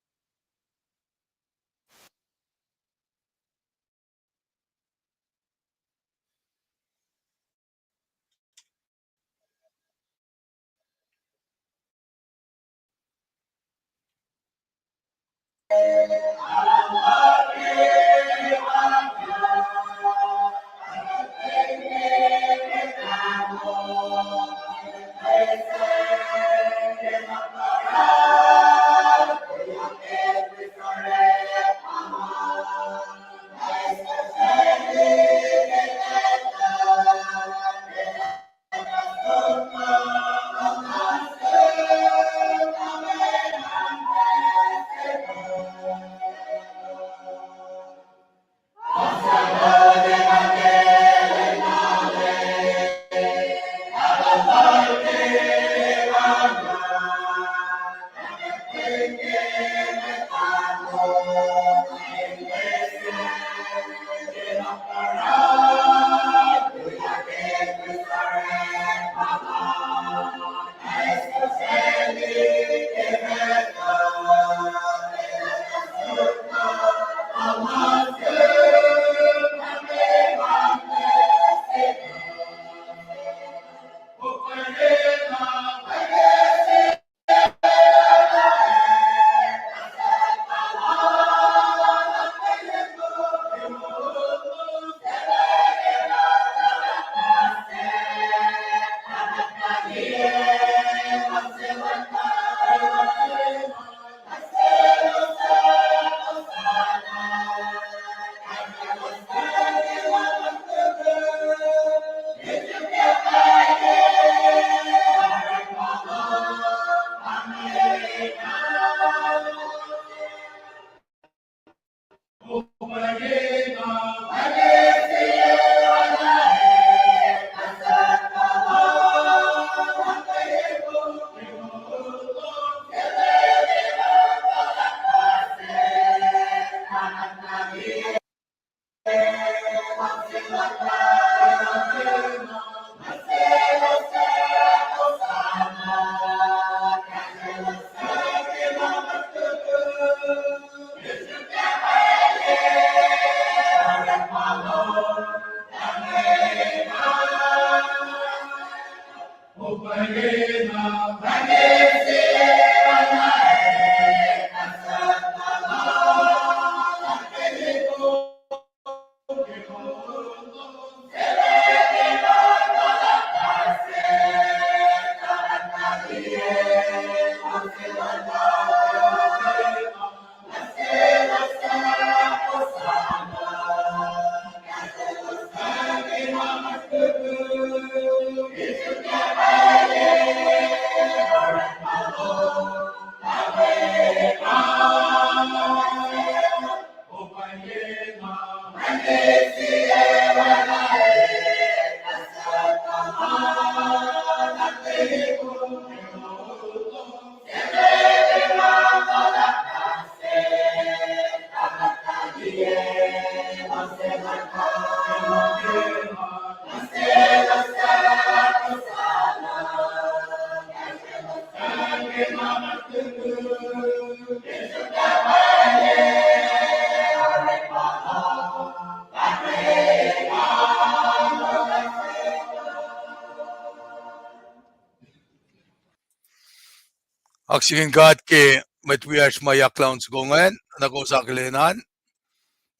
Kaksakihn God ke mwet wiyacsr ma yaklah on soko ingacn, na kowos akihlen an,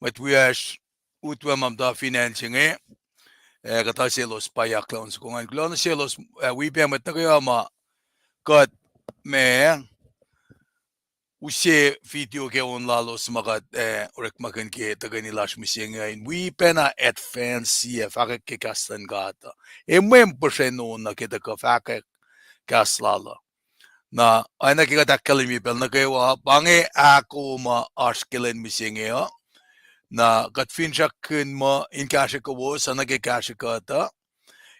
mwet wiyacsr utwe ma muhta fin acn se inge, ac kuhtuh selos pa yaklah on soko ingacn. Kuloh nuh selos, ac wi pac mwet nuh kwewa ma kuht ma use video ke on lalos ma kuht, eh, orekmakihn ke tuhkweni lasr mihsenge uh, in wi pacna advance sie fahkwack ke kahs luhn God uh. Emwem puhsren on nuh ke tuhkuh fahkwack kahs lal uh. Na oacna ke kuht ahkkahlwemye pacl nuh kwewa, pa inge ahko ma oasr ke lwen mihsenge uh. Na kuht finsrakkihn muh in kahsrwe kowos, oacna ke kahsrwe kuht uh,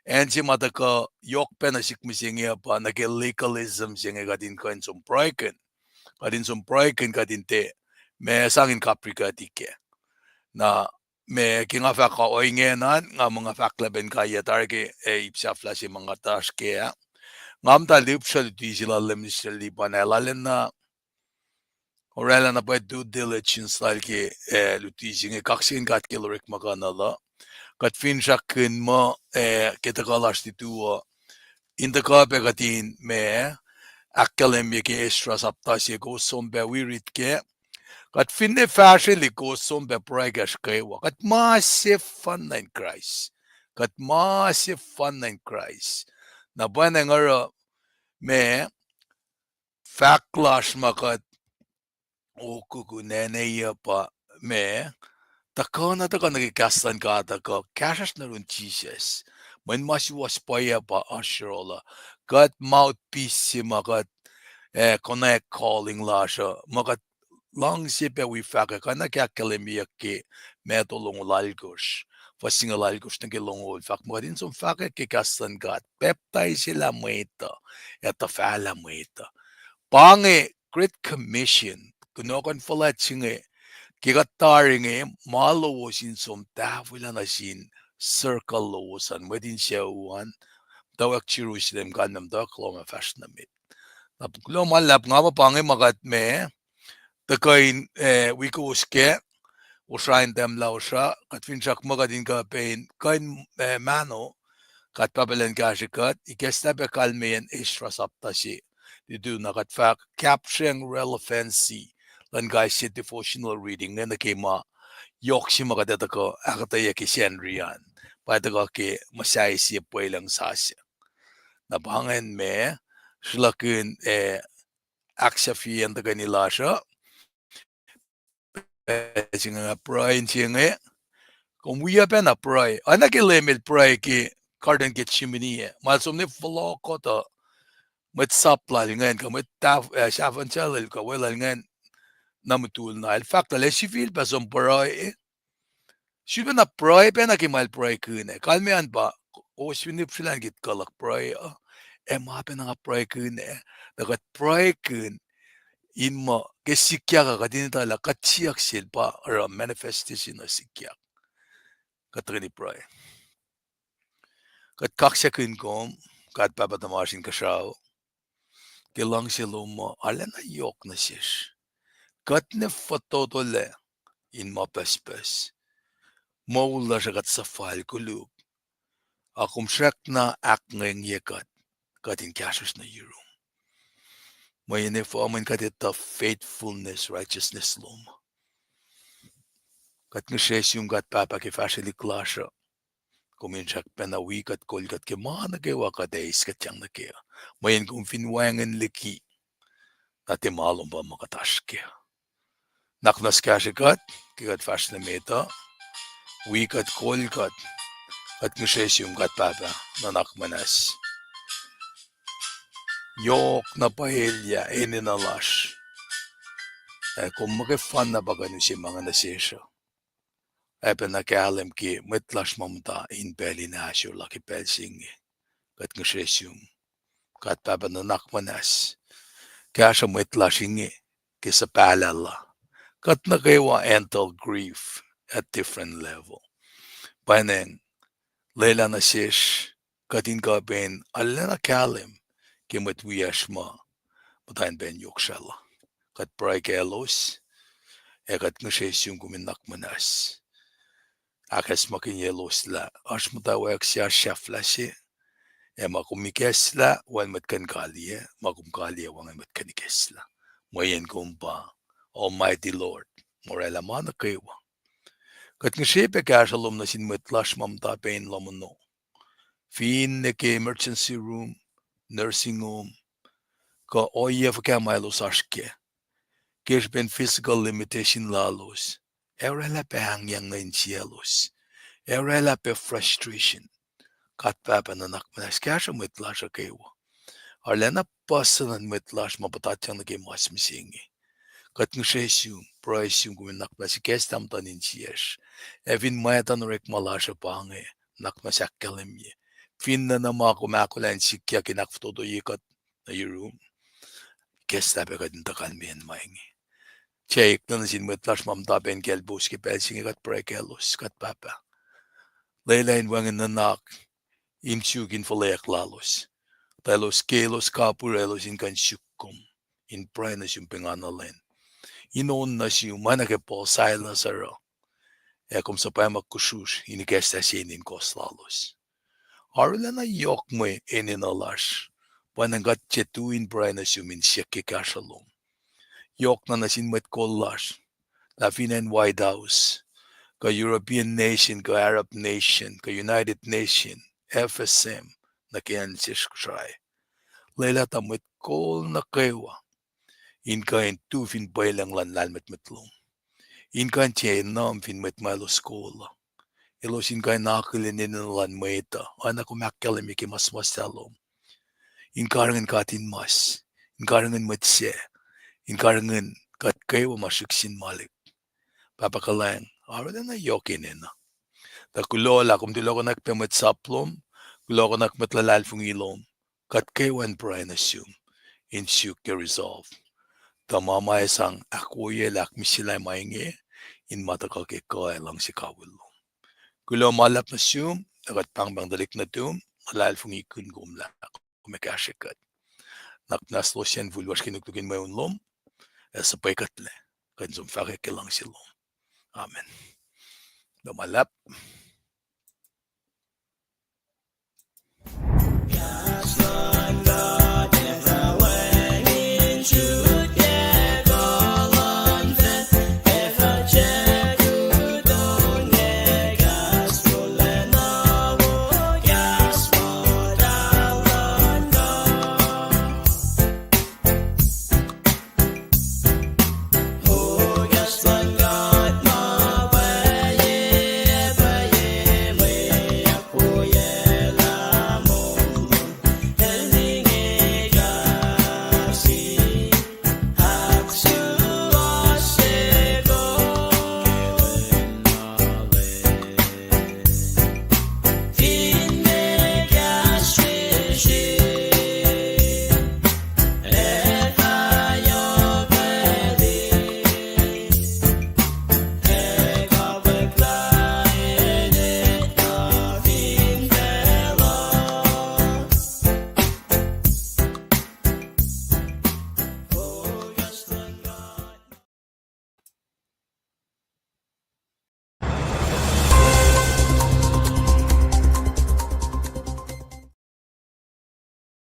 acn se ma tuhkuh yohk pacna sihk mihsenge uh pa nuh ke legalism se inge, kuht in kuh in som pruhekihn. Kuht in som pruhekihn, kuht in tiac, ma sang in kaprikuhti kac. Na ma ke nga fahk ohinge an, nga muh nga fahk lah pacn kaiyuc tari ke, eh, ip sahflah se ma nga tuh oasr kac ah. Nga muhta lihpsruh luti se lal Minister Lipan ah, lal na oraclah na pwacye due diligence lal ke, eh, luti se inge, kaksakihn God ke el orekmakihnuhl uh. Kuht finsrakkihn muh, eh, ke tuhkuh lasr lutu uh, in tuhkuh pac kuht in ma ahkkahlwemye ke Ezra sapta se, kowos som pac wi rit kac. Kuht finne fahsrwelihk, kowos som pac pruhe kacsr kwewa. Kuht ma sefanna in Kraist. Kuht ma sefanna in Kraist. Na pwacnwacng oruh ma fahk lasr ma kuht okokon enenweyuc pa ma tuhkuh na tuhkuh nuh ke kahs luhn God uh kuh kahsruhsr nuh yurin Jisus. Mweyen ma suwohs pwacye pa oasr yohrohl uh. Kuht mouthpiece se ma kuht, eh, konwacack calling lasr uh, ma kuht luhngse pac wi fahkwack, oacna ke ahkkahlwemyeyuck ke Matthew longoul alkosr, fuhs singucul alkosr nuh ke longoul, fahk muh kuht in som fahkwack ke kahs luhn God, pacptaiselah mwet uh, ac tuhfahlah mwet uh. Pa inge Great Commission, kunohkohn fuhlwact se inge, ke kuht tari inge, ma lowos in som tahfwelah nuh sin circle lowos an, mwet in sucu an, muhtwacwacack Jerusalem, kalmac muhtwacwacack lohm ah fahsr nuh met. Na kuloh ma luhlahp, nga muh pa inge ma kuht ma tuhkuh in, eh, wi kowos kac, Kosrae in tahmlah Kosrae, kuht finsrak muh kuht in kuh pac in kuh in, eh, mahno, God Pahpah elan kahsrwe kuht, ikacslah pac kalmeyacn Ezra sapta se lutu, na kuht fah capturing relevancy luhn kais sie devotional reading inge nuh ke ma yohk se ma kuht ac tuhkuh ahkuhtweyac ke Sacnri an, pa tuhkuh ke muhsahi sie pwelucng sasuc. Na pa ingacn ma sruhlahkihn, eh, ahksahfyeyacn tuhkweni lasr uh, pacl se inge pruhe in se inge. Kom wi pacna pruhe. Oacna ke Leum El pruhe ke Garden Gethsemane ah, ma El som nuh fohlohkohn uh mwet sap Lal ingacn, kuh mwet taf-, eh, sahfuhn sel El kuh welul ingacn, na mutul na El fahk lah, El sifilpac som pruhe. Sifilpac na pruhe pacna ke ma El pruhekihn ah. Kalmac an pa, kowos fin lihpsrelah in kuht kuh luhk pruhe uh, ac ma pacna nga pruhekihn ah, tuh kuht pruhekihn in muh ke sikyak uh kuht in etuh lah kuht siyuck sel pa oruh manifestation uh sikyak. Kuht tuhkweni pruhe. Kuht kaksakihn kom, God Pahpah tuhmasr Inkuhsrao, ke luhngse lom uh arulacna yohk nuh sesr. Kuht ne fototolac in ma pucspucs. Moul lasr uh kuht suhfal koluk. A kom srackna ahkngwengye kuht, kuht in kahsruhsr nuh yurum. Mweyen efuh? Mweyen kuht etuh faithfulness, righteousness lom. Kuht ngihsre sum, God Pahpah, ke fahsrwelihk lasr uh. Kom in srackpacna wi kuht, kol kuht ke ma nuh kwewa kuht eis kuhtyang nuh kac. Mweyen kom fin wacngihn liki, na tiac ma lom pa ma kuht oasr kac. Nuhnak muhnahs kahsrwe kuht ke kuht fahsr nuh met uh. Wi kuht, kol kuht. Kuht ngihsre sum, God Pahpah, nuhnak muhnahs. Yohk na pwacye elyah enenuh lasr. Ac kom muhkwena pa kuh in use ma inge nuh sesr uh. Ac pacna kahlwem ke mwet lasr ma muhta in pacl in ahsor la ke pacl se inge. Kuht ngihsre sum, God Pahpah, nuhnak muhnahs. Kahsruh mwet lasr inge ke suhpahlah la. Kuht nuh kwewa handle grief at different level. Pwacnwacng lwelah nuh sesr kuht in kuh pac in arulacna kahlwem ke mwet wiyacsr ma muhta in pac in yohk srah la. Kuht pruhe kaclos, ac kuht ngihsre sum kom in nuhnak muhnahs. Ahkacsmakihnyelos lah oasr muhtwacwacack se, oasr sahflah se, Ac ma kom ikacslah, wacngihn mwet kuh in kaliyac, ma kom kaliyac, wacngihn mwet kuh in ikacslah. Mweyen kom pa Almighty Lord, oraclah ma nuh kwewa. Kuht ngihsre pac kahsruh lom nuh sin mwet lasr ma muhta pac in lohm ono, finne ke emergency room, nursing home, kuh ohiyac fuhkah ma elos oasr kac, ke srihpen physical limitation lalos, ac oraclah pac ahngyang nuh insiyaclos, ac oraclah pac frustration. God Pahpah, nuhnak muhnahs kahsruh mwet lasr uh kwewa. Arulacna puhs luhn mwet lasr ma puhtatyang nuh ke mas mihsenge. Kuht ngihsre sum, pruhe sum, kom in nuhnak muhnahs ikacslah muhtuhn insiyacsr. Ac fin mwacta in orekma lasr uh pa inge, nuhnak muhnahs ahkkahlwemye. Finne na ma kom ahkolah in sikyak in ahkfototoye kuht nuh yurum, ikacslah pac kuht in tuhkuh in meac ma inge. Tiac eklac nuh sin mwet lasr ma muhta pac in kaclpous ke pacl se inge, kuht pruhe kaclos, God Pahpah, lwelah in wacngihn nuhnak in suk in fuhlweack lalos, tuh elos ke elos kapihr elos in kuh in suk kom, in pruhe nuh sum pengana lwen, in on nuh sum, oacna ke Paul, Silas oruh, ac kom suhpwacma kusrusr in ikacslah sie in kohs lalos. Arulacna yohk mwe enenuh lasr, pwacnwacng kuht tiac tui in pruhe nuh sum in siyuck ke kahsruh lom. Yohk na nuh sin mwet kol lasr, lah fin acn White House, kuh European nation, kuh Arab nation, kuh United Nation, F S M, nuh ke acn sesr Kosrae, lwelah tuh mwet kol nuh kwewa in kuh in tu fin pwelucng luhn lahlmwetmwet lom, in kuh in tiac enam fin mwet ma elos kol uh. Elos in kuh in akihlen enenuh luhn mwet uh, oacna kom ahkkahlwemye ke ma suhmuhslah lom, in karihngihn katinmas, in karihngihn mwet sac, in karihngihn kuht kwewa ma srihk sin malik. Pahpah kuhlwacng, arulacna yohk enenuh. Tuh kuloh lah kom tulokihnyak pac mwet sap lom, kulokihnyak mwet luhlahlfongi lom, kuht kwewa in pruhe nuh sum in suk ke resolve, tuh ma ma ac sang ahkwoyelah, ahkmihsyelah ma inge, in ma tuhkuh ke kuh ac luhngse kawihl lom. Kuloh ma luhlahp nuh sum, ac kuht pahngpahng tuhlihk nuhtum, luhlahlfongikihn kom lah kom ac kahsrwe kuht. Nuhnak muhnahs lohsr an, fihl lasr ke nuknuk in mweun lom, ac suhpwekuhtlac, kuht in som fahkwack ke luhngse lom. Amen. Kuloh ma luhlahp.